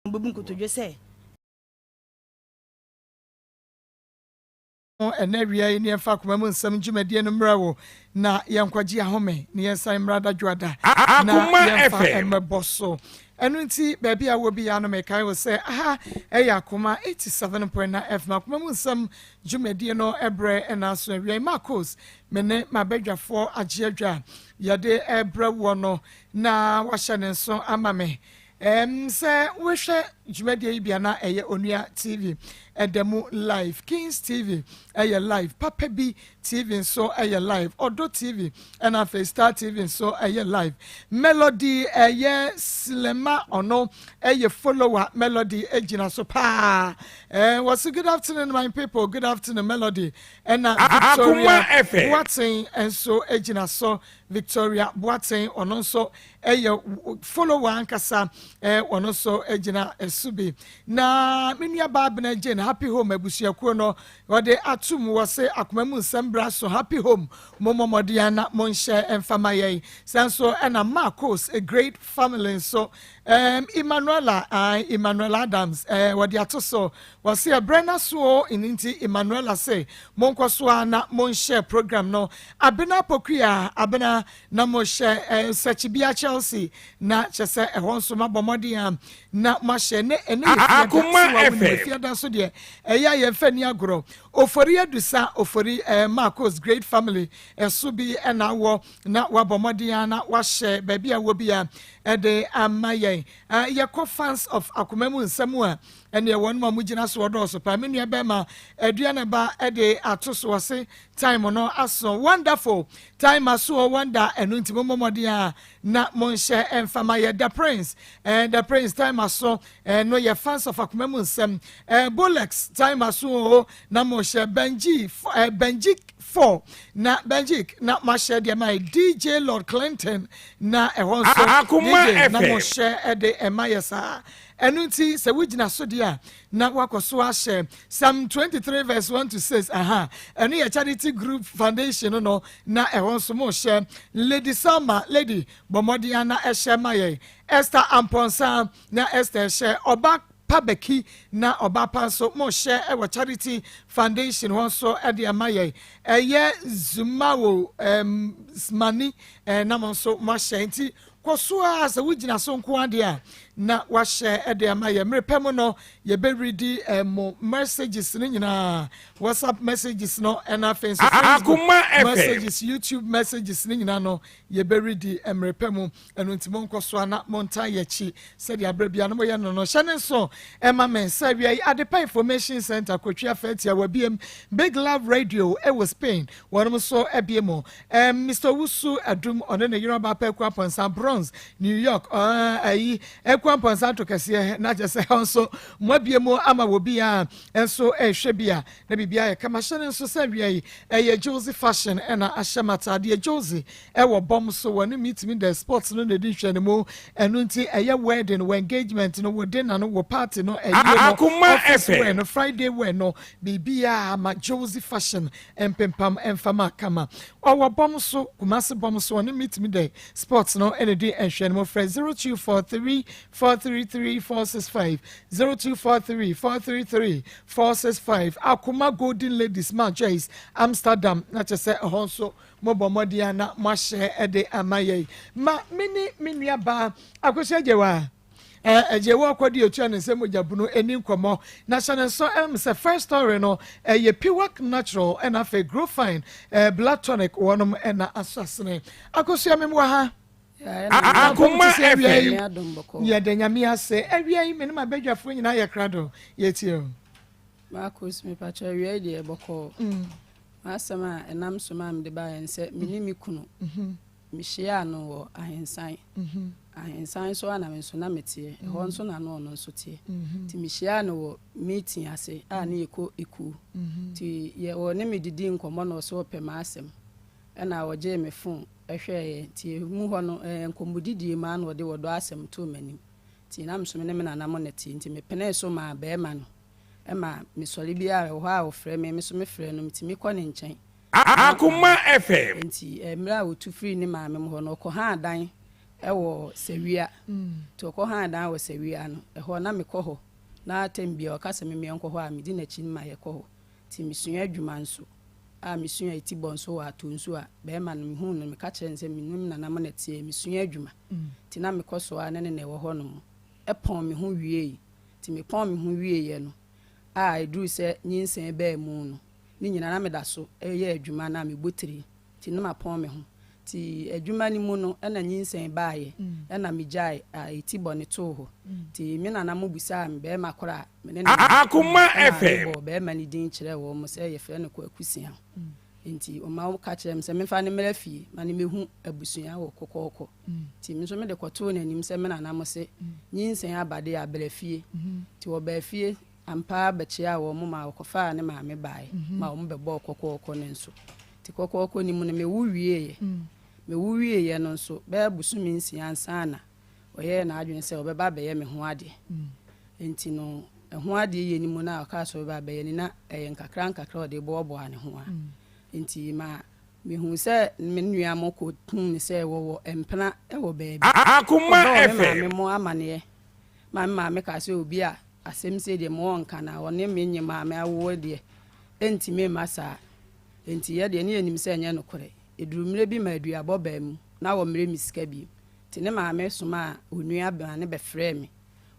Wɔbɛbu nkotodwe sɛ. Ɛnnɛ awia yi ne yɛmfa akoma mu nsɛm dwumadie no mmrɛ wo na yɛnkɔgye ahome na yɛnsan mmra dadwoada na Akoma yɛmfa FM. mmɛbɔ so. Ɛno nti baabi a wɔ biara no mekae wo sɛ aha ɛyɛ Akoma 87.9 FM akoma mu nsɛm dwumadie no ɛbrɛ ɛna aso awia yi. Marcos me ne m'abadwafoɔ agye adwa yɛde ɛbrɛ woɔ no na wahyɛ ne nso ama me. Ɛɛm sɛ wohwɛ dwumadie yi bi a na ɛyɛ Onua TV ɛda mu live, Kings TV ɛyɛ live, Papa Bi TV nso ɛyɛ live, Ɔdɔ TV ɛna afei Star TV nso ɛyɛ live. Melody ɛyɛ Silema ɔno ɛyɛ follower Melody ɛgyina so paa. Ɛɛ wɔsi good afternoon my people, good afternoon Melody ɛna Akoma Victoria FM. Boateng nso ɛgyina so. Victoria Boateng ɔno nso ɛyɛ follower ankasa eh, ɔno nso gyina ɛso bi. Na me nua baa Abena Jane Happy Home abusuakuo no wɔde ato mu wɔ se akoma mu nsɛm bra so Happy Home mo mmɔ mmɔden na monhyɛ mfa ma yɛn. Sɛ nso ɛna Marcos a great family nso um, Emmanuela uh, Emmanuel Adams eh, wɔde ato so wɔ se ɛbrɛ no so o ɛno nti Emmanuela se monkɔ so a na monhyɛ program no. Abena Pokuya Abena na mohyɛ eh, Sɛkyibea Chelsea na kyɛ sɛ ɛhɔ nso mabɔ mmɔden a na moahyɛ ne ɛne yɛ fiada Akoma sɛ wawo nim FM. fiada nso deɛ ɛyɛ a yɛmfa ni agorɔ. Ofori Adusa Ofori eh, Marcos Great Family ɛso bi ɛna awɔ na wabɔ mmɔden a na wahyɛ baabi a wɔ bi a ɛde ama yɛn. Eh, yɛkɔ fans of akoma mu nsɛm a ɛneɛ wɔn a wɔgyina so wɔdɔɔso paa. Me nua bɛrima aduane ba ɛde ato so ɔse time no aso wonderful time aso o wonder ɛno nti mo mmɔden a na monhyɛ ɛmfa ma yɛ the prince eh, the prince time aso eh, no yɛ fans of akoma mu nsɛm eh, bolex time aso o na mohyɛ benji eh, benji 4 na benji na moahyɛ deɛ ma yɛ DJ Lord Clinton na ɛhɔ nso Akoma DJ na FM. mohyɛ ɛde ɛma yɛ saa. Ɛno nti sɛ wogyina so deɛ a na wakɔ so ahyɛ Psalm 23 verse 1 to 6 aha ɛno yɛ charity group foundation no no na ɛhɔ nso mo hyɛ Lady Salma Lady bɔ mmɔden a na ɛhyɛ ma yɛn Esther Amponsa na Esther hyɛ ɔba pa bɛki na ɔba pa nso mo hyɛ ɛwɔ charity foundation hɔ nso ɛde ama yɛn ɛyɛ Zumawo mani ɛɛ na mo nso mo ahyɛ nti kɔ so a sɛ wogyina so nko adeɛ a na wahyɛ ɛde ama yɛ mmerɛ pɛ mu no yɛbɛredi ɛmo messages no nyinaa WhatsApp messages no ɛna afei nso Facebook Akoma FM. messages, YouTube messages no nyinaa no yɛbɛredi mmerɛ pɛ mu. Ɛno nti monkɔ so a na monta yɛ akyi sɛdeɛ aberɛ bia no moyɛ no no hyɛ ne nso ɛma me nsa awia yi Adepa Information Center kotwia fɛtia wabiem Big Love Radio ɛwɔ Spain wɔnom nso abie mu Mr. Owusu Adum ɔne ne yere ɔba pɛ Akua Pɔnsa Bronx New York ayi Akua Pɔnsa to kɛseɛ na kyerɛ sɛ ɛhɔ nso mo abie mu ama wɔ bi a nso ɛrehwɛ bi a na biribiara yɛ kama. Hyɛ ne nso sɛ awia yi ɛyɛ Josie Fashion ɛna ahyɛ mataadeɛ Josie ɛwɔ bɔm so wɔ ne meet me the sports no na ɛdi nhwɛ ne mu. Ɛno nti ɛyɛ wedding wɔ engagement no wɔ dinner no wɔ party no ɛyie no Akoma office FM. wear no Friday wear no biribiara ma Josie Fashion mpempam ɛmfama kama ɔwɔ bɔm so Kumasi bɔm so ɔne meet me the sports no ɛna di nhwɛ ne mu. Frɛ 0243 433 465, 0243 433 465. Akoma Golden Ladies ma Joyce Amsterdam na kyerɛ sɛ ɛhɔ nso mobɔ mmɔden a na moahyɛ ɛde ama yɛn ma me ne me nua baa Akosua Gyewa ɛgye wɔ akɔde otua ne nsɛm mogya bunu ani nkɔmmɔ na hyɛ ne nso sɛ first story no ɛyɛ Piwak Natural ɛna afei Grow Fine blood tonic wɔnom ɛna aso asene. Akosua mem wɔ ha. Akoma FM. Yɛda Nyame ase. Awia yi me ne m'abadwafoɔ nyinaa yɛ krado yɛtie o. Marcus mepakyɛ awia yi deɛ bɔkɔɔ. M'asɛm a ɛnam so ma mede baeɛ ne sɛ me ne me kunu mehyiaa no wɔ Ahensan. Ahensan nso a na me nso na meteɛ ɛhɔ nso na no ɔno nso teɛ nti mehyiaa no wɔ meeting ase a ne yɛkɔ ekuo nti yɛ ɔne me didi nkɔmmɔ na ɔsɛ ɔpɛ m'asɛm ɛna ɔgyee me phone ɛhwɛeɛ nti mu hɔ no nkɔmmɔdidie mu a na ɔde wɔdɔ asɛm too m'anim nti na nso me ne me nana mo ne te nti mepenee so maa bɛrima no ɛma mesɔre biara ɛwɔ hɔ a ɔfrɛ me me so mefrɛ no metumi kɔ ne nkyɛn. Akoma FM. Nti mmerɛ a ɔtu firi ne maame mu hɔ no ɔkɔ ha adan. Wɔ Sawia. Nti ɔkɔhaa dan wɔ Sawia no, ɛhɔ na mekɔ hɔ. Na tɛm biara ɔka sɛ me menkɔ hɔ a, medi n'akyi ma yɛkɔ hɔ. Nti mesua adwuma nso a mesua etibɔ nso wɔ Atonsu a, bɛrima no mehuu no no meka kyerɛɛ no sɛ menim Nana mo na ɛteɛ, mesua adwuma. Nti na mekɔ so ara ne no na ɛwɔ hɔnom. Ɛpɔn me ho wiei. Nti mepɔn me ho wieeɛ no a ɛduruu sɛ nyinsɛn baa mu no, ne nyinaa na meda so yɛ adwuma no a mebɔ tiri. Nti na mapɔn me ho. Nti adwuma no mu no na nyinsɛn baeɛ ɛna megyae a ti bɔ no too hɔ. Nti me nana mo bisaa me barima korɔ a me ne no nam Akoma ɛna FM. mebɔɔ barima no din kyerɛɛ wɔn sɛ yɛfrɛ no Kwaku Siaw. Nti wɔma wɔka kyerɛɛ me sɛ memfa no mmra fie ma no mmɛhu abusua wɔ Kɔkɔɔkɔ. Nti me nso mede kɔtoo n'anim sɛ me nana mo se nyinsɛn aba deɛ a bra fie. Nti wɔbaa fie Ampa ara bɛkyeaa wɔn maa wɔkɔfaa ne maame baeɛ ma wɔn bɛbɔɔ kɔkɔɔkɔ no nso. Nti kɔkɔɔkɔ no mu no, mewo wieeɛ. Mewo wieeɛ no nso, bɛyɛ bosome nsia ansa na ɔyɛɛ n'adwene sɛ ɔbɛba abɛyɛ me ho adeɛ. Nti no, ɛho adeɛ yɛ no mu no a ɔkaa sɛ ɔbɛba abɛyɛ no, na ɛyɛ nkakra nkakra a ɔde boaboaa ne ho ara. Nti ma mehuu sɛ me nua mo kɔhuu no sɛ wɔwɔ mpena wɔ baabi. Akoma Ɔbɔɔ me FM. maame mo amaneɛ ma me maame kaa sɛ obi a asɛm sei deɛ mewɔ nka na ɔne me nye maame awoɔ deɛ ɛntumi mma saa. Enti yɛ deɛ ne yɛnim sɛ ɛnyɛ nokorɛ. Ɛduruu mmerɛ bi ma aduabɔ baa mu na wɔmmrɛ me sika bio. Nti ne maame somaa onua maa no bɛfrɛɛ me.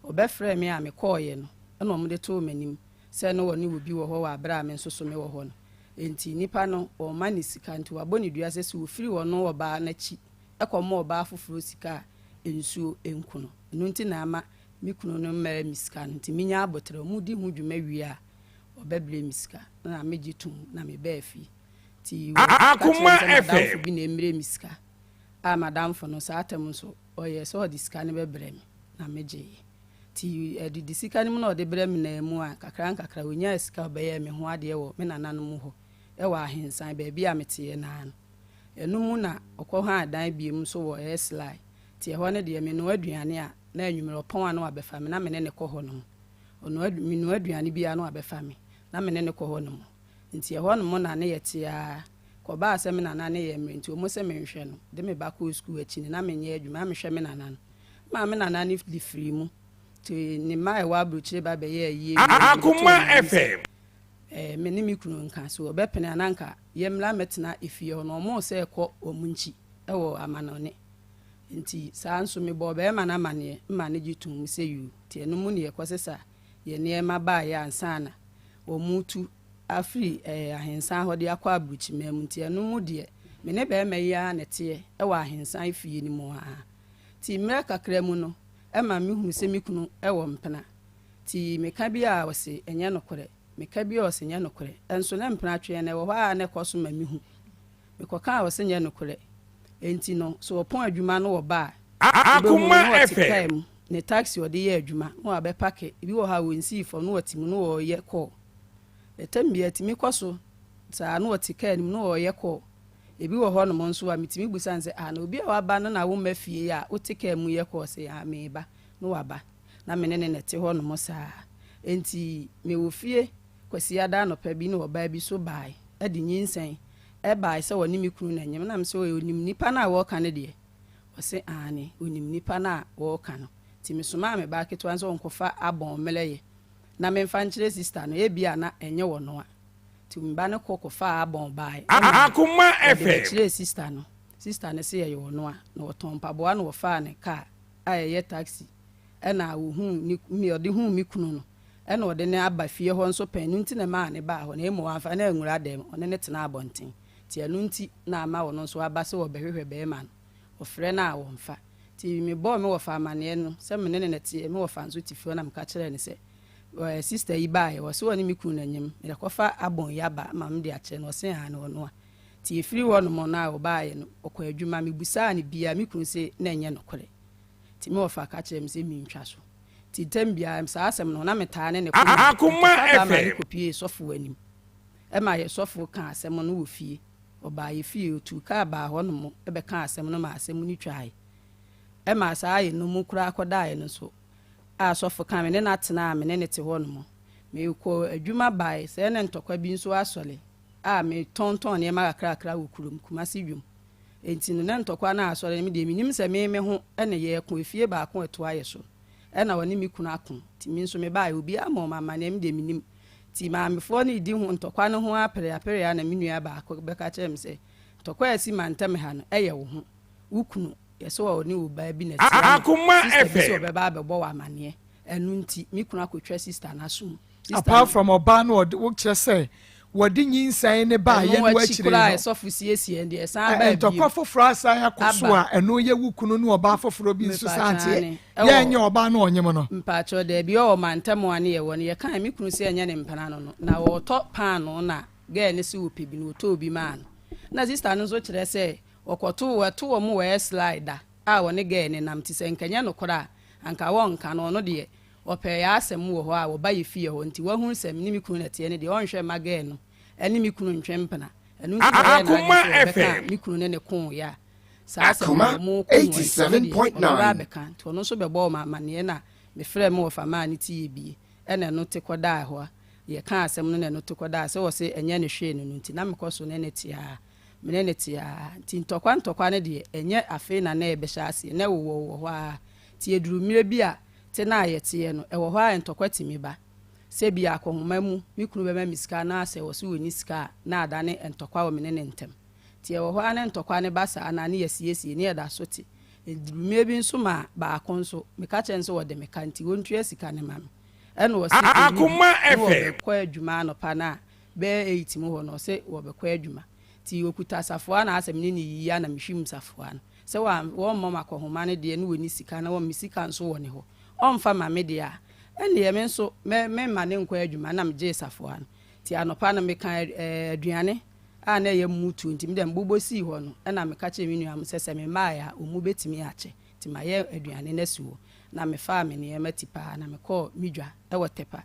Ɔbɛfrɛɛ me a mekɔeɛ no ɛna wɔde too m'anim sɛ ne wɔne obi wɔ hɔ wɔ aberɛ a me nso so mewɔ hɔ no. Enti nipa no wɔmma no sika nti wabɔ no dua sɛ sɛ ɔfiri ɔno ɔbaa no akyi kɔma ɔbaa foforɔ sika a nsuo nku no. Ɛno nti na ama me kunu no mmrɛ me sika no. Nti menya aboterɛ, wɔdi ho dwuma wie a, wɔbɛbrɛ me sika. Na megye tom na mebaa fie. Nti wɔka kyerɛɛ me Akoma sɛ m'adamfo FM. bi na ɛmmrɛ me sika. A m'adamfo no, saa tam nso, ɔyɛɛ sɛ ɔde sika no bɛbrɛ me, na megyeeɛ. Nti adidi sika no mu na ɔde brɛ me naa mu a, nkakra nkakra ɔnyaa sika a ɔbɛyɛɛ me ho adeɛ wɔ me nananom hɔ wɔ Ahensan, baabi a meteɛ no ara no. Ɛno mu na ɔkɔhaa dan biom nso wɔ Eslai. Nti ɛhɔ no deɛ, menoa aduane a, na anwummerɛ ɔpɔn a na wabɛfa me, na me ne no kɔ hɔnom. Ɔnoa, menoa aduane biara na wabɛfa me, na me ne no kɔ hɔnom. Nti ɛhɔnom na ne yɛte ara. Kɔbaa sɛ me nana no yɛ mmerɛ nti wɔn se menhwɛ no, de me ba kɔɔ sukuu akyi no, na menyɛ adwuma, na mehwɛ me nana no. Maa me nana no de firii mu. Nti ne mma a ɛwɔ aburokyire ba bɛyɛɛ ayie wieeɛ no, mede too Akoma wɔn anim sɛ, FM. Eh, me ne me kunu nka, so ɔbɛpene a na anka yɛmmra mmɛtena efie hɔ no, wɔn sɛ kɔ wɔn nkyi wɔ amanɔne. Nti saa nso mebɔɔ barima no amaneɛ ma no gye toom sɛ yuu. Nti ɛno mu ne yɛkɔsesa yɛn nneɛma baeɛ ansa na wɔretu afiri eh, ahensan hɔ de akɔ aburukyimaa mu. Nti ɛno mu deɛ, me ne barima yi ara na ɛteɛ wɔ ahensan fie no mu ara. Nti mmerɛ kakra mu no, ɛma mehunu sɛ me kunu wɔ mpena. Nti meka bi a ɔse ɛnyɛ nokorɛ, meka bi a ɔse nyɛ nokorɛ. Nso na mpenatweɛ no ɛwɔ hɔ a na ɛkɔ so ma mehu. Mekɔka a ɔse nyɛ nokorɛ. Enti no sɛ ɔpɔn adwuma na ɔba a, wobɛhu no Akoma na ɔte FM. kaa mu, ne taxi a ɔde yɛ adwuma na wabɛpake. Ebi wɔ hɔ a ɔnsii fam na ɔte mu na ɔreyɛ call. Ɛtɛm biara ɛtumi kɔ so saa na ɔte kaa no mu na ɔreyɛ call. Ebi wɔ hɔnom nso a metumi bisa no sɛ, ah na obi a waba no na womma fie yi a wote kaa mu yɛ call? Ɔse ah mereba na waba. Na me ne no na ɛte hɔnom saa. Enti mewɔ fie Kwasiada anɔpa bi na ɔbaa bi nso bae de nyinsɛn bae sɛ ɔne me kunu na nyem. Na mese ɔnim nipa no a wɔreka no deɛ? Ɔse aane, ɔnim nipa no a wɔreka no. Nti mesomaa me ba ketewa no sɛ ɔnkɔfa abɔn mmerɛyɛ na memfa nkyerɛ sista no, ebia na ɛnyɛ ɔno a. Nti me ba no kɔ kɔfaa abɔn bae ma Akoma wɔde FM. bɛkyerɛɛ sista no. Sista no se ɛyɛ ɔno a. Na ɔtɔn mpaboa na wɔfaa ne kaa a ɛyɛ taxi ɛna ɔhuu ne me ɔde huu me kunu no ɛna ɔde no aba fie hɔ nso pɛn, ɛno nti na ɛmaa no baa hɔ, na mmom wamfa no anwura dɛm, ɔne no tenaa abɔnten, nti ɛno nti na ama ɔno nso aba sɛ ɔrebɛhwehwɛ barima no, ɔfrɛ no a ɔmfa. Nti mebɔɔ me wɔfa amaneɛ no sɛ me ne no na ɛteɛ, me wɔfa nso te fie hɔ na meka kyerɛɛ no sɛ ɛɛ sista yi baeɛ, ɔse ɔne me kunu na nyem, merekɔfa abɔn yi aba ama mede akyerɛ no, ɔse aane ɔno a. Nti ɛfiri hɔ nom no a ɔbaeɛ no, ɔkɔɔ adwuma, mebusaa no biaa, me kunu se na ɛnyɛ nokorɛ. Nti me wɔfa ka kyerɛɛ me sɛ mentwa so. Nti ntɛm biara, saa asɛm no, na metaa ne no ko ma Akoma ntɔkwa baa maa FM. no kɔpuee sɔfo anim. Ɛma yɛ sɔfo kaa asɛm no wɔ fie. Ɔbaa yɛ fie, ɔtuu kaa baa hɔnom bɛkaa asɛm no maa asɛm no twaeɛ. Ɛmaa saa yɛ no mu koraa kɔdaeɛ no nso a sɔfo kaa me ne no atenaa a me ne no te hɔnom. Mekɔɔ adwuma baeɛ, sɛɛ na ntɔkwa bi nso asɔre a metɔntɔn nneɛma kakrakra wɔ kurom, Kumasi dwom. Enti no na ntɔkwa no asɔre no, me deɛ mennim sɛ me me ho na yɛreko, efie baako a ɛtoa yɛ so na ɔne me kunu ako, nti me nso mebaeɛ, obiara mmɔɔ me amanneɛ, me deɛ mennim. Nti maamefoɔ no redi ho ntɔkwa no ho ara pereaperea ara na me nua baako bɛka kyerɛɛ me sɛ, ntɔkwa a asi mantam ha no, ɛyɛ wo ho, wo kunu, yɛ sɛ ɔne obaa bi na ɛte ama sista bi sɛ ɔbɛba abɛbɔ wo amanneɛ, ɛno nti me kunu akɔtwa sista no asom. Apart from ɔbaa no ɔde wo kyerɛ sɛ wɔde nyinsɛn no baeɛ no Ɛno akyi akyire koraa no, ɛsɔfo siesie ɛndeɛ ɛsan baa ntɔkwa bio. foforɔ asan akɔ so Aba. a ɛno yɛ wo kunu ne ɔbaa foforɔ bi nso san Mepaakyɛw teɛ aane. yɛ Ɛwɔ ɛnyɛ ɔbaa no ɔnyem no. Mpaakyɛw daabi ɛwɔ mantam a ne yɛwɔ no yɛkae me kunu sɛ ɛnyɛ ne mpena no no na ɔɔtɔ paanoo na girl no se ɔpɛ bi na ɔtɔɔ bi maa no na sister no nso kyerɛ sɛ ɔkɔtoo ɛto wɔn wɔ Ɛslai da a ɔne girl no nam nti sɛ nka ɛnyɛ nokorɛ a anka wɔnka no ɔno deɛ Ɔpɛɛ yɛ asɛm wɔ hɔ a wɔba yɛ fie hɔ nti wahunu sɛ mene me kunu na ɛteɛ no deɛ ɔnhwɛ mma girl no ɛne me kunu ntwe mpena ɛno nti na ɔyɛɛ n'adwene Akoma sɛ ɔbɛka a FM. me kunu ne no koo yɛ a saa asɛm no Akoma wɔn ko ho nti ɔno deɛ ɔbɛba 87.9. abɛka nti ɔno nso bɛbɔɔ me amaneɛ na me frɛɛ me wɔfa maa ne ti yɛ bie ɛna ɛno te kɔdaa hɔ a yɛkaa asɛm no na ɛno te kɔdaa sɛ ɔse ɛnyɛ ne hwee no no nti na mekɔ so ne no te a me ne no te a nti ntɔkwa ntɔkwa no deɛ ɛnyɛ afei na na ɛbɛhyɛ aseɛ na ɛwowɔ wɔ hɔ ara nti ɛduru mmerɛ bi a Te no a yɛteɛ no, ɛwɔ hɔ ara a ntɔkwa tumi ba. Sɛ ebia akɔnhoma mu, me kunu bɛma me sika na sɛ ɔse ɔnni sika a, na adane ntɔkwa wɔ me ne no ntam. Nti ɛwɔ hɔ ara na ntɔkwa no ba saa no a, ne yɛasiesie, ne yɛda so te. Ɛduru mmerɛ bi nso ma baako nso, meka kyerɛ no sɛ ɔde me ka nti ɔntua sika no ma me. Ɛna ɔse ɔnni bi, Akoma na FM. wɔbɛkɔ adwuma anɔpa no a, bɛyɛ eight mu hɔ no, ɔse wɔbɛkɔ adwuma. Nti ɔkuta safoa na asɛ me ne no yiyi a na mehwim safoa no. Sɛ wɔmmɔ me akɔnhoma no deɛ ne wɔnni sika na wɔn me sika nso wɔ ne hɔ, ɔmfa ma me deɛ a, ɛnneɛ me nso mɛ memma no nkɔ adwuma na megyee safoa no. Nti anɔpa no meka aduane a na ɛyɛ mutuo nti me deɛ mebobɔ sii hɔ no ɛna meka kyerɛɛ me nuanom sɛ sɛ memmaaeɛ a wɔn bɛtumi akyɛ nti mayɛ aduane no asi hɔ na mefaa me nneɛma ti paa na mekɔɔ me dwa wɔ Tepa.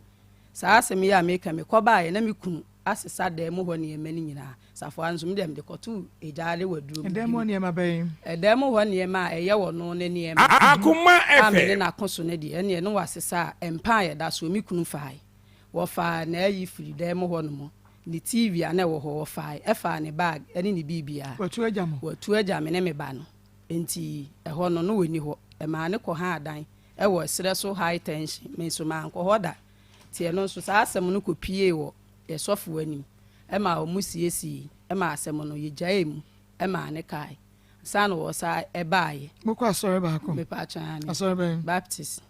Saa asɛm yi a meka yi mekɔbaeɛ na me kunu asesa dan mu hɔ nneɛma no nyinaa. Safoa nso, me deɛ mede kɔtoo gyaade wɔ aduro mu. Ɛdan mu hɔ nneɛma bɛn? Ɛdan mu hɔ nneɛma a ɛyɛ ɔno ne nneɛma Akoma a me ne FM. no ako so no deɛ, ɛnneɛ ne wasesa a, mpa a ɛda soɔ, me kunu faae. Wɔfaa n'ayi firii dan mu hɔnom, ne TV a na ɛwɔ hɔ, wɔfaae, ɛfaa ne bag ne ne biribiara. Watu agya mo? Watu agya me ne me ba no. Enti ɛhɔ no, na ɔnni hɔ. Ɛmaa no kɔhaa dan wɔ ɛserɛ so high tension. Me nso mankɔ hɔ da. Nti ɛno nso saa asɛm no kɔpuee wɔ yɛ sɔfoɔ anim ma wɔsiesiee ma asɛm no yɛgyaee mu maa no kae ansa na wɔsan baeɛ. Mokɔ asɔre baako? Mepatwa aane. Asɔre bɛn? Baptist.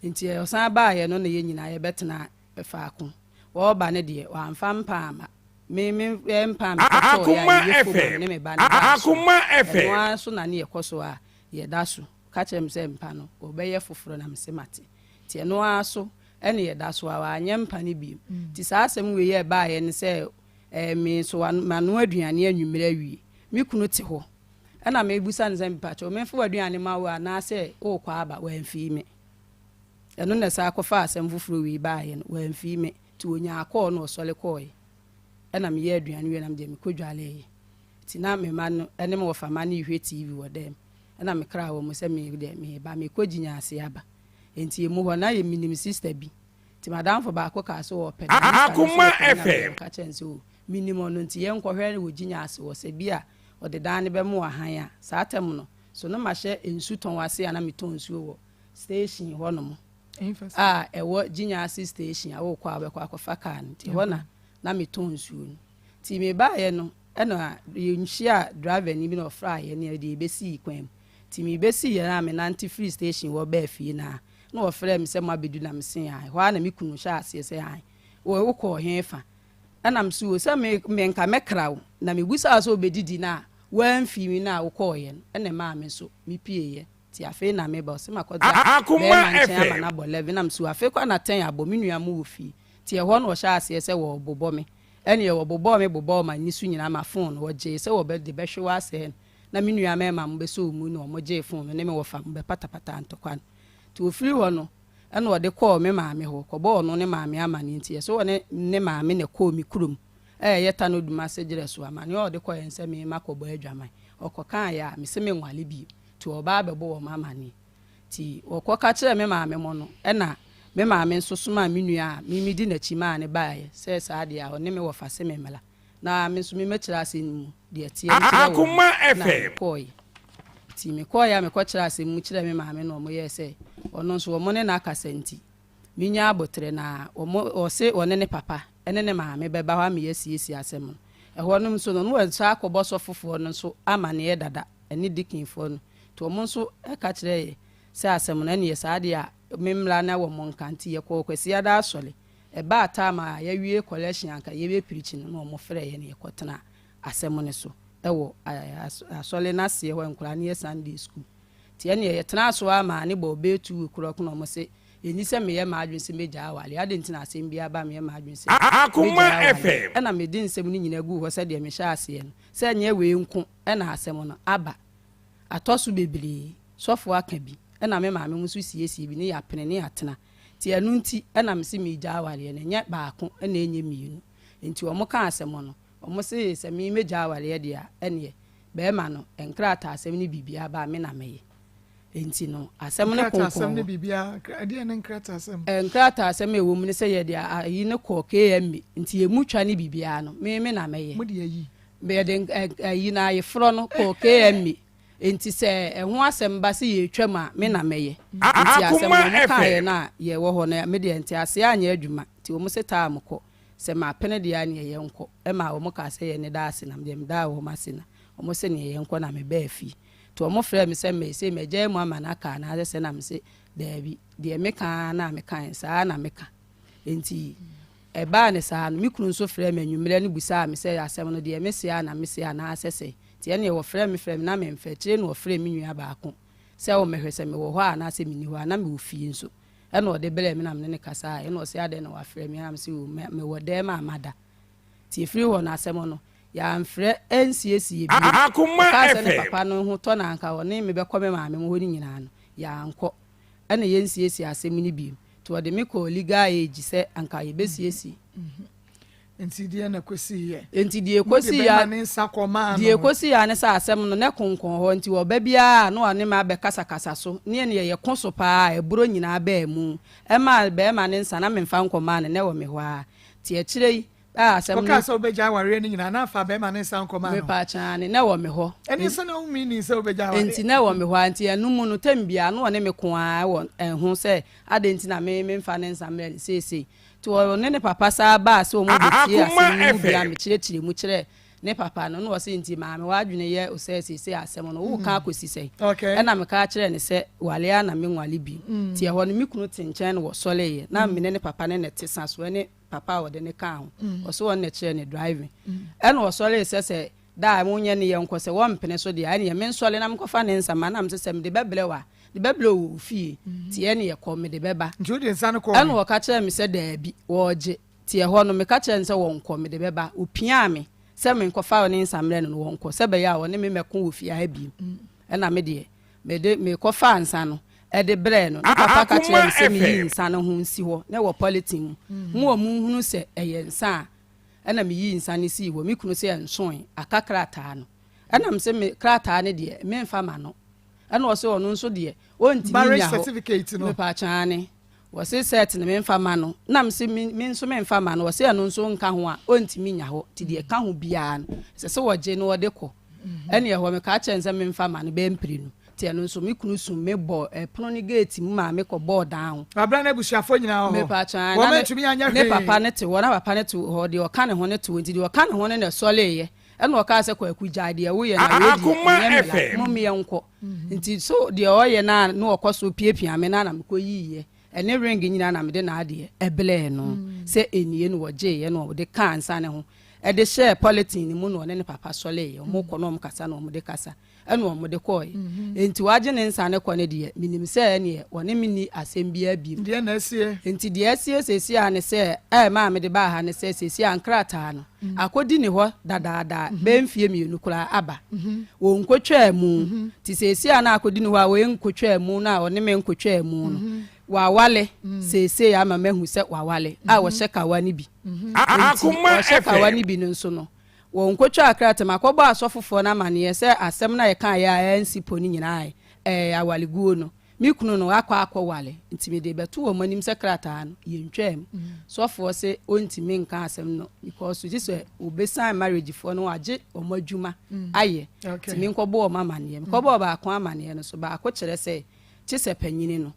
Nti ɔsan baeɛ no na yɛn nyinaa yɛbɛtena faako. Wɔreba no deɛ wamfa mpa amma. Me me mpa a mekɔtɔeɛ a ɛyɛ fam a me ne me ba no daa so no, ɛno ara so na ne yɛkɔ so a yɛda so. Ɔka kyerɛɛ me sɛ mpa no wɔbɛyɛ foforɔ na mese mate. Nti ɛno ara so ne yɛda so a wanyɛ mpa no bio. Nti saa asɛm wei a ɛbaeɛ ne sɛ eh, me nso manoa aduane anwummerɛ awie. Me kunu te hɔ. Ɛna mebusa no sɛ mepakyɛw memfa w'aduane ma wo anaasɛ worekɔ aba? Wamfii me. Ɛno na ɛsan kɔfaa asɛm foforɔ wei baeɛ no, wamfii me. Nti ɔnyaa kɔɔ na ɔsɔre kɔeɛ. Ɛna meyɛɛ aduane wie na medeɛ mekɔdwaleeɛ. Nti na me mma no ne me wɔfa mma no rehwɛ TV wɔ dan mu. Ɛna mekraa wɔn sɛ me deɛ mereba, merekɔ Gyinyase aba. Enti emu hɔ na yɛ menim sister bi. Nti m'adamfo baako kaa sɛ ɔɔpɛ no, na sister no nso Akoma ɔɔpɛ no na FM. meka kyerɛɛ no sɛ oh menim ɔno nti yɛnkɔhwɛ no wɔ Gyinyase hɔ sɛ bi a ɔde dan no bɛma wɔ hann a. Saa tɛm no so na mahyɛ nsu tɔn ase a na metɔn nsuo wɔ station hɔ nom a ɛwɔ Gyinyase station a wokɔ a wobɛkɔ akɔfa kaa no nti ɛhɔ na na metɔn nsuo no. Nti mebaeɛ no ɛna yɛhyiaa driver ni bi na ɔfraa yɛn na yɛde yɛbɛsii kwan mu. Nti mebɛsii yɛn a menante firii station hɔ baa fie no a, na wɔfrɛɛ me sɛ moabɛdu na mese ae. Hɔ ara na me kunu hyɛɛ aseɛ sɛ ae, wo wokɔɔ he fa? Ɛna mese o sɛ me me nka mɛkra wo. Na mebusaa wo sɛ wobɛdidi no a woamfii me no a wokɔeɛ no ɛna ɛmaa me nso mepieeɛ. Nti afei na meba. Ɔse makɔda Akoma bɛɛma nkyɛn ama FM. no abɔ 11 na mese o afei koraa na 10 abɔ me nua mo wɔ fie. Nti ɛhɔ na ɔhyɛɛ aseɛ sɛ wɔɔbobɔ me. Ɛneɛ wɔbobɔɔ me bobɔɔ m'ani so nyinaa ma phone no wɔgyee sɛ wɔbɛ de bɛhwe wo asɛɛ no na me nua mɛɛma mo bɛsɔɔ mu na wɔn gyee phone no ne me wɔfa mo bɛpatapataa ntɔkwa no. Nti wɔfiri hɔ no ɛna ɔde kɔɔ me maame hɔ kɔbɔɔ ɔno ne maame amaneɛ nti yɛsɛ ɔne ne maame na ɛkɔɔ me kurom a ɛyɛ Tano Dumase Gyerɛso amaneɛ a ɔde kɔeɛ ne sɛ me makɔbɔ adwaman. Ɔkɔkaeɛ a mese menwale bio nti ɔɔba abɛbɔ wɔn amaneɛ. Nti wɔkɔka kyerɛɛ me maame mo no, ɛna me maame nso somaa me nua a me medi n'akyi maa no baeɛ sɛ saa deɛ a ɔne me wɔfa se me mmra. Na me nso memmɛkyerɛ asɛm no mu deɛ ɛteɛ nkyerɛ wɔn. Akoma Na FM. mekɔeɛ. Nti mekɔeɛ a mekɔkyerɛɛ asɛm mu kyerɛɛ me maame na wɔyɛɛ sɛ ɔno nso wɔn ne no akasa nti menya aboterɛ na wɔn ɔse ɔne ne papa ne ne maame bɛba hɔ ama yɛasiesie asɛm no. Ɛhɔ no nso no na wɔasan akɔbɔ sɔfofoɔ no nso amaneɛ dada ɛne deaconfoɔ no nti wɔn nso ka kyerɛɛ yɛ sɛ asɛm no ɛneɛ saa deɛ a memmra na wɔn nka nti yɛkɔɔ Kwasiada asɔre. Ɛbaa time a yɛawie collection a anka yɛbɛpreachi no na wɔfrɛɛ yɛn na yɛkɔtenaa asɛm no so wɔ asɔre no aseɛ hɔ nkwadaa no yɛ Sunday school. Nti ɛneɛ yɛtenaa so ara maa ne bɔɔ bɛyɛ 2 o'clock na wɔn se ɛnni sɛ meyɛ m'adwene sɛ mɛgyaa awareɛ. Adɛn nti na asɛm biara ba a meyɛ m'adwene sɛ Akoma mɛgyaa awareɛ? FM. Ɛna mede nsɛm no nyinaa guu hɔ sɛdeɛ mehyɛɛ aseɛ no sɛ ɛnyɛ wei nko na asɛm no aba. Atɔ so bebree. Sɔfo aka bi ɛna me maame mo nso siesie bi ne yɛapene ne yɛatena. Nti ɛno nti na mese meregyaa awareɛ no. Ɛnyɛ baako na ɛnyɛ mmienu. Nti wɔn kaa asɛm no, wɔn se sɛ me mɛgyaa awareɛ deɛ a, ɛneɛ barima no nkrataasɛm ne biribiara ba a, me na mɛyɛ. Nti no asɛm no Nkrataasɛm konkɔn ne hɔ. biribiara, ɛdeɛn ne nkrataasɛm? Nkrataasɛm a ɛwɔ mu ne sɛ yɛde ayi no kɔɔ KMA, nti ɛmu twa ne biribiara no, me me na mɛyɛ. Mode ayi? Yɛde ayi no ayeforɔ no kɔɔ KMA, nti sɛ ɛho asɛm ba sɛ yɛretwam a, me na mɛyɛ. Nti asɛm no Akoma wɔn kaeɛ FM. no a yɛwɔ hɔ no, me deɛ nteaseɛ anyɛ adwuma, nti wɔn se taa mokɔ. Sɛ mapene deɛ a neɛ yɛnkɔ. Ɛmaa wɔn kaa sɛ yɛne da ase na me deɛ medaa wɔn ase na wɔn se neɛ yɛnkɔ na mebaa fie. Nti wɔn frɛɛ me sɛ mɛsei magyae mu ama no aka anaasɛ sɛ na mese daabi, deɛ meka ara na mekaeɛ saa ara na meka. Nti ɛbaa ne saa no, me kunu nso frɛɛ me anwummerɛ no bisaa me sɛ asɛm no deɛ mese ara na mese anaasɛ sɛn. Nti ɛneɛ wɔfrɛɛ me frɛɛ me na memfa akyire na wɔfrɛɛ me nua baako sɛ ɔmmɛhwɛ sɛ mewɔ hɔ a anaasɛ menni hɔ a, na mewɔ fie nso. Ɛna ɔde brɛɛ me na mene no kasaeɛ. Ɛna ɔse adɛn na wafrɛ me? Ɛna mese o mewɔ dɛm a mada. Nti ɛfiri hɔ no asɛm no yɛamfrɛ ansiesie bio. Akoma Ɔkaa sɛ ne FM. papa no ho tɔ no anka ɔne me bɛkɔ me maame mo hɔ no nyinaa no, yɛankɔ. Ɛna yɛnsiesie asɛm no bio. Nti ɔde me kɔɔ legal age sɛ anka yɛbɛsiesie. Nti deɛ na kɔsiiɛ? Nti deɛ Mode ɛkɔsiiɛ bɛrima ne nsa kɔmaa deɛ no. ɛkɔsiiɛ ara ne sɛ asɛm no na ɛkonkɔn hɔ nti ɔba biara a na ɔne me abɛkasakasa so ne ɛneɛ yɛko so paa a ɛborɔ nyinaa baa mu. Ɛmaa bɛrima ne nsa na memfa nkɔmaa no na ɛwɔ me hɔ ara. Nti akyire yi a asɛm no. Wokaa sɛ wobɛgyae awareɛ no nyinaa na afa bɛrima ne nsa nkɔmaa no? Mepaa kyaane, na ɛwɔ me hɔ. Ɛneɛ sɛ na wo meaning sɛ wobɛgyae awareɛ? Nti na ɛwɔ me hɔ ara nti ɛno mu no tɛm biara na ɔne me ko ara wɔ ɛho sɛ adɛn nti na me memfa ne nsa mmrɛ no seesei. Nti ɔne ne papa saa baa sɛ wɔn bɛtie Akoma asɛm no mu bi a FM. mekyerɛkyerɛ mu kyerɛɛ ne papa no na ɔse nti maame w'adwene yɛ wo sɛ seesei asɛm no woka akɔsi sɛn? Ɛna meka kyerɛɛ no sɛ wale ara na menwale bio. Nti ɛhɔ no me kunu te nkyɛn na wɔsɔreeɛ na me ne ne papa ne na ɛte sa so ɛne papa a ɔde no kaa ho ɔse ɔno na ɛkyerɛɛ no driving ɛna ɔsɔree sɛ sɛ da a monyɛ ne yɛnkɔ sɛ wɔmpene so deɛ a ɛneɛ mensɔre na menkɔfa ne nsa ma na mese sɛ mede bɛbrɛ wo a de bɛbrɛ wo wɔ wo fie nti ɛneɛ kɔ mede bɛba. Nti wode nsa no kɔɔ Ɛna he? ɔka kyerɛɛ me sɛ daabi wɔregye nti ɛhɔ no meka kyerɛɛ no sɛ wɔnkɔ mede bɛba ɔpiaa me sɛ menkɔfa ne nsa mmerɛ no no wɔnkɔ sɛ ɛbɛyɛ a ɔne me mmɛko wɔ fie ha bio ɛna me deɛ mede mekɔfaa nsa no de brɛɛ no. Ne papa ka kyerɛɛ Akoma me sɛ meyi FM. nsa no ho nsi hɔ na ɛwɔ polythene mu. Mo a monhunu sɛ ɛyɛ nsa a, ɛna meyii nsa no sii hɔ. Me kunu sɛ ɛnsoe, aka krataa no. Ɛna mese me krataa no deɛ memfa ma no. Ɛna ɔse ɔno nso deɛ ɔntumi Marriage nya hɔ. certificate no. Mepaakyɛw aane. Wɔse cert no memfa ma no. Na mese me me nso memfa ma no. Ɔse ɛno nso nka ho a ɔntumi nya hɔ. Nti deɛ ɛka ho biara no ɛsɛ sɛ ɔgye na ɔde kɔ. Ɛne ɛhɔ mekaa kyerɛɛ no sɛ memfa ma no bɛyɛ mprenu. Nti ɛno nso me kunu sum me bɔɔ ɛpono no gate mu maa me kɔ bɔɔ dan ho. Wabra n'abusuafoɔ nyinaa wɔ hɔ. Mepaakyɛw aane, Wɔn na ne antumi anyɛ ne hwee. papa no te hɔ, na papa no te hɔ, deɛ ɔka ne ho no te hɔ, nti deɛ ɔka ne ho no na ɛsɔreeɛ, ɛna ɔkaa sɛ Kwaku gyae deɛ woyɛ na wei deɛ Akoma ɛnyɛ mmara, FM. mom yɛnkɔ. Nti so deɛ ɔyɛ no a na ɔkɔ so piapia me no a na mekɔ yiiɛ, ɛne ring nyinaa na mede n'adeɛ ɛblɛɛ no sɛ ɛnie na ɔgyeeɛ na ɔde kaa nsa no ho ɛde hyɛɛ polythene no mu na ɔne ne papa sɔreeɛ, wɔn kɔ na wɔn kasa na wɔn de kasa. Ɛna wɔde kɔeɛ. Enti wagye ne nsa no kɔ no deɛ, menim sɛ ɛneɛ wɔne me nni asɛm biara bio. Deɛ na asie? Enti deɛ asie seesei ara ne sɛ, a ɛmaa mede baa ha ne sɛ, seesei ara nkrataa no, akɔdi ne hɔ dadaada bɛyɛ mfeɛ mmienu koraa aba. Wɔnkɔtwaa mu. Nti seesei a na akɔdi ne hɔ a wɔnkɔtwaa mu no a ɔne me nkɔtwaa mu no, wawale seesei ama mahu sɛ wawale a ɔhyɛ kawa no bi. Enti Akoma ɔhyɛ kawa FM. no bi no nso no, Wɔkotwaa krataa mu akɔbɔɔ asɔfofoɔ no amaneɛ sɛ asɛm no a yɛkaeɛ a ansi po no nyinaa ɛɛ awareguo no. Me kunu no akɔ akɔware, nti mede rebɛto wɔn anim sɛ krataa no, yɛntwaa mu. Sɔfoɔ se ɔntumi nka asɛm no because gye sɛ ɔbɛsan marriagefoɔ no wagye wɔn adwuma ayɛ. Nti menkɔbɔ wɔn amaneɛ. Mekɔbɔɔ baako amaneɛ no so, baako kyerɛ sɛ kye sɛ panyini no.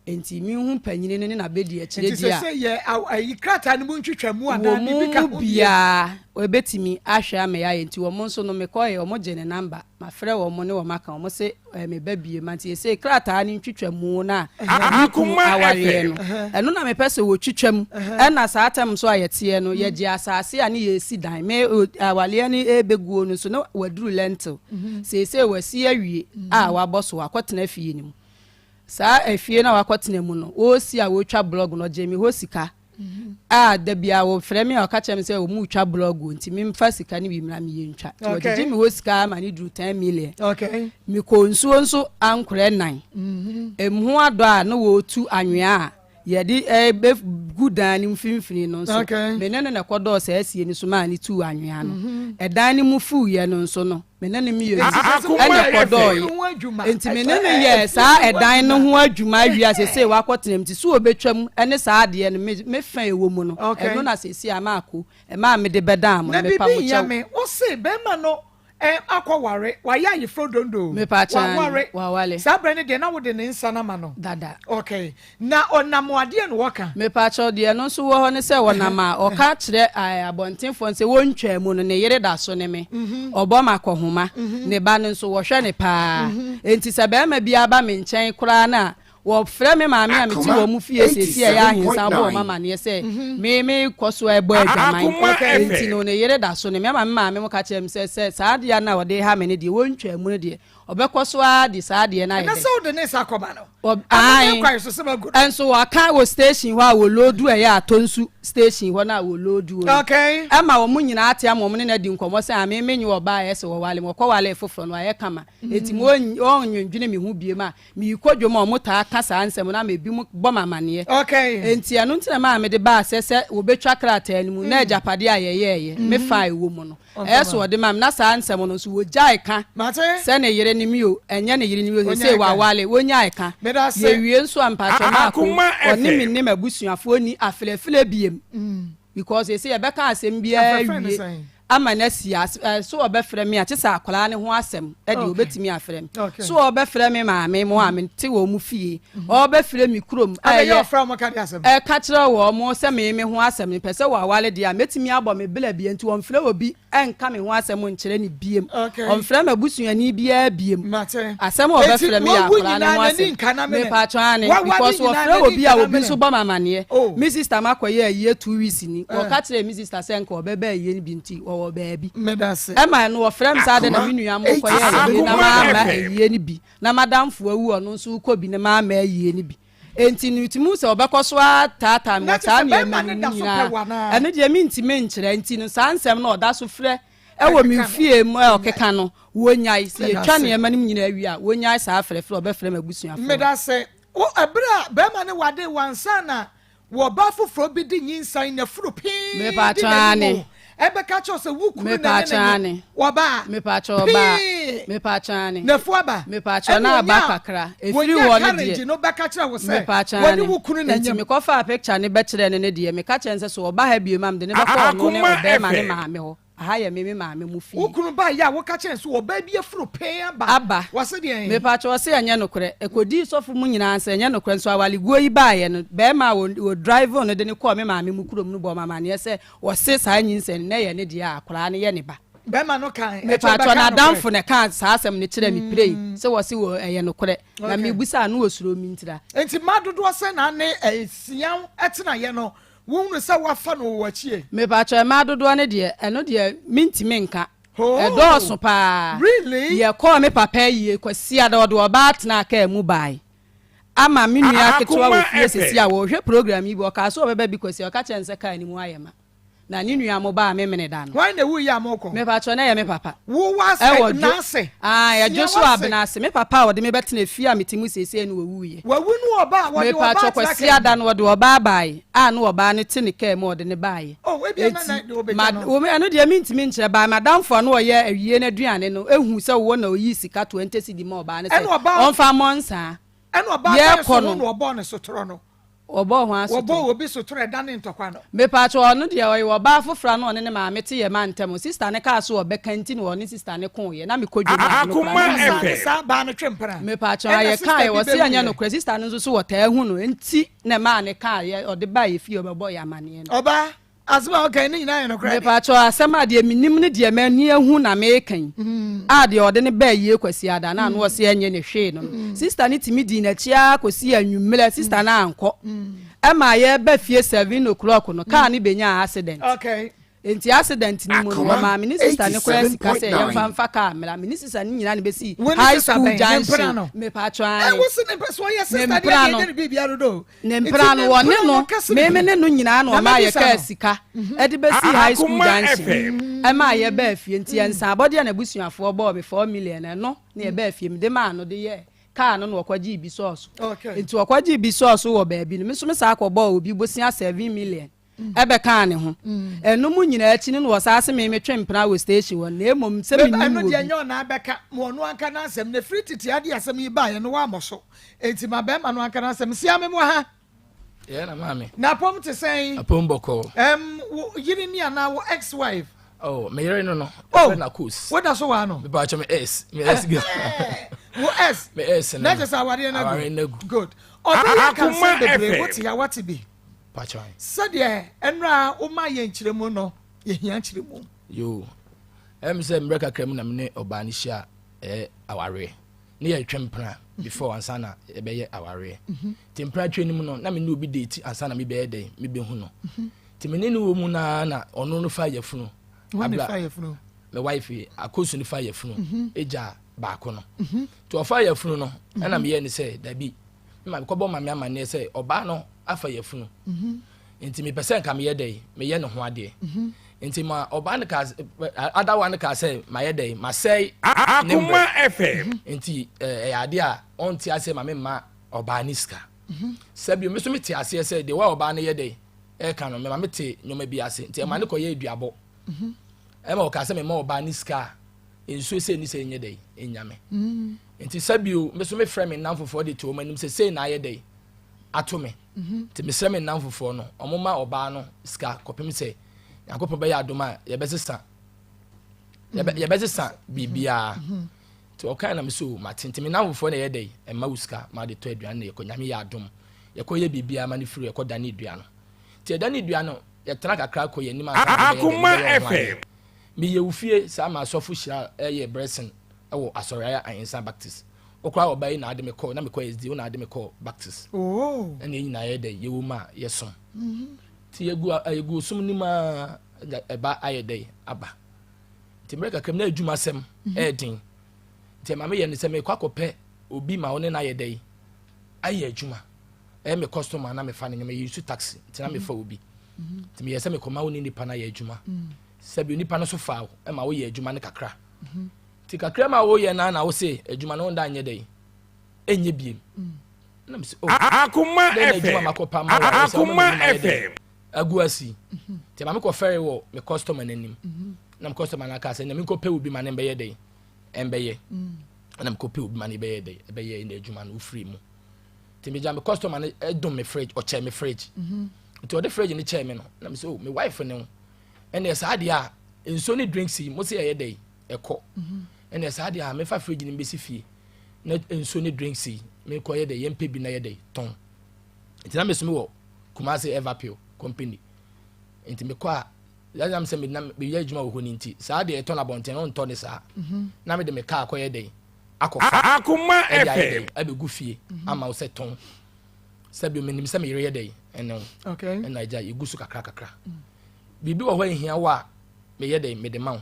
Enti menhu panyini no ne n'abɛdiakyire Nti di a. sese yɛ ayi krataa no mu ntwitwamu anaa Wɔn biribi ka mu ho bio? biara ɛbɛtumi ahwɛ ama yɛayɛ nti wɔn nso no mekɔeɛ wɔn gyee ne number mafrɛ wɔn ne wɔn aka wɔn se ɛɛ meba bie ma nti sese krataa no ntwitwamu no a me kunu Akoma awareɛ no FM. ɛno na mepɛ sɛ wɔtwitwa mu ɛna saa tɛm nso a yɛteɛ no yɛgye asaase a ne yɛresi dan me awareɛ no ɛrebɛguo no nso na waduru lentil seesei wasi awie a wabɔ so wakɔtena fie no mu. Saa efie no a wakɔtena mu no, wɔresi a wɔretwa blɔg no, ɔgyee me hɔ sika a da biara wɔfrɛ me a ɔka kyerɛ me sɛ wɔretwa blɔg o nti memfa sika no bi mmra me yɛntwa. Nti wɔgyegye me hɔ sika ma no duru 10 million. Mekɔɔ nsuo nso ankorɛ nan. Ɛmu adɔ a na wɔretu anwea a yɛde bɛgu dan no mfimfini no nso, me ne no na ɛkɔdɔɔ saa asie no so maa no tuu anwea no. Ɛdan no mu fuiɛ no nso no, me ne no mmienu na ɛkɔdɔɔeɛ. Enti me ne no yɛɛ saa ɛdan no ho adwuma awie a seesei wakɔtena mu. Nti sɛ ɔbɛtwam ne saa adeɛ no, me fa a ɛwɔ mu no, ɛno na seesei ama ako, ɛmaa mede bɛdaa mo no, Na mepa mo biribi hia kyɛw. me, wo se bɛrima no Ɛ, akɔware, wayɛ ayeforɔ dondo o. Mepa kyɛw, Waware. wawale. Saa berɛ no deɛ na wode ne nsa no ama no? Dada. Okay. Na ɔnam adeɛ na ɔka? Mepa kyɛw, deɛ ɛno nso wɔ hɔ ne sɛ ɔnam a, ɔka kyerɛ aɛ abɔntenfoɔ no sɛ wɔntwaa mu no, ne yere da so ne me. Ɔbɔ me akɔhoma. Ne ba no nso, wɔhwɛ no paa. Enti sɛ barima biara ba me nkyɛn koraa no a, Wɔfrɛ me maame a mete Akoma wɔn fie seesei a ɛyɛ ahensan bɔ wɔn 87.9. amanneɛ sɛ me mekɔ so rebɔ adwaman. Akoma Enti FM. no, ne yere da so ne me ama me maame mo ka kyerɛ me sɛ sɛ saa adeɛ no a ɔde reha me no deɛ wɔntwaa mu no deɛ, ɔbɛkɔ so ara de saa adeɛ no ayɛ Ɛnɛ dɛn? sɛ wode ne nsa akɔma no, Ɔ, amene ae. kwan so sɛ magu no. Nso wɔaka wɔ station hɔ a wɔloodu ɛyɛ Atonsu station hɔ no a wɔlooduo no. Okay. Ɛma wɔn nyinaa ate ama wɔn ne no adi nkɔmmɔ sɛ ame menye ɔbaa a ɛyɛ sɛ wɔwale me, wɔkɔwalee foforɔ no, wayɛ kama. Enti mo ɔnnwendwene me ho biom a Merekɔ dwom a, wɔtaa ka saa nsɛm no ama ebinom bɔ me amanneɛ. Enti ɛno nti na ɛmaa mede baa sɛ sɛ wɔbɛtwa krataa no mu na agyapadeɛ a yɛyɛeɛ, me fa a ɛwɔ mu no, ɛyɛ sɛ wɔde ma me. Na saa nsɛm no nso, wɔgyae ka sɛ ne yere ne me o, ɛnyɛ ne yere ne me o, seesei waware, wɔnyae ka. Yɛwie nso a, mpakyɛw Marko, ɔne me ne m'abusuafoɔ nni afilafila biom because seesei yɛbɛka asɛm biara awie. Ama no asi ase ɛ so ɔbɛfrɛ me a kyesɛ akwadaa no ho asɛm deɛ ɔbɛtumi afrɛ me so ɔbɛfrɛ me maame mo a mete wɔn mo fie ɔbɛfrɛ me kurom a ɛyɛ ɛka kyerɛ wɔn mo sɛ me me ho asɛm mepɛ sɛ wɔaware deɛ a mɛtumi abɔ me bla bie nti ɔmfrɛ obi ɛnka me ho asɛm nkyerɛ ne biem ɔmfrɛ m'abusuani biara biem asɛm a ɔbɛfrɛ me yɛ akwadaa no ho asɛm mepatwɔ ane because ɔfrɛ obi a obi nso bɔ me amaneɛ me sister makɔyɛ ayie 2 weeks ni wɔka kyerɛɛ me sister sɛ nka ɔbɛba ayie no bi nti ɔwɔ baabi. Ɛma ɛno wɔfrɛ me sɛ adɛn na me nua mo kɔyɛ ayie na mamma ayie no bi na m'adamfo awu ɔno nso rekɔ bi na mamma ayie no bi. Enti no metumi hu sɛ ɔbɛkɔ so ara taataa me wɔ saa nneɛma no mu nyinaa. Ɛno deɛ mentumi nkyerɛ nti no saa nsɛm no ɔda so frɛ wɔ me fie mu a ɔkeka no wɔnyae. Sɛ yɛtwa nneɛma no mu nyinaa wie a wɔnyae saa frɛfrɛ ɔbɛfrɛ m'abusuafoɔ no. Medase. Wo ɛberɛ a barima no wade wo ansa na Wɔ ɔbaa foforɔ bi de nyinsɛn n'afuru pee di n'anim ɛbɛka kyerɛ wo sɛ wo kunu na ɛne no nye ɔbaa pee n'afu aba ɛna ɔnya wɔnya courage no bɛka kyerɛ wo sɛ wɔne wo kunu na nyem. Nti mekɔfaa picture no bɛkyerɛɛ no no deɛ meka kyerɛɛ no sɛ sɛ ɔba ha bio a mede no bɛkɔ ɔno ne ɔbɛɛma ne maame hɔ. Aha yɛ me me maame mo fie. Wo kunu ba yɛ a woka kyerɛ no sɛ ɔbaa bi afuru pee aba. Aba. Wɔse deɛn? Mepakyɛ ɔse ɛnyɛ nokorɛ. Ɛkɔdii sɔfo mu nyinaa sɛ ɛnyɛ nokorɛ nso awareguo yi baeɛ no barima a wɔ drive no de no kɔɔ me maame mo kurom no bɔɔ me amaneɛ sɛ ɔse saa nyinsɛn no na ɛyɛ ne deɛ a akwadaa no yɛ ne ba. Barima no kae ɛkyɛ Mepakyɛ ɔbɛka nokorɛ. n'adamfo na ɛkaa saa asɛm no kyerɛɛ me prei sɛ wɔse wɔ ɛyɛ nokorɛ na mebisaa no ɔsuro me ntira. Nti mmaa dodoɔ sɛn na ne Sian tenaeɛ no Wohunu sɛ woafa no wɔ w'akyi ɛ? Mepakyɛw mmaa dodoɔ no deɛ ɛno deɛ mentumi nka. Oh! Ɛdɔɔso paa. Really? Yɛkɔɔ me papa ayie Kwasiada ɔde ɔbaa tenaa kaa mu bae ama me nua ketewa wɔ Akoma fie sɛsi a FM. wɔrehwɛ program yi bi ɔkaa sɛ ɔbɛba bi Kwasiada ɔka kyerɛɛ no sɛ kaa no mu ayɛ ma. Na ne nua mo baa Memeneda no. Hwan na ɛwuiɛ a morekɔ? Mepakyɛw na ɛyɛ me papa. Wo w'ase, Ɛwɔ dwo, n'ase. ae, Sia ɛdwo so w'ase. Abena ase. Me papa a ɔde me bɛtena fie a mete mu seesei no ɔwuiɛ. Wawu no ɔbaa, wɔde ɔbaa Mepakyɛw tena kaa Kwasiada mu. no ɔde ɔbaa baeɛ a na ɔbaa no te ne kaa mu a ɔde no baeɛ. Oh, ebia na na Enti, deɛ ɔbɛgya ma, no. wo, ɛno deɛ mentumi nkyerɛ, but m'adamfo a na ɔyɛ awie no aduane no huu sɛ wɔ na ɔyii sika 20 cedi maa ɔbaa no sɛ Ɛna ɔbaa. ɔmfa mmɔ nsaa. Ɛna ɔbaa bɛn so Yɛkɔ ho no. na ɔbɔɔ ne sotorɔ no? Wɔbɔɔ hwan Wɔbɔɔ sotorɔ? obi sotorɔ ɛdane ntɔkwa no. Mepaakyɛw ɔno deɛ ɔyɛ ɔbaa foforɔ a na ɔne ne maame te yɛ mantam. Sister no kaa so ɔbɛka nti na ɔne sister no koeɛ. Na mekɔ dwom a no koraa Akoma na mennim. Ɔsan ne FM. saa baa no twe mpena. Mepaakyɛw Ɛna ayɛ sister kaeɛ bi wɔse ɛnyɛ bɛwuiɛ. nokorɛ sister no nso so wɔtaa hu no nti na ɛmaa no kaeɛ ɔde baa yɛ fie ɔbɛbɔɔ yɛ amaneɛ no. Ɔbaa, asɛm a woka yi ne nyinaa yɛ nokorɛ deɛ? Mepaakyɛw asɛm a deɛ menim ne deɛ m'ani ahu na meka yi a deɛ ɔde no baa yie Kwasiada no a na ɔse ɛnyɛ ne hwee no no sister no tumi dii n'akyi ara kɔsii anwummerɛ sister no ankɔ ɛmaa yɛreba fie 7 o'clock no kaa no bɛnyaa accident. Okay. Enti accident no mu no, Akoma wɔmaa me ne sista no koraa sika sɛ 87.9. yɛmfa mfa kaa mmra. Me ne sista no nyinaa na ebesii Wo ne High sista School bɛn? Ne mpena Junction. no? Mepatwɔ Ɛ, ae. wo se ne mpɛ sɛ ɔyɛ Ne sista deɛ mpena deɛ no. ɛnyɛ ne biribiara dodo o. Ne Nti mpena ne no, wɔne mpena no no, ka se me ne me kunu. ne no nyinaa na Na wɔmaa mɛbisa yɛkaa no. sika de besii High School Akoma Junction FM. ɛmaa yɛbaa fie. Nti yɛnsa abɔdeɛ na abusuafoɔ bɔɔ me 4 million. Ɛno na yɛbaa fie. Mede maa no de yɛɛ kaa no na ɔkɔgyee bi sɔɔ so. Nti ɔkɔgyee bi sɔɔ so wɔ baabi no, me nso mesan kɔbɔɔ obi bosea 7 million ɛbɛkaa ne ho. Ɛno mu nyinaa akyi no na wɔsan se me metwe mpena wɔ station hɔ na mmom sɛ Meba mennim ɛno wɔ deɛ bi. nyɛ ɔna abɛka ma ɔno anka n'asɛm na ɛfiri tete adeɛ asɛm yi baeɛ no woammɔ so enti ma bɛrima no anka n'asɛm sia me mo ha. Yɛ na maame. Na apɔm te sɛn? Apɔm bɔkɔɔ. Wo yere ni anaa wo ex wife? Oh, me yere no. Oh, Ɛfrɛ na Kos. Woda so waa no? Mepa kyɛ me ex, me ex girl. Wo ex? Me ex no. Na kyerɛ sɛ awareɛ no agu. Awareɛ no agu. Good. Ɔbɛyɛ Akoma kansa bebree FM. wote a wate bi. Pa kyɛ. Sɛdeɛ ɛnora woma yɛ nkyerɛmu no, yɛhia nkyerɛmu. Yo. Ɛm sɛ mmerɛ kakra mu na me ne ɔbaa no hyia ɛyɛ awareɛ. Ne yɛ twɛ mpena before ansa na yɛbɛyɛ awareɛ. Nti mpena twɛ no mu no na me ne obi date ansa na mebɛyɛ dɛn mebɛhu no. Nti me ne no wɔ mu naa na ɔno no fa yɛfunu. Wɔn ne Abla- fa yɛfunu. Me wife yi akosu no fa yɛfunu egya baako no. Nti ɔfa yɛfunu no ɛna meyɛ ne sɛ dabi mma mekɔbɔ maame amanneɛ sɛ ɔbaa no afa yɛfunu nti mepɛ sɛ nka meyɛ dɛ meyɛ ne ho adeɛ. Nti ma ɔbaa no kaa adawa no kaa sɛ mayɛ dɛ masɛe ne Akoma mmerɛ. FM. Nti ɛyɛ adeɛ a ɔnte aseɛ ma memma ɔbaa ne sika. Sɛbi me so mete aseɛ sɛ deɛ wa ɔbaa no yɛ dɛ ɛka no mema mete nneɛma bi ase. Nti ɛma ne kɔyɛ aduabɔ ɛma ɔkaa sɛ mema ɔbaa ne sika a nsuo sɛ ni sɛ nyɛ dɛ ɛnya me. Nti sɛbio me so mefrɛ me nnam fofoɔ de to wɔn anim sɛ sei na ayɛ dɛ ato me. Nti mesrɛ me nnam fofoɔ no ɔmo ma ɔbaa no sika kɔpem sɛ Nyankopɔn bɛyɛ adom a yɛbɛsesa biribiara. Nti ɔkan na me so mate. Nti me nnam fofoɔ na ɛyɛ dɛ ɛma wo sika ma de tɔ aduane na yɛkɔ. Nyame yɛ adom yɛkɔ yɛ biribiara ma no firi yɛkɔ dane dua no. Nti yɛdane dua no yɛtena kakra kɔ yɛn anim ansa na yɛbɛyɛ dɛ, Akoma yɛbɛyɛ ɔho adeɛ. FM. Meyɛ wo fie saa ma asɔfo hyira ɛyɛ blessing ɛwɔ asɔre ayɛ Ahensa Baptist. Wokora ɔba yi na ade me kɔ na mekɔ SD wo na ade me kɔ Baptist. Oh. Ɛna yɛn nyinaa yɛ dɛ yɛwɔ mu a yɛsom. Nti yɛgu som no mu a ɛba ayɛ dɛ aba. Nti mmerɛ kakra mu na adwuma sɛm ɛyɛ den. Nti ɛma meyɛ no sɛ mekɔ akɔpɛ obi ma wo ne no ayɛ dɛ ayɛ adwuma. Ɛyɛ me customer na mefa no nyɛ meyɛ use taxi nti na mefa obi. Nti meyɛ sɛ mekɔma wo ne nipa no ayɛ adwuma. Sɛbi nipa no so fa wo ɛma woyɛ adwuma no kakra. Nti kakra ma woyɛ na na wo se adwuma no wonda nyɛ dɛ ɛnyɛ biem. Na me sɛ oh Akoma dɛn na adwuma FM. makɔpa ma wo a ɛsɛ woma Akoma m'anim ayɛ dɛ FM. agu asi. Nti ma mekɔfɛre wɔ me customer n'anim na me customer no aka sɛ na menkɔpɛ obi ma ne mbɛyɛ dɛ ɛmbɛyɛ. Ɛna mekɔpɛ obi ma ne bɛyɛ dɛ ɛbɛyɛ na adwuma no wofiri mu. Nti megya me customer no ɛdom me fridge, ɔkyɛ me fridge. Nti ɔde fridge no kyɛɛ me no na me sɛ oh me wife ne ho ɛnna saa deɛ a nsuo ne drinks yi mo sɛ ɛyɛ dɛ ɛkɔ ɛnna saa deɛ a mefa fridge no mbɛsi fie na nsuo ne drinks yi mekɔ yɛ dɛ yɛmpɛ bi na yɛ dɛ tɔn. Nti na meso wɔ Kumasi Everpure company. Nti mekɔ a yɛnam sɛ menam meyɛ adwuma wɔ hɔ no nti saa deɛ ɛtɔ no abɔnten no ntɔ ne saa na mede me kaa kɔyɛ dɛ akɔfa Akoma ɛde ayɛ FM. dɛ abɛgu fie ama wo sɛ tɔn. Sɛbi menim sɛ meyere yɛ dɛ ɛne wo ɛna agya yɛgu so kakra kakra. Biribi wɔ hɔ a ehia wo a meyɛ dɛ mede ma wo.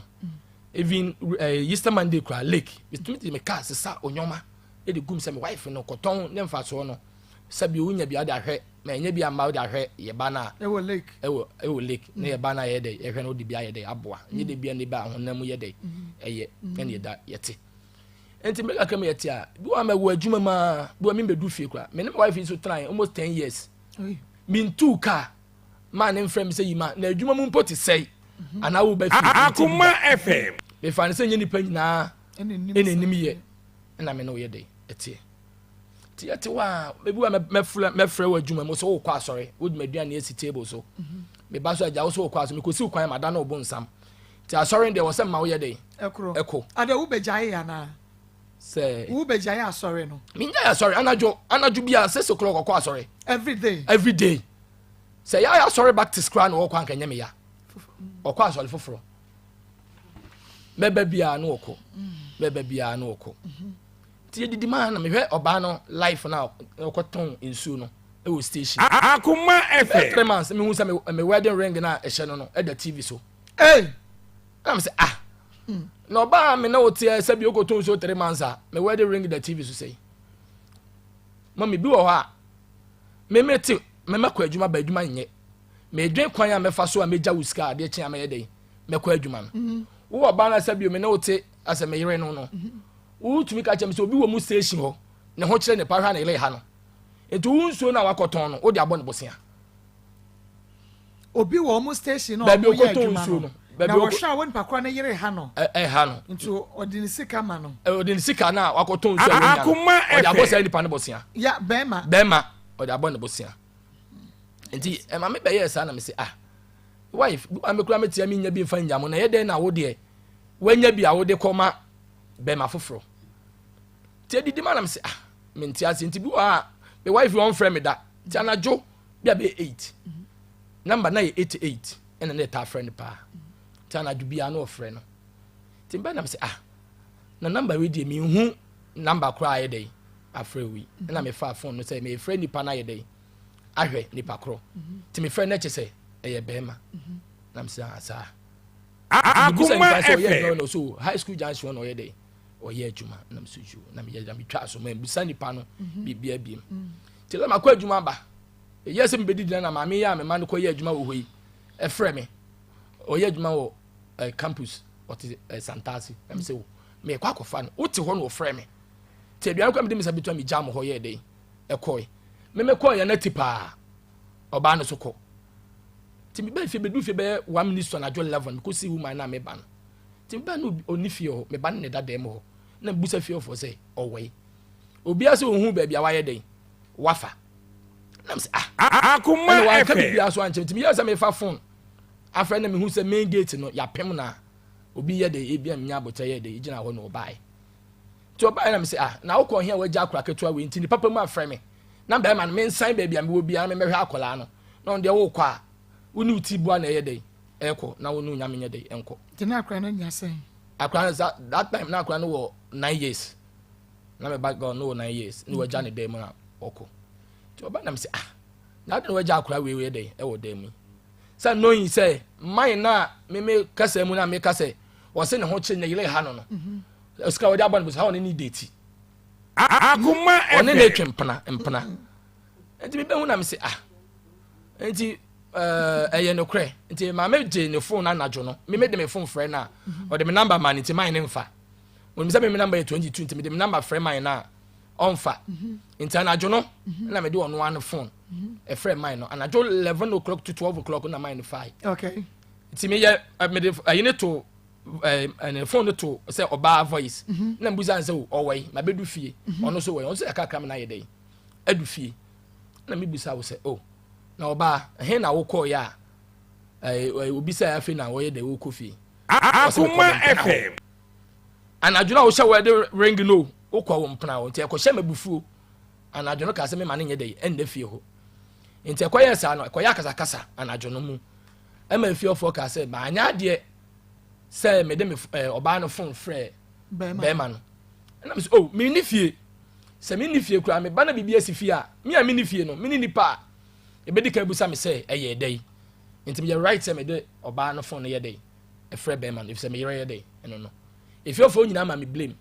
Even Easter Monday kora lake metumi de me kaa sesa onyɔma ɛde gum sɛ me wife no kɔtɔn ne mfasoɔ no sɛbi wonya bi a wode ahwɛ ma ɛnyɛ bi amma wode ahwɛ yɛ ba no a Ɛwɔ lake. Ɛwɔ lake na yɛ ba no a yɛ dɛ yɛhwɛ no wode bi ayɛ dɛ aboa nyɛ de bia ne ba ahonam mu yɛ dɛ ɛyɛ ɛne yɛda yɛte. Nti mmerɛ kakra mu yɛte a bi wɔ a mɛwɔ adwuma mu a bi wɔ membɛdu fie koraa. Me ne my wife nso tenae almost 10 years. Oi. Mentuu kaa maa ne mfrɛ me sɛ yi ma na adwuma mu mpo te sɛe anaa woba fie. Akoma FM. Mefa no sɛ nyɛ nipa nyinaa Ɛna nim ɛna sɛ- anim yɛ ɛna me ne woyɛ dɛ ɛteɛ. Nti yɛte hɔ a, ebi wɔ a mɛfrɛ mɛfrɛ wɔ adwuma mu sɛ wokɔ asɔre, wode m'aduane asi table so. Meba so agya wo sɛ wokɔ asɔre, mekɔsi wo kwan ma da na ɔbɔ nsam. Nti asɔre no deɛ wɔ sɛ mma woyɛ dɛn? Ɛkorɔ. Ɛkɔ. Ada wobɛgyae anaa? Sɛ. Wobɛgyae asɔre no? Mengyae asɔre, anadwo, anadwo bi a 6 o'clock ɔkɔ asɔre. Every day? Every day. Sɛ yɛayɛ asɔre Baptist koraa na ɔkɔ anka nyɛ me ya. Ɔkɔ asɔre foforɔ. Mɛba biara na ɔkɔ. Mɛba biara na ɔkɔ. Nti yɛdidi maa na mehwɛ ɔbaa no life na ɔkɔtɔn nsuo no ɛwɔ station. Akoma FM. 3 months mehu sɛ me wedding ring na ɛhyɛ no ɛda TV so. Hey! Na me sɛ, ah, na ɔbaa me na ɔte sɛ bi ɔkɔtɔn nsuo 3 months a me wedding ring da TV so sɛyi. Mami bi wɔ hɔ a me me te me mɛkɔ adwuma ba, adwuma nyɛ medwen kwan a mɛfa so a mɛgya wo sika adeɛ kyen a mɛyɛ dɛn mɛkɔ adwuma no. Wowɔ ɔbaa no sɛ bio me ne wo te asɛ me yere no, wotumi ka kyerɛ me sɛ obi wɔ mu station hɔ ne ho kyerɛ ne pa hwɛ a ne yere ha no, nti wo nsuo no a wakɔtɔn no wode abɔ ne bosea. Obi wɔ ɔmo station na baabi ɔmo yɛ ɔkɔtɔn adwuma nsuo no no, baabi na wɔhwɛ a wɔn nipa korɔ ne yere ha no. Ɛha no. Nti ɔde ne sika ma no. Ɔde ne sika no a wakɔtɔn nsuo a wanya no Akoma ɔde abɔ FM. saa nipa no bosea. Ya bɛrima. Bɛrima, ɔde abɔ ne bosea. Nti ɛma me bɛyɛɛ saa na me sɛ, ah, wife bi wa mekura metia menya bi mfa nya mo na ɛyɛ dɛn na wo deɛ wanya bi a wode kɔma bɛrima foforɔ? Nti adidi ma na me sɛ, ah, mente ase. Nti bi wɔ a me wife wɔn frɛ me da, nti anadwo bi a bɛyɛ 8, number na yɛ 88 ɛna ne taa frɛ no paa. Nti anadwo biara na ɔfrɛ no. Nti mbɛ na me sɛ, ah, na number wei deɛ menhu number koraa ayɛ dɛn afrɛ wei. Ɛna mefa phone no sɛ mefrɛ nipa no ayɛ dɛn ahwɛ nipa korɔ. Nti mefrɛ no kyɛ sɛ ɛyɛ bɛrima na mesɛ, ah, saa. Akoma nipa sɛ ɔyɛ adwuma FM. no so high school junction na ɔyɛ dɛn ɔyɛ adwuma. Na mesɛ yo, na meyɛ na metwa so ma mbusa nipa no biribia biem. Nti lɛ makɔ adwuma ba, ɛyɛ sɛ mebɛdidi na maame yi a mema no kɔyɛ adwuma wɔ hɔ yi ɛfrɛ me. Ɔyɛ adwuma wɔ campus, ɔte Santase. Na mesɛ wo mekɔ akɔfa no, wote hɔ na ɔfrɛ me. Nti aduane kɔ mede mesa bɛtuma megya mo hɔ yɛ dɛn ɛkɔe. Memekɔɔ yɛ no ati paa ɔbaa no so kɔ. Nti mebaa fie, bɛdu fie bɛyɛ 1 minute to anadwo 11, mekɔsi woman no a meba no. Nti mebaa no ɔni fie hɔ, meba no ne da dan mu hɔ na mebusa fie hɔfoɔ sɛ ɔwɔ yi, obiara sɛ ɔhu baabi a wayɛ dɛn wafa. Na mesɛ, ah, Akoma ɛna wanka FM. biribiara so ankyerɛ. Nti meyɛ sɛ mefa phone afrɛ na mehu sɛ main gate no yɛapem na obi yɛ de ebi a menya abotɛ yɛ de gyina hɔ na ɔbaeɛ. Nti ɔbaeɛ na mesɛ, ah, na wokɔ he a wagya akora ketewa wei? Nti ne papa mu afrɛ me na bɛrima no mensan baabi a mewɔ biara memmɛhwɛ akwaraa no na ɔno deɛ wokɔ a wo ne wo ti boa na ɛyɛ dɛn ɛkɔ na wo ne onyame nyɛ dɛn ɛnkɔ. Nti na akora no nya sɛn? Akora no sa that time na akora no wɔ 9 years na meba girl no wɔ 9 years na wagya ne dan mu na ɔkɔ. Nti ɔba na mesɛ, ah, na adi na wagya akora wei wei dɛn ɛwɔ dan mu yi sɛ knowing sɛ man na meme kasa mu na meka sɛ ɔse ne ho kyerɛ ne yere ha no, sika wɔde abɔ no bosea ɔne ne date. Akoma ɔne ne FM. twe mpena mpena. Nti mebɛhu na mese, ah, nti ɛyɛ nokorɛ. Nti maame gye ne phone anadwo no, meme de me phone frɛ no a ɔde me number ma no. Nti man ne mfa onim sɛ meme number yɛ 22, nti mede me number frɛ man no a ɔmfa. Nti anadwo no na mede ɔno ano phone ɛfrɛ man no anadwo 11 o'clock to 12 o'clock na man no fae. Nti meyɛ mede ɛyi ne to ɛne phone no to sɛ ɔbaa voice na mbusa n sɛ o ɔwɔ yi mabɛdu fie. Ɔno nso wɔ yi, ɔno nso yɛ kakra mi na ayɛ dɛ adu fie na mebusa wo sɛ o na ɔbaa ɛhe na wokɔɔ yɛ a ɛɛ ɛɛ obi sɛ afei na wɔyɛ dɛ wokɔ fie. Ɔsɛ mekɔ Akoma me mpena hɔ. FM. Anadwo no a wohyɛ wɔde ring no wokɔ wo mpena hɔ. Nti ɛkɔhyɛ mabufuo anadwo no kaa sɛ mema no nyɛ dɛ ɛnda fie hɔ. Nti ɛkɔyɛ saa no ɛkɔyɛ akasakasa anadwo no mu ɛma efiefoɔ kaa sɛ maanyɛ adeɛ sɛ mede me ɔbaa no phone frɛ bɛrima. Bɛrima no ɛna mesɛ, oh, menni fie. Sɛ menni fie koraa meba na biribi asi fie a, me a menni fie no mene nipa a ɛbɛdi kan busa me sɛ ɛyɛ dɛn. Nti meyɛ right sɛ mede ɔbaa no phone no yɛ dɛn ɛfrɛ bɛrima no ɛfisɛ meyerɛ yɛ dɛn ɛno no. Efiefoɔ nyinaa ma me blame.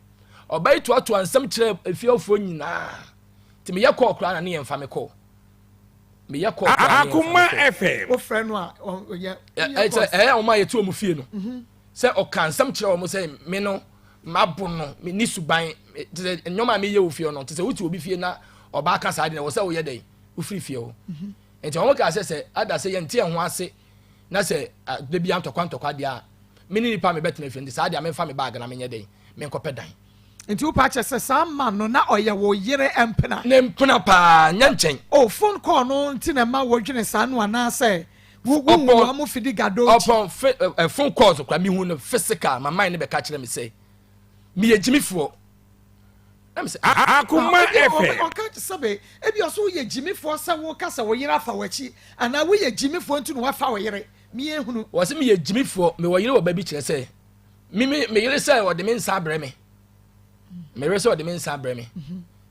Ɔbaa yi toatoa nsɛm kyerɛ efiefoɔ nyinaa. Nti meyɛ kɔɔ koraa na ne yɛmfa me kɔɔ, meyɛ kɔɔ koraa ne yɛmfa me Akoma kɔɔ. FM. Wofrɛ no a ɔyɛ ɛ sɛ ɛyɛ wɔn a yɛte wɔn fie no sɛ ɔka nsɛm kyerɛ wɔn sɛ me no mabo no me ni suban te sɛ nneɛma a meyɛ wɔ fie no te sɛ wote obi fie na ɔbaa ka saa de na wɔ sɛ woyɛ dɛn wofiri fie hɔ. Nti wɔn ka sɛ ada sɛ yɛnte yɛn ho ase na sɛ beebi ntɔkwa ntɔkwa deɛ a me ne nipa a mebɛtena fie nti saa deɛ memfa me bag na menyɛ dɛn menkɔpɛ dan. Nti wopɛ akyɛ sɛ saa man no na ɔyɛ wo yere mpena? Ne mpena paa, nyɛ nkyɛn. Oh, phone call no nti na ɛma wodwene saa no anaasɛ wo wo hu wɔn fidi gado akyi? Ɔpɔn fe ɛ phone calls kora mehu no physical, my mind ne bɛka kyerɛ me sɛ meyɛ gyimifoɔ. Na me sɛ ah. Akoma FM. Ɔka sɛbe ebi ɔso woyɛ gyimifoɔ sɛ woka sɛ wo yere afa w'akyi anaa woyɛ gyimifoɔ nti na wafa wo yere. Meyɛ hunu. Wɔse meyɛ gyimifoɔ, mewɔ yere wɔ ba bi kyerɛ sɛ me me me yere sɛ ɔde me nsa abrɛ me. Me yere sɛ ɔde me nsa abrɛ me.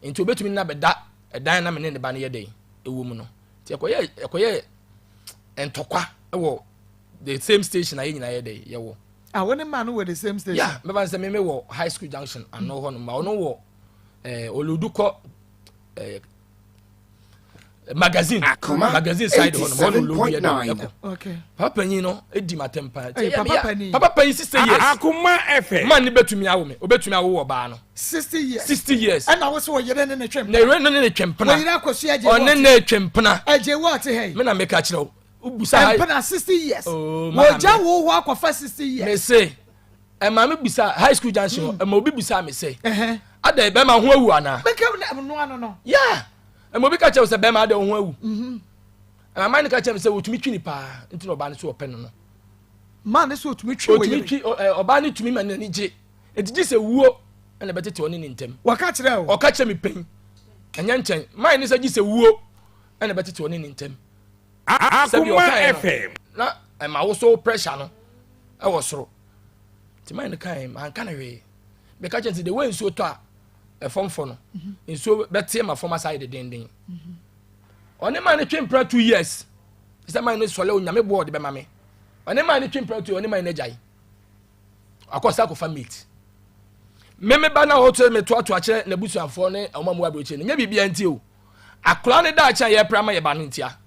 Nti obetumi na bɛda ɛdan na me ne ne ba no yɛ dɛn ɛwɔ mu no. Nti ɛkɔyɛ ɛkɔyɛ ntɔkwa wɔ the same station a yɛ nyinaa yɛ dɛn yɛwɔ. Ah, wo ne maa no wɔ the same station? Yeah, mɛfa sɛ me me wɔ high school junction ano hɔ nom, ma ɔno wɔ ɛɛ oludu kɔ ɛɛ magazine Akoma magazine side hɔ nom hɔ no oludu yɛ dɛn 87.9. ɛkɔ. Okay. Papa panyin no edi ma tɛm paa. Hey, papa panyin. Papa panyin 60 years. Akoma FM. Man ne betumi awo me, obetumi awo ɔbaa no. 60 years. 60 years. Ɛna wo sɛ ɔyere ne ne twɛm. Na yere ne ne twɛmpena. Ɔyere akɔsua agye Ɔne ne twɛmpena. Agye wɔ ɔte ha yi. Me na meka kyerɛ wo. Wobusa ha. Mpena 60 years. Oh, Wɔgya wo hɔ akɔfa 60 years. Me se, ɛma me bisa high school junction hɔ, ɛma obi bisa me sɛ, adɛ bɛrima ho awu anaa? Meka no ano no. Yeah. Ɛma obi ka kyerɛ wo sɛ bɛrima adɛ ho awu. Ɛma man no ka kyerɛ me sɛ wɔtumi twi ne paa, nti na ɔbaa no so ɔpɛ no no. Man no so ɔtumi twi wɔ yere. Ɔtumi twi, ɔbaa no tumi ma n'ani gye. Nti gye sɛ wuo ɛna ɛbɛtete ɔne ne ntam. Wɔka kyerɛ wo? Ɔka kyerɛ me pɛn. Ɛnyɛ nkyɛn. Man no sɛ gye sɛ wuo ɛna ɛbɛtete ɔne ne ntam. Sɛbi Akoma ɔkaeɛ no, FM. na ɛma wo so pressure no ɛwɔ soro. Nti man no kaeɛ, manka no hwee. Meka kyerɛ no sɛ the way nsuo tɔ a ɛfam fɔ no, nsuo bɛteɛ ma fam asa ayɛ dedenden. Ɔne man no twe mpena 2 years. Sɛ man no sɔle onyame boɔ ɔde bɛma me. Ɔne man no twe mpena 2 ɔne man no agyae. Akɔsa akɔfa mate. Me me ba na ɔto me toatoa kyerɛ n'abusuafoɔ ne ɔma mu aburokyire no nyɛ biribiara nti o. Akwadaa no daakye a yɛrepra ama yɛ ba no ntia.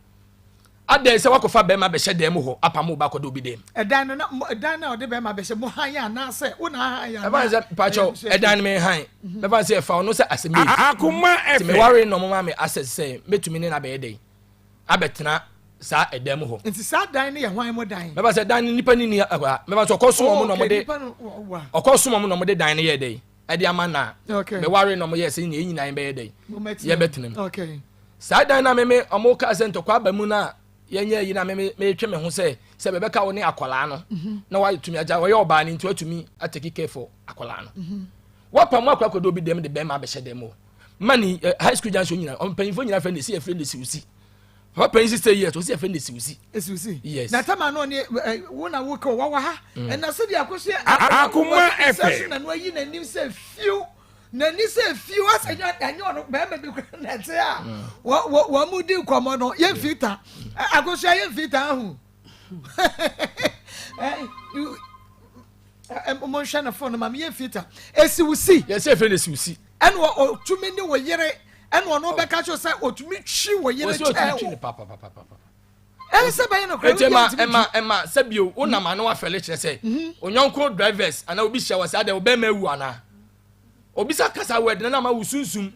Adɛn sɛ wakɔfa bɛrima bɛhyɛ dan mu hɔ apam wo ba akɔda obi dan mu. Ɛdan no na ɛdan no a ɔde bɛrima bɛhyɛ mo han anaasɛ wo na ahan anaa? Ɛfa sɛ mpakyɛw ɛdan no me han. Mɛfa sɛ ɛfa ɔno sɛ asɛm mate. Akoma Nti FM. meware no ɔmo ma me access sɛ mɛtumi ne no abɛyɛ dɛn abɛtena saa ɛdan mu hɔ. Nti saa dan no yɛ hwan mo dan? Mɛfa sɛ dan no nipa ni ni ɛhɔ mɛfa sɛ ɔkɔ som ɔmo na ɔmo de Okay, nipa no wa. ɔkɔ som ɔmo na ɔmo de dan no yɛ dɛn ɛde ama na Okay. meware na ɔmo yɛ sɛ yɛn nyinaa bɛyɛ dɛn yɛbɛtena mu. Okay. Saa dan na meme ɔmo ka sɛ ntɔkwa aba mu na yɛnyɛ yi na meme metwe me ho sɛ sɛ bɛbɛka wo ne akwadaa no na watumi agya ɔyɛ ɔbaa no nti watumi atake care for akwadaa no. Wapam akɔ akɔdɔ obi dɛm de bɛrima abɛhyɛ dɛm o. Mani high school junction nyinaa mpanyinfoɔ nyinaa fɛ ne si yɛfrɛ ne siwusi. Papa panyin 60 years ɔsi yɛfrɛ ne siwusi. Esiwusi. Yes. Na tama no ne wo na wo ka wɔ ha. Ɛna sɛ de akɔhyɛ Akoma sɛ so FM. na no ayi n'anim sɛ fiw. N'ani sɛ fiw asɛ nyɛ ɛnyɛ ɔno bɛrima bi kura na ɛte a. Wɔ wɔ wɔn mu di nkɔmɔ no yɛn fi ta. Akosua yɛn fi ta ahu. Mo nhwɛ ne phone no ma me yɛn fi ta. Esiwusi. Yɛsɛ yɛfrɛ ne siwusi. Ɛna ɔtumi ne wo yere ɛna ɔno bɛka kyerɛ sɛ ɔtumi twi wo yere Wɔsi ɔtumi kyɛɛ twi ne wo. papapapapa. Ɛne sɛ bɛyɛ no koraa Eti ɛma woyɛ ntumi ɛma ɛma sɛbio wonam ano afɛle kyerɛ sɛ onyɔnko drivers anaa obi hyia wɔ sɛ adɛ ɔbɛrima awu anaa obisa kasa word na na ama wo sunsum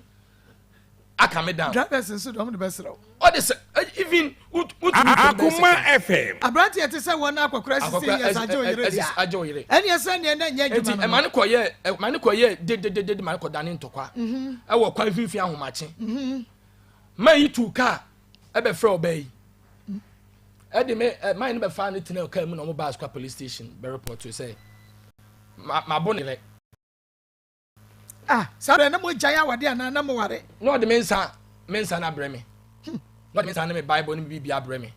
aka me down. Drivers nso de ɔmo de bɛsrɛ wo. Ɔde sɛ even wotumi twɛm bɛyɛ Akoma second. FM. Aberanteɛ te sɛ wɔn akɔkora 60 Akɔkora years agye wo yere ɛsi deɛ agye wo yere. ɛneɛ sɛ neɛ na nyɛ Eti adwuma no ɛma no. ne kɔyɛ ɛma ne kɔyɛ dededede ma ne kɔdane ntɔkwa ɛwɔ kwan mfimfini ahomakye. Man yi tu kaa ɛbɛfrɛ ɔbaa yi. Ɛde me ɛ man no bɛfa ne tena kaa mu na ɔmo baa Asukwa police station bɛ report sɛ ma ma bo ne yere. Ah, saa berɛ na mo gyae awade anaa na mo ware? Na ɔde me nsa me nsa no abrɛ me. Na ɔde me nsa ne me Bible ne me biribi abrɛ me.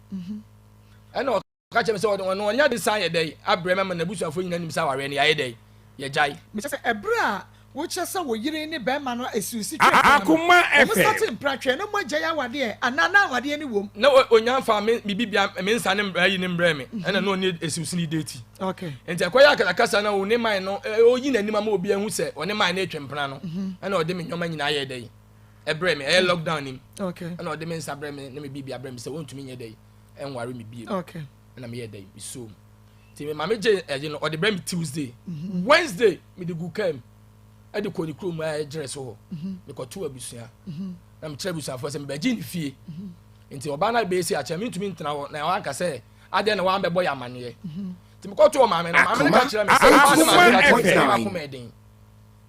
Ɛna ɔka kyerɛ me sɛ ɔde ɔno ɔnya de nsa yɛ dɛ abrɛ me ama n'abusuafoɔ nyinaa nim sɛ awareɛ no yɛayɛ dɛ yɛgyae. Mekyerɛ sɛ ɛberɛ a wokyerɛ sɛ wo yere ne bɛrima no asiwsi twɛn paa no, Akoma wɔn FM. sate mpratwɛn na moagyae awadeɛ anaa na awadeɛ no wom? Na ɔnya mfa me me bibia me nsa ne mbra yi ne mbrɛ me ɛna na ɔne asiwsi ne date. Okay. Nti ɛkɔyɛ akasakasa na ɔne man no ɔyi n'anim ama obi ahu sɛ ɔne man no atwa mpena no ɛna ɔde me nneɛma nyinaa yɛ dɛ ɛbrɛ me ɛyɛ lockdown nim. Okay. Ɛna ɔde me nsa brɛ me ne me bibia brɛ me sɛ wɔntumi nyɛ dɛ ɛnware me bie. Okay. Ɛna meyɛ dɛ mesuo mu. Nti me maame gye ɛgye no ɔde brɛ me Tuesday. Wednesday mede gu kaa mu ɛde kɔ ne kurom a ɛgyerɛ so hɔ. Mekɔto abusua. Na mekyerɛ abusuafoɔ sɛ mebɛgye ne fie. Nti ɔbaa no abɛyɛ si akyɛ mentumi ntena hɔ na wanka sɛ adeɛ na wambɛbɔ yɛ amanneɛ. Nti mekɔto maame no, maame no ka kyerɛ me sɛ ɔbaa no maame ka kyerɛ me sɛ Akoma makoma ɛden.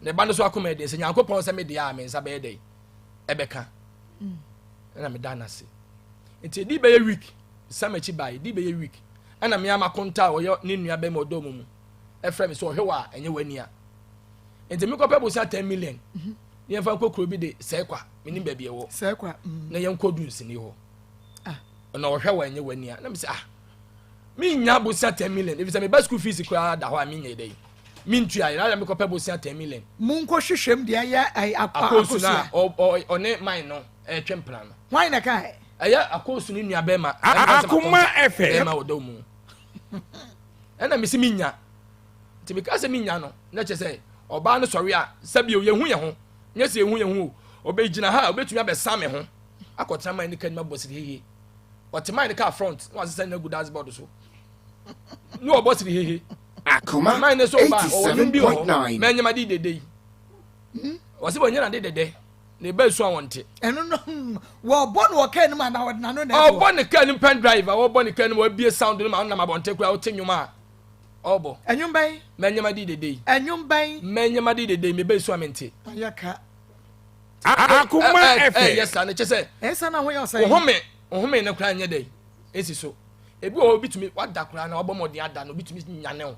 Ne ba no so akoma ɛden sɛ Nyankopɔn sɛ me deɛ a me nsa bɛyɛ dɛn ɛbɛka. Ɛna meda no ase. Nti ɛdi bɛyɛ week san m'akyi bae ɛdi bɛyɛ week ɛna me ama konta a ɔyɛ ne nua bɛma ɔdɔ mu mu ɛfrɛ me sɛ ɔhwɛ wɔ a ɛnyɛ w'ani a. Nti mekɔpɛ bosia 10 million ne yɛmfa nkɔ kuro bi de sɛɛkwa menim baabi ɛwɔ sɛɛkwa na yɛnkɔ du nsini hɔ. Ah. Na ɔhwɛ wɔ ɛnyɛ w'ani a na mesɛ ah menya bosia 10 million efisɛ meba school fees koraa da hɔ a menyɛ dɛ mentua yɛ na mekɔpɛ bosia 10 million. Monkɔ hwehwɛm deɛ ɛyɛ akoosu na ɔne man no ɛtwe mpena no. Hwan na ka ɛyɛ akoosu ne nua bɛrima. Akoma FM. Bɛrima ɔdɔ mu ɛna mesi menya nti meka sɛ menya no na kyerɛ sɛ ɔbaa no sɔre a sɛbio yɛhu yɛn ho nyɛ sɛ yɛhu yɛn ho o ɔbɛgyina ha a ɔbɛtumi abɛsa me ho akɔtena man ne ka nim abɔ siri hehe ɔte man ne kaa front na wasesa no agu dashboard so ne ɔbɔ siri hehe Akoma man ne so ba ɔwɔ nwom bi wɔ hɔ 87.9. mɛnyɛma de dede yi ɔsɛ wɔnyɛ nade dede na ɛbɛ su a wɔnte ɛno no wɔbɔ no wɔ kaa no mu anaa wɔde n'ano na ɛbɔ ɔbɔ ne kaa nim pen drive a wɔbɔ ne kaa nim wɔabie sound no ma ɔnam abɔnten koraa wote nnwom a ɔbɔ ɛnwom bɛn mɛnyɛma de dede yi ɛnwom bɛn mɛnyɛma de dede yi mebɛ su a mente ayɛ ka Akoma ɛyɛ FM. saa no kyɛ sɛ ɛyɛ na ho yɛ ɔsɛn ohome ohome no koraa nyɛ dɛ esi so ebi wɔ hɔ obi tumi wada koraa na wabɔ mmɔden ada no obi tumi nyane wo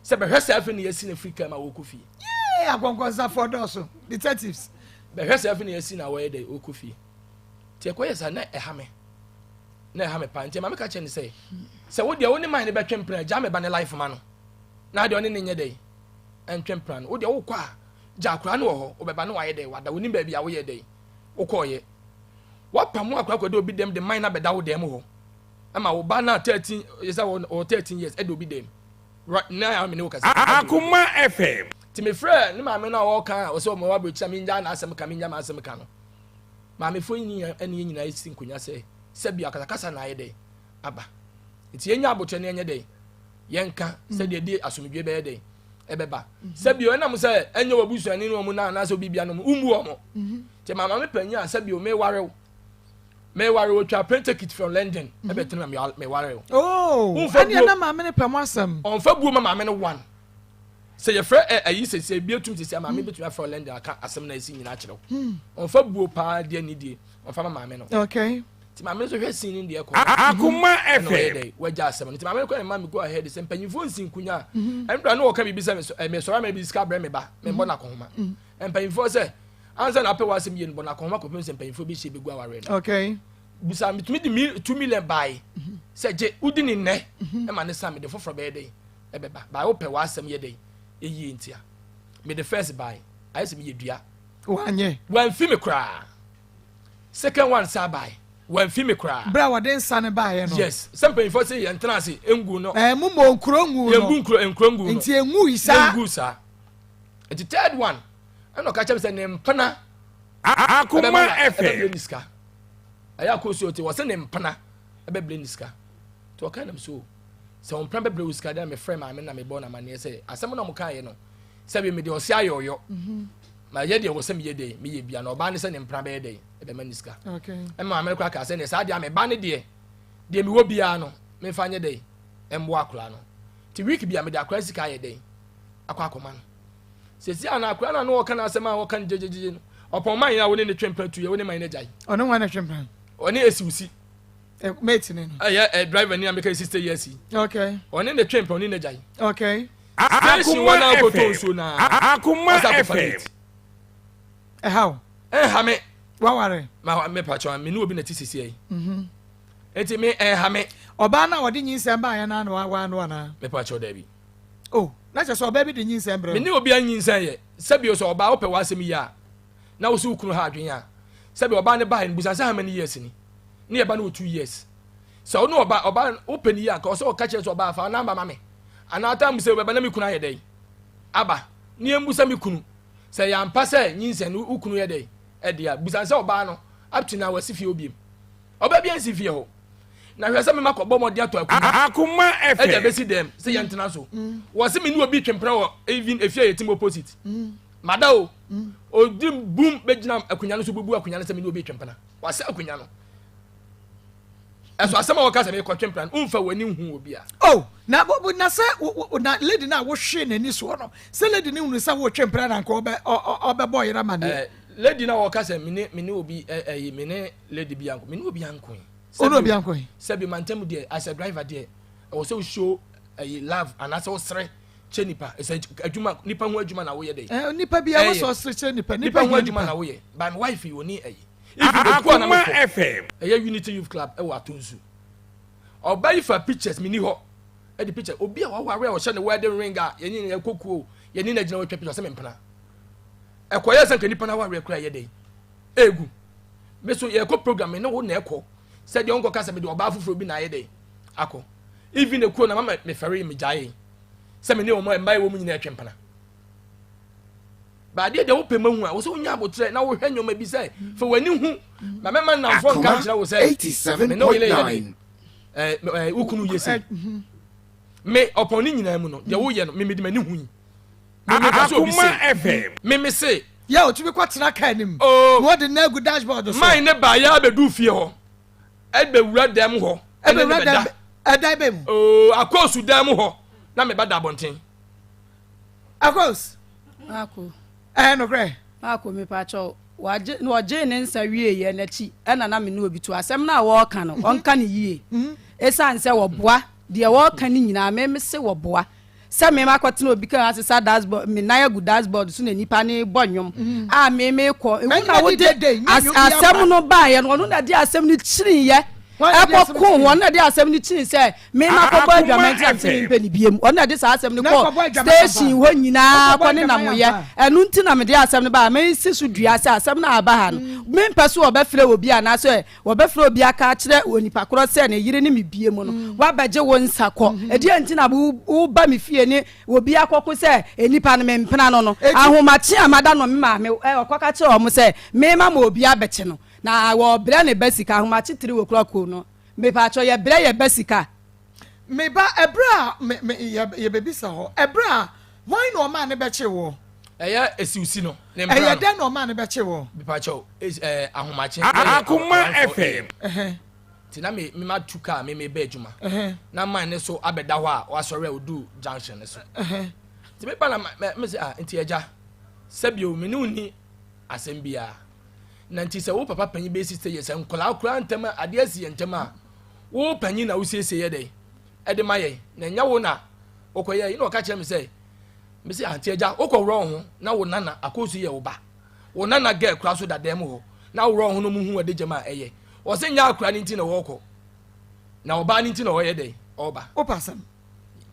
sɛ bɛhwɛ sɛ afei na yɛsi na firi kaa mu a wɔkɔ fie Yee, akɔnkɔnsafoɔ dɔɔso detectives bɛhwɛ sɛ afei na yɛsi na wɔyɛ dɛ wɔkɔ fie nti ɛkɔyɛ saa na ɛha me na ɛha me paa nti maame ka kyerɛ ne sɛ sɛ wo deɛ wo ne man no bɛtwe mpena gya me ba ne life ma no na deɛ ɔne ne nyɛ dɛ ɛntwe mpena no wo deɛ wokɔ a gya akora no wɔ hɔ wobɛba no wayɛ dɛ wada wonim baabi a woyɛ dɛ wokɔɔyɛ wapam wo akora kɔde obi dɛm de man no abɛda wo dɛm hɔ ɛma wo ba no a 13 yɛ sɛ wɔ 13 years ɛde obi dɛm right now a me ne wo kasa Akoma FM. nti mefrɛ ne maame no a ɔka a ɔsɛ ɔma wabrɛkyi a mengya n'asɛm ka mengya m'asɛm ka no maamefoɔ yi nyinaa ɛne yɛn nyinaa si nkonnwa sɛ sɛbi akasakasa na ayɛ dɛ aba nti yɛnya abotire ne yɛnyɛ dɛ yɛnka sɛdeɛ de asomdwe bɛyɛ dɛ ɛbɛba sɛbi ɛnam sɛ ɛnyɛ w'abusuani no mu na anaasɛ obi bia no mu wumbu wɔn nti maame me panyin a sɛbi meware wo meware wo twa plane ticket from London ɛbɛtena ma meware wo oh Womfa ɛne buo- ɛna maame ne pɛ mo asɛm ɔnfa buo ma maame no one sɛ yɛfrɛ ɛ ayi sɛ sɛ ebi etum sɛ maame betumi afrɛ London aka asɛm na esi nyinaa kyerɛw ɔnfa buo paa deɛ ne die ɔnfa ma maame no okay nti maame no nso hwɛ sin ne deɛ kɔ Akoma ɛna ɔyɛ FM. dɛ wagya asɛm no nti maame no kɔ ne ma mi go ahead sɛ mpanyinfoɔ nsi nkunya a ɛnura no wɔka biribi sɛ mesɔrɔ ama bi sika brɛ me ba mebɔ n'akɔnhoma mpanyinfoɔ sɛ ansa na apɛ wɔ asɛm yie no bɔ n'akɔnhoma kɔpem sɛ mpanyinfoɔ bi hyɛ bɛgu awareɛ no okay bisa metumi de 2 million bae sɛ gye wodi ne nnɛ ɛma ne sa mede foforɔ bɛyɛ dɛn ɛbɛba bae wopɛ w'asɛm yɛ dɛn ɛyie ntia mede first bae ayɛ sɛ meyɛ dua wanyɛ wamfi me koraa second one sa bae wamfi me koraa berɛ a wɔde nsa no baeɛ no yes sɛ mpanyinfoɔ sɛ yɛntena ase ngu no ɛɛ mo mɔ nkuro ngu yɛngu no nkuro nkuro ngu no nti engu yi saa yɛngu saa nti third one ɛna ɔka kyerɛ me sɛ ne mpena Akoma ɛbɛbrɛ FM. ne sika ɛyɛ akɔ so te wɔ sɛ ne mpena ɛbɛbrɛ ne sika nti ɔka nam so sɛ wɔn mpena bɛbrɛ wo sika deɛ mefrɛ maame na mebɔ na amaneɛ sɛ asɛm na mo kaeɛ no sɛbi mede ɔse ayɛ ɔyɔ ma yɛ deɛ wɔ sɛ meyɛ dɛ meyɛ bia na ɔbaa ne sɛ ne mpena bɛyɛ dɛ ɛbɛma ne sika okay ɛma maame no koraa kaa sɛ ne saa deɛ a meba ne deɛ deɛ mewɔ biara no memfa nyɛ dɛ ɛmmoa akwaraa no nti week bia mede akwaraa sika ayɛ dɛ akɔ akɔma no sɛsi a na akwaraa no a na wɔka no asɛm a wɔka no gyegyegyegye no ɔpɔn man a wo ne ne twe mpena tuyɛ wo ne man no agyae ɔne wɔn na hwɛ mpena ɔne esiwsi ɛ mate ne no ɛyɛ ɛ driver ni a meka 60 years yi okay ɔne ne twe mpena ɔne ne agyae okay station Akoma wɔn a akɔtɔ FM. nsuo naa Akoma ɔsɛ akɔfa FM. mate ɛha o ɛnha me waware ma me patwa me ne obi na ti sisi yi eti me ɛnha me ɔbaa no a wɔde nyinsɛn baeɛ no ana wawa no anaa me patwa dabi o na kyerɛ sɛ ɔbaa bi de nyinsɛn brɛ me ne obi anyinsɛn yɛ sɛbi sɛ ɔbaa wopɛ w'asɛm yi a na wo sɛ wo kunu ha adwene a sɛbi ɔbaa ne baa no busa sɛ how many years ni ne yɛ ba no wɔ 2 years sɛ ɔne ɔbaa ɔbaa wopɛ ne yi a nka ɔsɛ ɔka kyerɛ sɛ ɔbaa fa number ma me anaa time sɛ wobɛba na me kunu ayɛ dɛn aba ne yɛmbusa me kunu sɛ yɛampa sɛ nyinsɛn no wo kunu yɛ dɛn ɛde a busa sɛ ɔbaa no up to now wasi fie obiem ɔbaa bi ansi fie hɔ na hwɛ sɛ mema kɔbɔ mmɔden atɔ akonnwa Akoma ɛde FM. abɛsi dɛm sɛ yɛntena so wɔ se me ne obi twempena wɔ even efie a yɛtim opposite mada o odi bum bɛgyina akonnwa no so bubu akonnwa no sɛ me ne obi twempena wasɛ akonnwa no. Ɛso asɛm a wɔka sɛ mekɔtwe mpena no, womfa w'ani nhu obi a. Oh, na na sɛ na lady no a wohwee n'ani soɔ no, sɛ lady no hunu sɛ wotwe mpena na nka ɔbɛ ɔbɛbɔ yere amaneɛ. Eh, lady no a wɔka sɛ mene mene obi ɛyi mene lady bi anko, mene obi anko yi. Ɔne obi anko yi. Sɛbi mantam deɛ, as a driver deɛ, ɛwɔ sɛ wo show ɛyi love anaasɛ wosere kyɛ nipa, ɛsɛ adwuma nipa ho adwuma na woyɛ dɛ. Eh, nipa bi a wɔsɔ ɔsere kyerɛ nipa, nipa ho adwuma na woyɛ. But my wife yi oni ɛyi. Akoma FM. Ɛyɛ Unity Youth Club ɛwɔ Atonsu. Ɔba yi fa pictures mi ni hɔ. Ɛde picture obi a waware a ɔhyɛ ne wedding ring a yɛne ne ɛkɔ kuo yɛne ne gyina wɔtwa picture sɛ mempena. Ɛkɔyɛ sɛ nka nipa no awareɛ koraa yɛ dɛn egu. Me so yɛkɔ program me ne wo na ɛkɔ sɛ deɛ ɔnkɔ ka sɛ mede ɔbaa foforɔ bi na ayɛ dɛn akɔ. Even ekuo na mama mefɛre megyae sɛ me ne wɔn mmaa ɛwɔ mu nyinaa ɛtwe mpena. Baadeɛ deɛ wopɛ ma hu a, wɔ sɛ wonya abotrɛ na wohwɛ nneɛma bi sɛ fa w'ani hu ma mɛma nnamfoɔ nka nkyerɛ wo sɛ me ne wo yere yɛ dɛ wo kunu yɛ sei. Me ɔpɔn ne nyinaa mu no deɛ woyɛ no me mede m'ani hu yi. Me meka sɛ obi se me me se. Yɛ otumi kɔ tena kaa anim. Oh. Na ɔde nan agu dashboard so. Man ne baa yɛ abɛdu fie hɔ ɛbɛwura dan mu hɔ. Ɛbɛwura dan ɛdan bɛ mu. Oh akɔɔsu dan mu hɔ na meba da abɔnten. Akos. Maako. Ɛyɛ nokorɛ. Maako mepakyɛw wagye na ɔgyee ne nsa wieeɛ n'akyi ɛna na me ne obi to asɛm no a wɔreka no ɔnka no yie ɛsiane sɛ wɔboa deɛ wɔreka no nyinaa me me se wɔboa sɛ me makɔtena obi kan asesa dashboard me nan agu dashboard so na nipa ne bɔ nnwom a me me kɔ ewu na wode asɛm no baeɛ no ɔno na de asɛm no kyiniiɛ ɛkɔko wɔn na de asɛm no kyini sɛ Me ma kɔbɔ adwaman nti na mese mempɛ no biom. Ɔno na ɛde saa asɛm no kɔɔ station hɔ nyinaa kɔ ne nam yɛ. Ɛno nti na mede asɛm no baa. Mesi so dua sɛ asɛm no a aba ha no, mempɛ so wɔbɛfrɛ obi anaasɛ wɔbɛfrɛ obi aka akyerɛ onipa korɔ sɛ ne yere ne me biom no, woabɛgye wo nsa kɔ. Ɛdeɛn nti na woba me fie ne obi akɔko sɛ nnipa no mempena no no? Ahomakye a mada no me maame ɔkɔka kyerɛɛ wɔn sɛ mema ma obi abɛkye no na wɔrebrɛ ne ba sika. Ahomakye tiri wɔ kura kuo no. Mepaakyɛw yɛ brɛ yɛ ba sika. Me ba, ɛberɛ a me, me, yɛ, yɛbɛbisa hɔ, ɛberɛ a, hwan na ɔmaa no bɛkyee woɔ? Ɛyɛ esiwsi no, ne mpra Ɛyɛ no. dɛn na ɔmaa no bɛkyee woɔ? Mepaakyɛw, es, ɛɛ, ahomakye, na yɛ Akoma around 4 FM. am. Ɛhɛn. Nti na me, me matu kaa, me meba adwuma. Ɛhɛn. Na man no so abɛda hɔ a, wasɔre a oduu junction no so. Ɛhɛn. Nti meba na ma, me, mese, ah, nti agya, sɛbio, me ne wo nni asɛm biara. Na nti sɛ wo papa panyin bɛsi sɛ yɛ sɛ nkwadaa koraa ntɛm a adeɛ asi yɛn ntɛm a, wo panyin na wosiesie yɛ dɛn ɛde ma yɛn, na ɛnyɛ wo na wokɔyɛ yi. Na ɔka kyerɛ me sɛ, mese ante agya, wokɔworɔ wo ho na wo nana akɔsu yɛ wo ba, wo nana gɛɛ koraa so da dan mu hɔ na worɔ wo ho no mu hu ade gyam a ɛyɛ. Ɔse nyɛ akora no nti na wɔkɔ, na ɔbaa no nti na ɔyɛ dɛn ɔba. Wopɛ asɛm.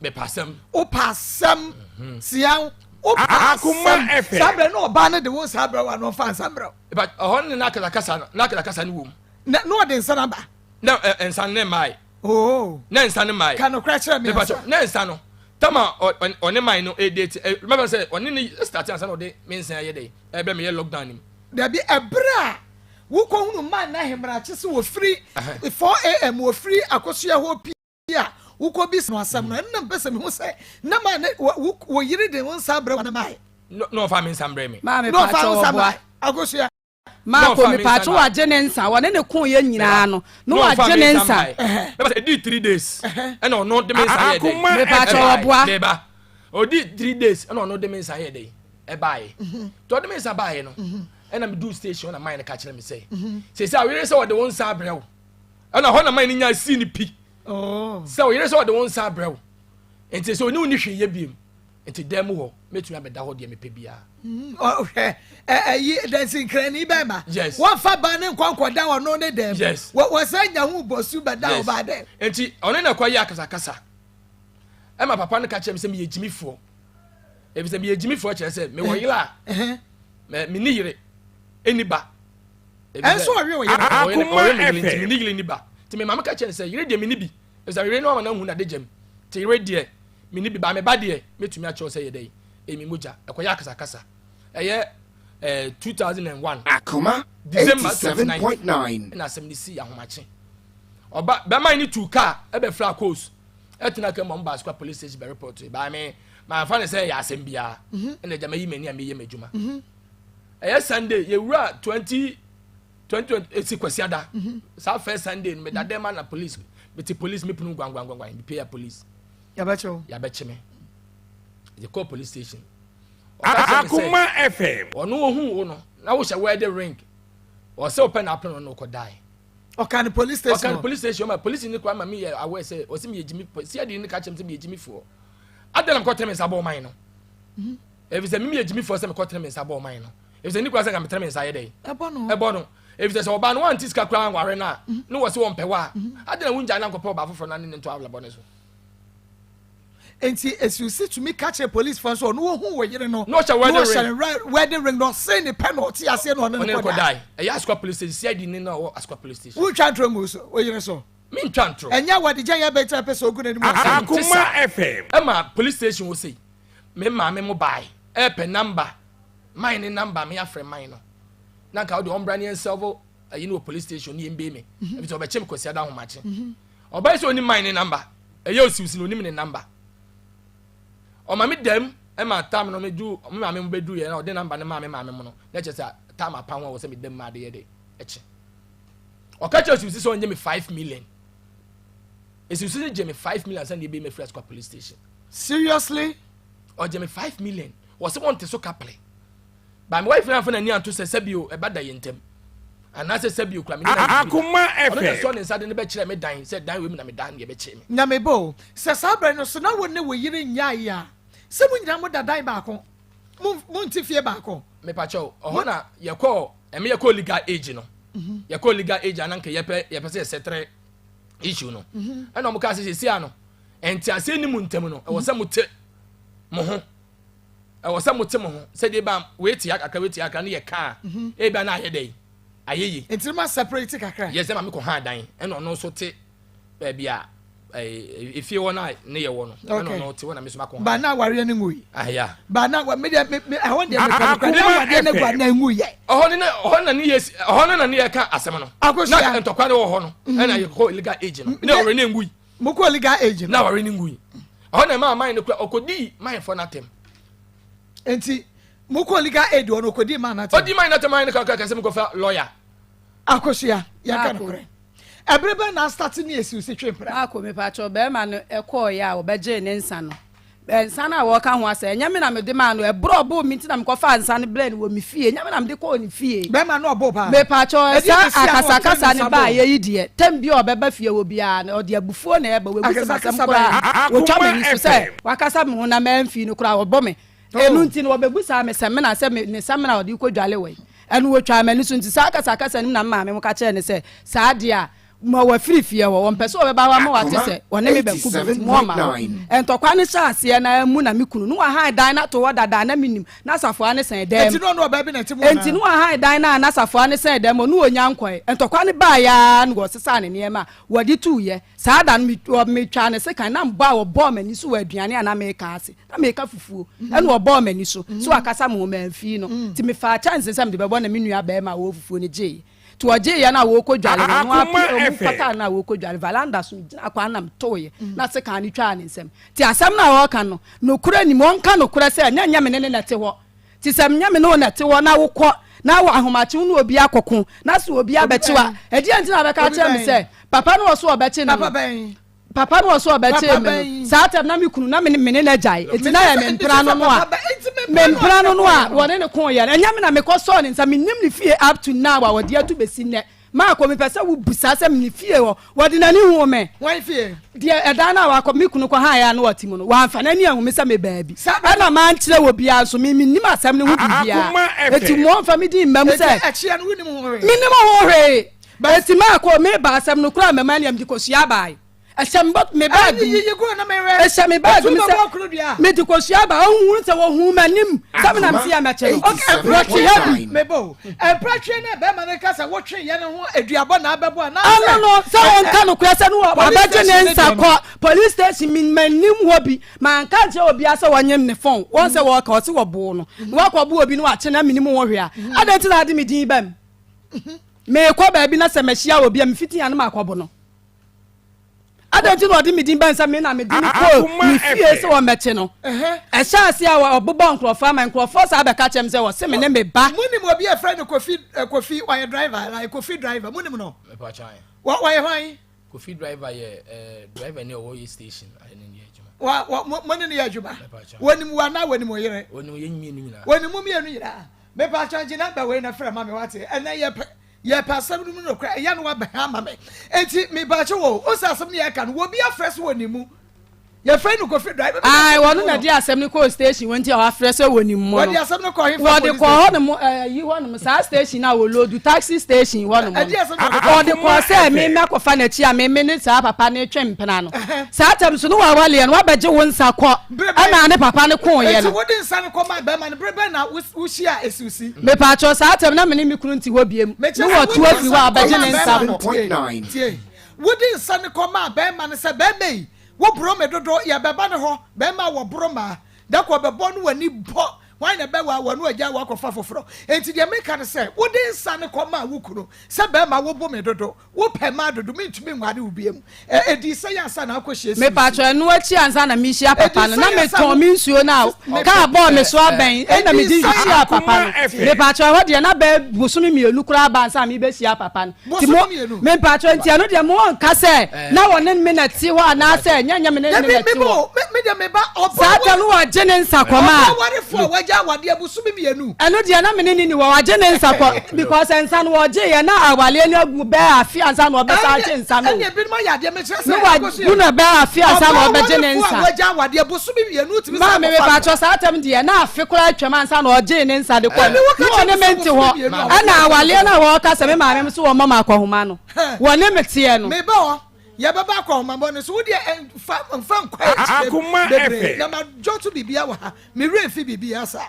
Mepɛ asɛm. Wopɛ asɛm. Sia wopɛ asɛm. Saa berɛ na ɔbaa no de wo nsa abrɛ wo a na ɔmfa nsa mbrɛ wo. But ɔhɔ no na akasakasa no na akasakasa no wom. Na na ɔde nsa no aba. Na nsa no ne mmae. Oh. Na nsa no mmae. Ka nokorɛ kyerɛ me ansa. Na nsa no tama ɔne man no ɛdate remember sɛ ɔne ne start ansa na ɔde me nsa yɛ dɛ ɛbɛ meyɛ lockdown nim. Dabi ɛberɛ a wokɔhunu man no ahemrakye sɛ wɔfiri 4am wɔfiri akosua hɔ pii. a wokɔbisa no asɛm no, ɛno na mepɛ sɛ mehu sɛ na ma ne wo yere de wo nsa abrɛ wo anaa mae. Na ɔfa me nsa mbrɛ me. Maame Na ɔfa paatwo wo nsa ɔboa. mbrɛ Akosua. Maako me paatwo wagye ne nsa wɔne ne ko yɛ nyinaa no na wagye ne nsa. Mɛba sɛ ɛdii 3 days ɛna ɔno de me nsa yɛ dɛ. Me paatwo ɔboa. Meba ɔdi 3 days ɛna ɔno de me nsa yɛ dɛ ɛbaeɛ. Nti ɔde me nsa baeɛ no ɛna me du station na man no ka kyerɛ me sɛ sɛ sɛ awere sɛ ɔde wo nsa abrɛ wo ɛna hɔ na man no nya sii ne pi. Oh. Sɛ ɔyere sɛ ɔde wo nsa abrɛ wo nti sɛ ɔne wo ni hwee yɛ biem nti dan mu hɔ mɛtumi abɛda hɔ deɛ mepɛ biara. Ɔhwɛ ɛyi dansinkrani bɛrima. Yes. Wɔnfa ba ne nkɔ nkɔda ɔno ne dɛm. Yes. Wɔsɛ nya ho bɔ su bɛda Yes. ɔbaa dɛm. Nti ɔne na ɛkɔ yɛ akasakasa ɛma papa no ka kyerɛ me sɛ meyɛ gyimifoɔ efisɛ meyɛ gyimifoɔ kyerɛ sɛ mewɔ yere a menni yere ɛni ba. Ɛnso ɔwe wo yere. Akoma Nti FM. menni yere ni ba nti me maame ka kyerɛ no sɛ yere deɛ menni bi efisɛ yere no ama no ahu n'ade gyam nti yere deɛ menni bi ba me ba deɛ mɛtumi akyerɛw sɛ yɛ dɛ ɛyɛ me mogya ɛkɔyɛ akasakasa ɛyɛ ɛɛ 2001 Akoma December 29 87.9. ɛna asɛm no si ahomakye ɔba bɛrima yi ne tu kaa ɛbɛfra coast ɛtena ka mu ɔmo baasokwa police station bɛ report yi baa me maa fa ne sɛ ɛyɛ asɛm biara ɛna agya mayi m'ani a meyɛ m'adwuma ɛyɛ Sunday yɛwura 20. 2020 esi Kwasiada. Saa first Sunday no meda dɛm na police mete police me punu gwangwangwangwan me pay a police. Yɛbɛkye wo. Yɛabɛkye me. Yɛkɔɔ police station. Akoma FM. Ɔno ohun wo no na wohyɛ wedding ring. Ɔsɛ ɔpɛ na apene no ɔkɔdae. Ɔka ne police station. Ɔka ne police station ma police ni kura ma mi yɛ aware sɛ ɔsɛ mi yɛ gyimi CID ni ka kyerɛ mi sɛ mi yɛ gyimi foɔ. Adan na mekɔ tene mi nsa bɔ ɔman no. Efisɛ mi mi yɛ gyimi foɔ sɛ mekɔ tene mi nsa bɔ ɔman no. Efisɛ ni kura sɛ nka mi tene mi nsa yɛ dɛ. Ɛbɔ no. Ɛbɔ no. Efisɛ sɛ ɔbaa no wante sika koraa nware no a ne wɔ se wɔmpɛ wɔ a adan na wongya na nkɔpɛ ɔbaa foforɔ na ne ne nto awlabɔ ne so. Nti Esusi tumi ka kyerɛ polisfoɔ nso ɔno ohun wɔ yere no na ɔhyɛ wedding ring wedding ring na ɔse ne pɛ na ɔte aseɛ na ɔne no kɔ dae. Ɛyɛ Asukwa police station CID ni na ɔwɔ Asukwa police station. Wontwa ntoro ngu so wo yere so. Mentwa ntoro. Ɛnyɛ awadegya yɛ bɛn kyerɛ pɛ sɛ ogu n'anim ase. Akoma FM. Ɛma police station hɔ sei me maame mo bae ɛɛpɛ number mine ne number me afrɛ mine no na nka wode ɔmbra ne yɛnsɛlvo ayi no wɔ police station ne yɛmbei me ɛfisɛ ɔbɛkye me Kwasiada ahomakye. Ɔbaa yi sɛ ɔnim mine ne number ɛyɛ osiwsi na onim ne number ɔma me dɛm ɛma tam no medu me maame mo bɛdu yɛ na ɔde number no maa me maame mo no na kyerɛ sɛ tam apa ho a wɔ sɛ me dɛm ma ade yɛ de ɛkye ɔka kyerɛ osiwsi sɛ ɔnyɛ me 5 million esiwsi no gye me 5 million sɛ ne ebe me firi asukwa police station. Seriously? Ɔgye me 5 million wɔ sɛ wɔnte so kaple. But me wife no amfa n'ani anto sɛ sɛbio ɛba da yɛn ntam anaasɛ sɛbio kura me ne no ayɛ biribi da. Ɔno na ɛsɔɔ ne nsa de no bɛkyerɛɛ me dan sɛ dan wei mu na meda na yɛbɛkyee me. Nyame ba o, sɛ saa berɛ no so na wo ne wo yere nnyaeɛ a, sɛ mo nyinaa moda dan baako, mo monte fie baako? Mepakyɛw, ɔhɔ na yɛkɔɔ, ɛme yɛkɔɔ legal age no, yɛkɔɔ legal age a na nka yɛpɛ yɛpɛ sɛ yɛsɛtere issue no, ɛna wɔn kaa sɛ seesei ano, nteaseɛ nni mo ntam no, ɛwɔ sɛ mote mo ho. Ɛwɔ sɛ mote mo ho sɛdeɛ ba wei te akra wei te akra ne yɛ kaa mhm. ebia na ayɛ dɛ ayɛ yie. Nti ma separate kakra. Yɛ sɛ maame kɔ ha dan ɛna ɔno nso te baabi a efie hɔ na ne yɛ wɔ no ɛna ɔno te hɔ na me nso ma kɔ ha. Ba na awareɛ no ngui. Ahya. Ba na me deɛ me me ɛhɔ deɛ me pɛ no kora na awareɛ no gua na ngu yɛ. Ɔhɔ ne ɔhɔ na ne yɛ ɔhɔ ne na ne yɛ ka asɛm no. Akosua. Na ntɔkwa ne wɔ hɔ no mhm. ɛna yɛ kɔ legal age no ne ɔware ne ngui. Mo kɔ legal age no. Na aware no ngui. Ɛhɔ na ɛmaa man no kura ɔkɔdii manfoɔ no atɛm. Nti mo kɔ legal aid hɔ no ɔkɔdii man no atɛm. Ɔdii man no atɛm man no kakra kɛsɛ mekɔfa lawyer. Akosua yɛnka nokorɛ. Ɛbere bɛn na astate ne esiw si twe mpena? Maako mepakyɛw bɛrima no ɛkɔɔeɛ a ɔbɛgyee ne nsa no nsa no a wɔreka ho asɛm ɛnyɛ me na mede maa no ɛborɔ ɔboo me nti na mekɔfaa nsa no brɛɛ no wɔ me fie ɛnyɛ me na mede kɔɔ ne fie. Bɛrima no ɔboo paa. Mepakyɛw ɛsa akasakasa no baeɛ yi deɛ tɛm bi a ɔbɛba fie hɔ biara no ɔde abufuo na ɛba wabu sɛ masɛm koraa wɔtwa m'ani so sɛ wakasa me ho na mamfi no koraa ɔbɔ me ɛno nti no wɔbɛbusaa me samina sɛ ne samina a ɔde kɔdwale wɔ yi ɛno wɔtwaa m'ani so nti saa akasakasa no mu na me maame mo ka kyerɛɛ no sɛ saa deɛ a Ma wafiri fie hɔ. Wɔmpɛ sɛ wɔbɛba hɔ ama wɔate sɛ wɔne me bɛko bio nti, moamma hɔ. Ntɔkwa no hyɛɛ aseɛ no ara mu na me kunu no wahan dan no ato hɔ dada a na mennim, na safoa no sɛn dan mu. Enti na ɔne ɔbaa bi na ɛte mu anaa? Enti na wahan dan no a na safoa no sɛn dan mu, ɔne ɔnnya nkɔe. Ntɔkwa no baeɛ ara na wɔsesaa ne nneɛma a wɔde tuiɛ. Saa da no, metwaa ne sekan na mbɔ a ɔbɔɔ m'ani so wɔ aduane a na mereka ase. Na mereka fufuo, ɛna ɔbɔɔ m'ani so sɛ wakasa me ho, mamfii no. Nti mefaa kyɛnse sɛ mede bɛbɔ na me nua barima a ɔwɔ fufuo no gyeeɛ. Nti ɔgyee yɛn a wɔrekɔ dware no, ɔno ara pii ɔmu kɔtaa no a wɔrekɔ dware valanda so gyina kwan nam tooeɛ na sekan no twaa ne nsam. Nti asɛm no a ɔreka no, nokorɛ nim, ɔnka nokorɛ sɛ nyɛ nyɛ me ne no na ɛte hɔ. Nti sɛ nyɛ me ne wo na ɛte hɔ na wokɔ na wɔ ahomakye wo ne obi akɔko na sɛ obi abɛkye wo a, ɛdeɛn nti na wobɛka akyerɛ me sɛ papa no ɔso ɔbɛkye no no? Papa no ɔso ɔbɛkyee me no, saa tɛm na me kunu na me ne no agyae, enti na yɛ me mpena no no a, me mpena no no a wɔne no koo yɛ no, ɛnyɛ me na mekɔ sɔɔ ne nsa, mennim ne fie up to now a wɔde atu bɛsi nnɛ. Maako, mepɛ sɛ wo busa sɛ ne fie hɔ, wɔde n'ani huu me? Deɛ ɛdan no a wakɔ, me kunu kɔ haeɛ a na ɔte mu no, wamfa n'ani anhu me sɛ mebaa bi, ɛna mankyerɛ obiara nso, me mennim asɛm no ho biribiara, enti mommfa me din mma mu sɛ, mennim ho hwee. Enti maakɔ, meba asɛm no koraa mɛma nea mede kosua bae. Ɛhyɛ me bɔ me baag mu. Ɛhyɛ me baag mu sɛ mede kosua ba. Ɔhunu sɛ wɔhuu m'anim sɛ me na mese yɛ mɛkye no. Wɔte ha bi. Mebo mpratwe na bɛrima no ka sɛ wotwe yɛ no ho aduabɔ na abɛbɔ anaasɛ. Ɛno no sɛ ɔnka nokorɛ sɛ no wabɛgye ne nsa kɔ police station me m'anim hɔ bi. Manka nkyerɛ obiara sɛ wɔnyem ne phone. Wɔn sɛ wɔka ɔse wɔboo no. Na wakɔbo obi na wakye na menim ho hwee a. Adɛn nti na ade me din ba mu? Merekɔ baabi na sɛ mahyia obi a, mefiti ano makɔbo no. Adɛn nti na ɔde me din bɛn sɛ me na mede no kɔɔ ne fie sɛ wɔmmɛkye no? Ɛhyɛ ase a ɔbobɔ nkurɔfoɔ ama nkurɔfoɔ saa bɛka kyerɛ me sɛ wɔse me ne me ba. Monim obi a yɛfrɛ no Kofi eh, Kofi ɔyɛ driver like Kofi driver monim no? Wɔyɛ hwan? Kofi driver yɛ eh, driver ni ɔwɔ yɛ station ayɛ ne yɛ adwuma. Wa wa mo mo ne ne yɛ adwuma. Wɔnim wo anaa wɔnim wo yere? Wɔnim yɛn mmienu nyinaa. Wɔnim mo mmienu nyinaa. Mepatwa gye namba wei na frɛ ma me wate ɛnɛ yɛ pɛ. Yɛpɛ asɛm no mu nokorɛ, ɛyɛ no wabɛn ama me. Enti mebakye wo, wo sɛ asɛm no yɛka no, wɔbi afrɛ so wɔ ne mu. Yɛfrɛ no Kofi Driver. Ae, wɔno na de asɛm no kɔɔ station hɔ nti a wafrɛ sɛ wɔnim mo no. Wɔde asɛm no kɔɔ hefa Wɔde police kɔɔ station? hɔnom, ɛyi hɔnom, saa station a wɔloodu, taxi station hɔnom no. Ɛdeɛ asɛm na wɔde kɔɔ? Wɔde kɔɔ sɛ me mɛkɔfa n'akyi a me me ne saa papa no retwe mpena no. Saa tam so no wawaleɛ no, wabɛgye wo nsa kɔ, Bere bɛn? ɛna ne papa no koeɛ Enti no. wode nsa no kɔmaa bɛrima no, bere bɛn na wohyiaa Asusi? Mepaakyɛw, saa tam na me ne me kunu nte hɔ biem, Mekyerɛ ne sɛ wɔtu wode afiri hɔ nsa a no ɔbɛgye kɔmaa ne nsa bɛrima no. kɔ. Tie, tie. Wode nsa no kɔmaa bɛrima no sɛ, Bɛrima yi, woboro me dodo, yɛbɛba ne hɔ, bɛrima a wɔboro mmaa, da koro ɔbɛbɔ no w'ani bɔ, hwan na ɛbɛwaa wo, ɔno agyae wo akɔfa foforɔ. Enti deɛ meka ne sɛ, wode nsa no kɔmaa wo kunu sɛ, Bɛrima, wobo me dodo, Wo pɛ maa dodo mentumi nware wo biom ɛ Ɛdii sɛn ansa na akɔ hyia Mepakyɛw, Susie? ɛno akyi ansa na mehyia papa Ɛdii no, na sɛn ansa metɔn wo me nsuo no a me kaa bɔɔ me so abɛn ɛna Ɛdii mede sɛn hyiaa papa no. Akoma FM. Mepakyɛw, ɛhɔ deɛ na bɛyɛ bosome mmienu koraa aba ansa na merebɛhyia papa no. Nti Bosome mo, mmienu? mepakyɛw, nti ɛno deɛ monka sɛ na wɔne me na ɛte hɔ anaasɛ nyɛ nyɛ me ne ne Dabi, na me ɛte ba hɔ. o, me me deɛ me ba ɔba Saa wa da no wɔgye ne nsa kɔma ɔba a. warefoɔ a wagya awadeɛ bosome mmienu. Ɛno deɛ na me ne no ni hɔ, wagye ne nsa kɔ because nsa no wɔgyeeɛ na awaleɛ no agu bɛɛ afe ansa na ɔbɛsan agye nsa no o. Ɛnna ebinom ayɛ adeɛ mekyerɛ sɛ Ne wagu no bɛɛ afe ansa na ɔbɛgye ne nsa. Wagya awadeɛ bosome mmienu tumi san Maame kɔfa no. mepakyɛ saa atɛm deɛ na afe koraa atwam ansa na ɔgyee ne nsa de kɔɛ. Ɛne wo ka Ne kyerɛ wɔne me me sɛ nte bosome hɔ mmienu a ɛna awaleɛ no a wɔka sɛ me maame nso wɔmmɔ me akɔhoma no wɔne me teɛ no. Meba hɔ yɛbɛba akɔhomabɔ no so wo deɛ mfa mfa nkɔ akyire Akoma bebree FM. na madwɔto biribiara wɔ ha me werɛ mfi biribiara saa.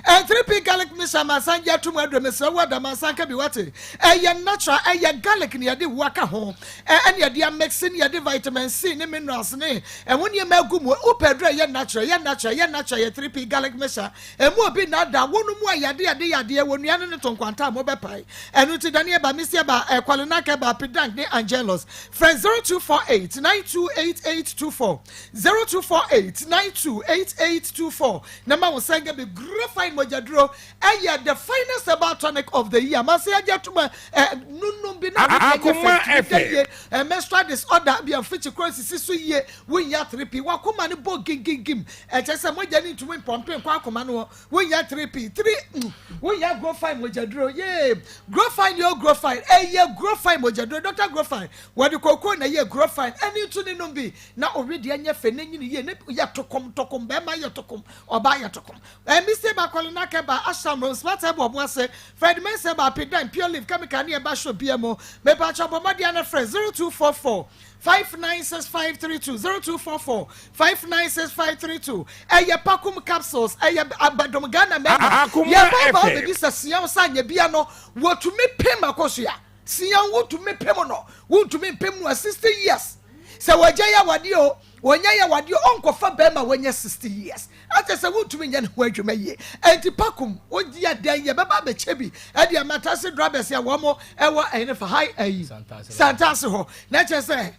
3 p garlic mixture mansan gye atom aduro mesrɛ wo ada mansan ka bi wate ɛyɛ natural ɛyɛ garlic ne yɛde wo aka ho ɛne yɛde amix ne yɛde vitamin C ne minerals ne ɛho nneɛma agu mu wopɛ aduro ɛyɛ natural ɛyɛ natural ɛyɛ natural ɛyɛ 3 p garlic mixture ɛmu obi na da wo no mu a yɛde yɛde yadeɛ wɔ nua no ne to nkwanta a mobɛpae ɛno nti dane ɛba misi ɛba ɛkwalenak ɛba pidank ne angelos frɛ 0248 928824 0248 928824 Na ma wo nsa nka bi. Grafine mogyaduro ɛyɛ the finest herbal tonic of the year. Mase agye atum ɛ eh, nunum bi na adeɛ nyɛ fɛ tumi da yie. Ɛ menstrual disorder bi a mfikyi koro sisi so yie. Wonya 3P. Wakoma no bɔ gingingim. Ɛkyɛ sɛ mogya no ntumi mpɔmpe nkɔ akoma no hɔ. Wonya 3P. 3 mm. Wonya Grofine mogyaduro. Yee. Grofine yo Grofine. Ɛyɛ Grofine mogyaduro. Dr. Grofine. Wɔde kookoo na ɛyɛ Grofine. Ɛne nso ne nom bi. Na owe deɛ nyɛ fɛ n'enyini yie ne yɛ tokom tokom bɛrima yɛ tokom ɔbaa yɛ tokom ɛmi se ba kɔle na kɛ ba asham rom smart ɛbɔ ɔbo ase Fred Mensah ba apidan pure leaf chemical ne ɛba shop bia mu mepa kyɛ bɔ mmɔden ana frɛ 0244 596532 0244 596532 ɛyɛ pakum capsules ɛyɛ abadom Ghana mɛma yɛ ba ba bɛbi sɛ sia wo sa nyɛ bia no wɔtumi pem akosua Sia wotumi pem no, wontumi mpem no a 60 years. Sɛ wagya yɛ awadeɛ o, wɔnya yɛ awadeɛ o, ɔnkɔfa bɛrima wanya 60 years. Akyɛ sɛ wontumi nyɛ ne ho adwuma yie. Enti pakum, woyɛ dɛn yɛbɛba abɛkyɛ bi ɛde ama taxi drivers a wɔn ɛwɔ ɛyɛ fa ha ayi Santase hɔ. Na kyerɛ sɛ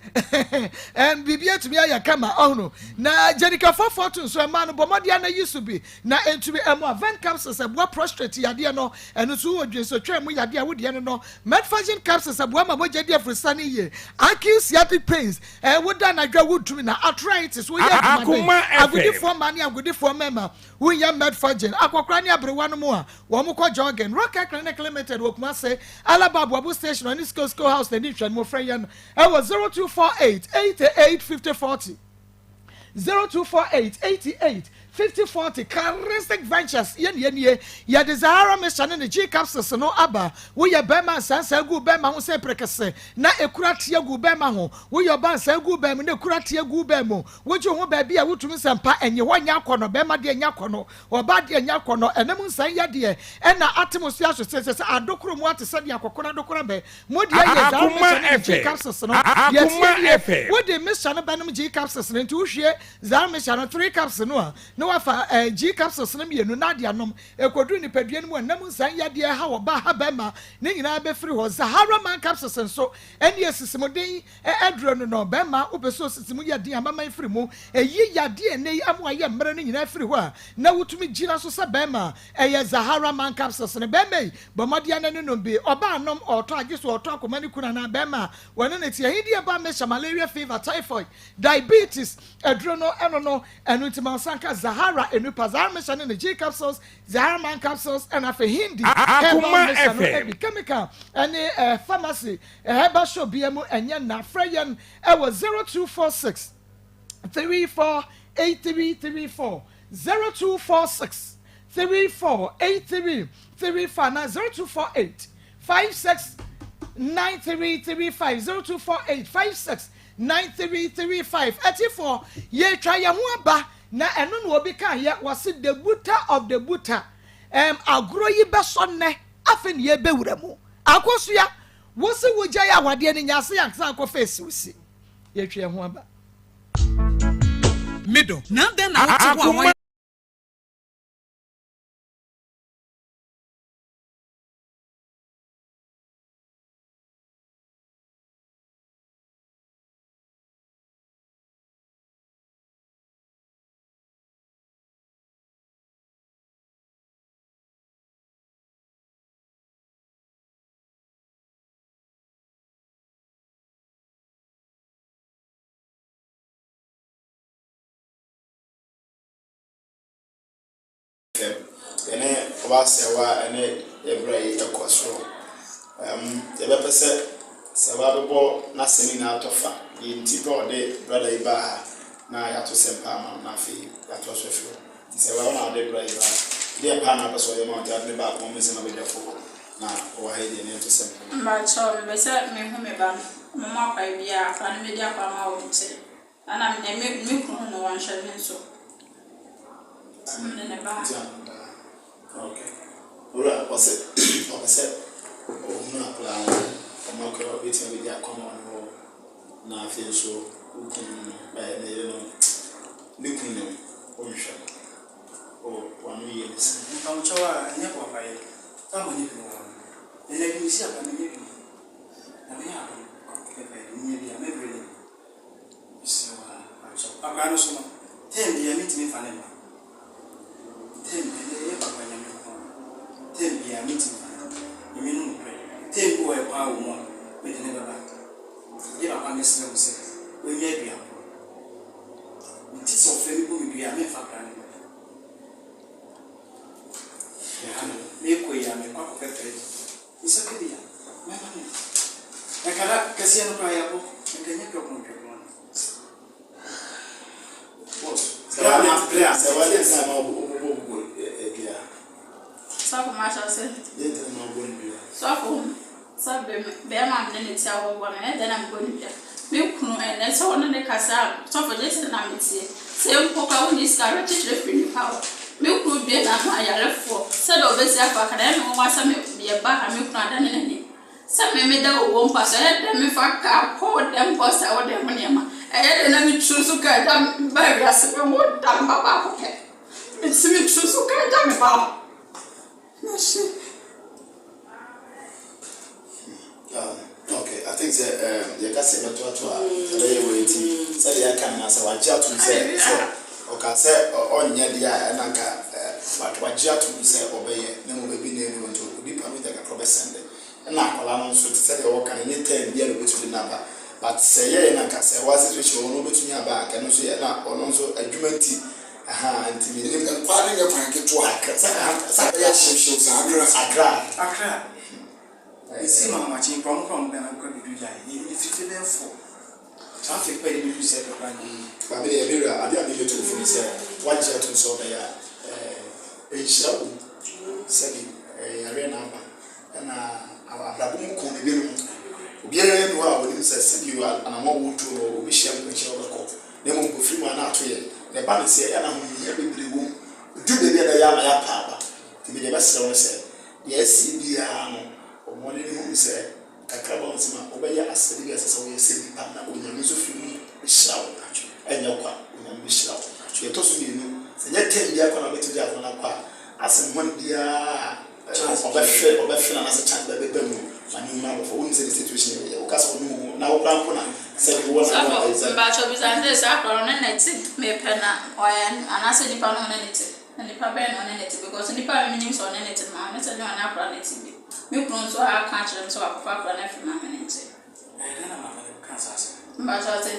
ɛm biribi atumi ayɛ kama ɔhono. Na Jenica Fɔfɔto nso ɛmaa no bɔ mmɔden ana yi so bi na ɛntumi ɛmoa. Vent capsules ɛboa prostrate yadeɛ no. Ɛno nso wowɔ dwensɔtwaa mu yadeɛ a wodeɛ no no. Metforgen capsules ɛboa ma mogya di aforosiane yie. Acute sciatic pains, ɛɛ woda anadwo a wontumi na. Arthritis, woyɛ adwumaden. Akoma FM. Agodifoɔ mmaa ne agodifoɔ mmarima, wonya Metforgen. Akɔkora ne aberewa no mu a, wɔn kɔ jogging. Rock Clinic Limited wɔ Kumase, Alaba Aboabo Station ɔne Sko Sko House na ɛdi nhwɛanimu. Frɛ yɛn ɛwɔ 0248 88 50 40. 0248 88 50 40 Charistic Ventures yɛ nea nie yɛde Zahara mixture ne ne G capsules no aba woyɛ bɛrima nsansan gu bɛrima ho sɛ prekese na ekura teɛ gu bɛrima ho woyɛ ɔba nsan gu bɛrima na ekura teɛ gu bɛrima wogye ho baabi a wotumi sɛ mpa ɛnye hɔ nyɛ akɔnɔ bɛrima deɛ nyɛ akɔnɔ ɔba deɛ nyɛ akɔnɔ ɛnam nsan yɛ deɛ ɛna ate mo so aso sɛ sɛ adokoro mu ate sɛ deɛ akɔkora adokora bɛ Mo deɛ yɛ saa Akoma mixture ne ne G FM. capsules no. Deɛ Akoma ɛteɛ nie, FM. wode mixture no bɛnom G capsules no nti wohwie saa mixture no 3 cups no a na wafa eh, G capsules no mmienu na ade anom. Ɛkɔduru nipadua no mu a, nna mu nsan yadeɛ ɛhaw ɔbaa ha bɛrima ne nyinaa bɛfiri hɔ. Zahara man capsules nso ɛne asisimuden aduro no no. Bɛrima wopɛ sɛ osisimu yɛ den a, maman firi mu. Ɛyi yadeɛ ɛnnɛ yi ama wayɛ mmerɛ no nyinaa firi hɔ a, na wotumi gyina so sɛ bɛrima. Ɛyɛ Zahara man capsules no. Bɛrima yi, bɔ mmɔden ara na ne nom bi. Ɔbaa nom, ɔretɔ a, gye sɛ ɔretɔ akɔma ne kunu anaa bɛrima a wɔne no te. Ahennie ba mehyɛ malaria fever, typhoid, diabetes aduro no ɛno no. Ɛno nti ma nsa nka Zahara Enupa, Zahara Mixture ne ne G capsules, Zahara Man capsules ɛna afei Hindi herbal Akoma mixture no FM. bi. Chemical ɛne eh, pharmacy eh, herbal shop bia mu ɛnyɛ nna. Frɛ yɛn ɛwɔ 0246 348334, 0246 348334 anaa 0248 56 9335, 0248 56 9335 Atifoɔ, yɛretwa yɛn ho aba, na ɛno na obi kaa yɛ, wɔse the buta of the buta, ɛɛm, agorɔ yi bɛsɔ nnɛ, afei na yɛrebɛwura mu. Akosua, wo se wogyae awadeɛ no, nya ase ansa akɔ face wo si. Yɛretwa yɛn ho aba. Me dɔ, na adɛn na wote hɔ a woayɛ. Fam. Yɛne ɔbaa sɛwa ne yɛ bra yi kɔ soro. Um, yɛbɛpɛ sɛ sɛwa bɛbɔ n'asɛm nyinaa tɔ fa. Deɛ nti pɛ ɔde brada yi baa ha na yɛato sɛm paa ma no na afei yɛatoa so afiri hɔ. Nti sɛwa wo na ɔde bra yi baa. Deɛ paa na apɛ sɛ ɔyɛ ma ɔnti ade ne baa kɔn mu nsɛm abadwafo hɔ na ɔwɔ ha yi deɛ ne yɛnto sɛm paa. Mpakyɛw mepɛ sɛ mehu me ba no, ɔmo ma kwan biaa akora no mɛdi akora ma wɔ nkyɛn. Ana me deɛ me me kunu no wanhwɛ me nso. Me de ne ba. Okay. Owura ɔsɛ ɔpɛ sɛ ɔhunu akwadaa no ɔmo akwadaa ɔbɛtumi abɛdi akɔma ɔne hɔ na afei nso wo kunu no ɛɛ ne yere no ne kunu no ɔnhwɛ no o wano yie ne sɛ. Mpamokyɛw a ɛnyɛ boapayɛ a mo nyɛ bi wɔ hɔ no ɛnɛ bi mesi aba menyɛ bi Nyame yɛ adom pɛpɛɛpɛ menya bi a mɛbrɛ no bi. Mesrɛ wo ara, mpakyɛw. Akwadaa no so no, term biara mentumi mfa no mma. Term, ɛnɛ yɛ papa Nyame nko ara. Term biara mentumi mfa no mma. Nyame no nokorɛ. Term bi wɔ hɔ ɛkwan wɔ mu a, mede no bɛba. Yɛ papa mesrɛ mo sɛ, wanya aduaporɔ. Mete sɛ ɔfrɛ me bu me dua a, memfa akwadaa no mma bio. Ɛha no, mekɔ yi a, mekɔ akɔpɛ prɛte. Nsa ka bi a, mɛma no bi. Nka da kɛseɛ no koraa yɛabɔ, nka ɛnyɛ dwɔpɔn dwɔpɔn no. Boss, sɛ w'ade nti na sɛ w'ade nti na ma wo bɔ bɔ dua. Sɔfo makyɛw sɛ. Deɛ nti na ma wo bɔ no dua. Sɔfo sɛ bɛrima a mene ne te a wɔboa me ɛyɛ dɛn na mebɔ no dua. Me kunu ɛnnɛ sɛ wo ne no kasa a, sɔfo gye sɛ na meteɛ. Sɛ mpo koraa wonni sika a, awerɛkyekyerɛ firi nnipa hɔ. Me kunu bue n'ano ayarefoɔ sɛdeɛ ɔbɛsi afa aka no, ɛyɛ me nwanwa sɛ me yɛba ha me kunu adane n'ani sɛ me meda owuo mpa so. Ɛyɛ dɛn mefa kaa kɔ dɛm hɔ sɛ wo dɛm nneɛma. Ɛyɛ dɛn na metu nso kaa gya me ba wiase me wo da me ba baako pɛ. Metumi tu nso kaa gya me ba hɔ. Mehye. Um, okay, I think sɛ um, yɛka sɛ yɛbɛtoatoa a ɛbɛyɛ wei nti sɛdeɛ yɛaka no na sɛ wagye atom sɛ sɛ ɔka sɛ ɔnyɛ deɛ a ɛna nka but wagye atom sɛ ɔbɛyɛ na mmom ebi na ɛnu nti onipa no nya kakra ɔbɛsɛnde ɛna akwadaa no nso te sɛdeɛ ɔka no ɛnyɛ time biara na ɔbɛtumi de no aba but sɛ yɛyɛ na nka sɛ wɔ situation wɔ no ɔbɛtumi aba a nka ɛno nso yɛ na ɔno nso adwuma nti Ahaa nti me nim. Nkwa no nyɛ kwan ketewa. Akra sɛ sɛ ɛbɛyɛ hyewhyew saa Akra. Akra. Akra. Esi ma makye nkura mo kura mo bɛn akura bedu gya yɛ yɛ fifie bɛyɛ fo. Traffic pɛ de bedu sɛ ɛbɛ kura nyɛ. Ba me deɛ me wura adeɛ a me bɛtu fo ne sɛ wagye atum sɛ ɔbɛyɛ a ɛɛ nhyira wɔ mu sɛbi ɛɛ yareɛ na aba ɛna abrabɔ mu kɔn ebi no obiara ni hɔ a onim sɛ sɛbi anamɔ wotuo no obi hyia nkwanhyia ɔbɛkɔ na mmom kɔfiri mu a na ato yɛn, na ɛba no sɛ ɛna ahohiahia bebree wɔ mu, ɛduru baabi a ɛbɛyɛ ama yɛapa aba. Nti me deɛ mɛsrɛ wo ne sɛ, deɛ asie biara no, bɔ mmɔden hunu sɛ kakra ba wo nsam a, wobɛyɛ asɛdeɛ bi a ɛsɛ sɛ woyɛ sɛ nipa, na Onyame nso firi mu bɛhyira wo, ɛnyɛ kwa, Onyame bɛhyira wo. Deɛ ɛtɔ so mmienu, sɛ Sɛ nyɛ term biara koraa na wobɛtumi de akɔda no akɔ a, asɛm hɔn biara a ɔbɛhwɛ ɔbɛhwɛ no anaasɛ chance bɛba mu ma ne hunu abɔfra. Wonim sɛ ne situation yɛ, woka sɛ ɔne wo na wo koraa mpo na sɛbi wowɔ Sɔfo, n'ano a ɛsɛ. mpakyɛw bisa no sɛ saa akɔda no ɔne no te mepɛ na ɔyɛ anaasɛ nipa no ɔne no te na nipa bɛn na ɔne no te because nipa a menim sɛ ɔne no te no maame sɛ ne ɔne akɔda no te bi. Me kunu nso aka akyerɛ me sɛ wakɔfa akɔda no afiri maame no nkyɛn. Ɛyɛ dɛn na maame no kaa saa asɛm no? Mpakyɛw ɔse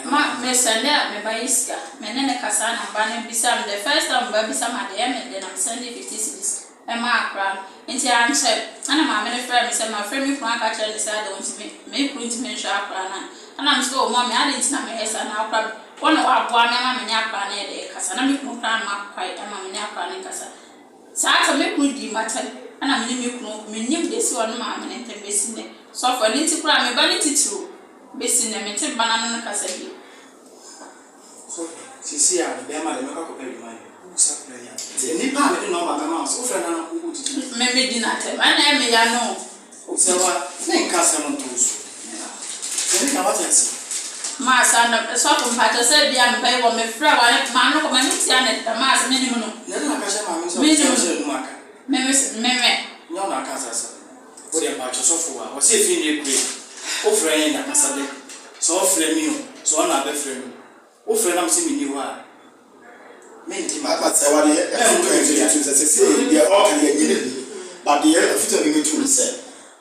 ma me sɛnde a me ba yi sika me ne no kasa na me ba no bisa me the first time me ba bisa me ade ɛyɛ me dɛ na me sɛnde 50 cedis ɛmaa akora no nti ankyɛ ɛna maame no frɛɛ me sɛ mafrɛ me kunu aka akyerɛ no sɛ adɛn ɔntumi me kunu ntumi nhwɛ akora no a ɛna me sɛ oh mummy adɛn nti na meyɛ saa na akora wɔ na waboa me ama me ne akora no yɛ dɛ kasa na me kunu koraa mma kwan ɛma me ne akora no nkasa. Saa ta me kunu dii m'atɛm ɛna me ne me kunu ko mennim deɛ ɛsi ɔne maame no ntɛm bɛsi nnɛ sɔfo ɛno nti koraa me ba no titiriw bɛsi nnɛ mente me ba no ano no kasa bio. Sɔfo, seesei a me bɛɛma deɛ mɛkɔ akɔpɛ adwuma ayɛ. Wosa frɛ yɛ a. Nti nnipa a mede nɔɔma bɛma wo sɛ wofrɛ no a wodidi. Me medi no atɛm ɛna ɛyɛ me ya no o. Sɛ wa ne nka asɛm nto wo so. Deɛ meka wate aseɛ. Maa saa na sɔfo mpakyɛw sɛ ebia me ba yi wɔ me frɛ wa ne maame no kɔ ma me tia ne da maa sɛ menim no. Na ɛna aka kyerɛ maame no sɛ Menim ɔsɛ ɔhyɛ anum aka. Me me me me. Nyɛ wo na aka saa asɛm no. Wo deɛ mpakyɛw sɔfo wa wɔse efi nnɛ kure wo frɛ yɛn da kasa dɛ sɛ ɔfrɛ me o sɛ ɔna abɛfrɛ me o wo frɛ na mese menni hɔ a Menti ma. But sɛ wɔde afutuo a yɛtu sɛ sɛsɛ deɛ ɔka no yɛnyɛ no ni but deɛ afutuo a memetu no sɛ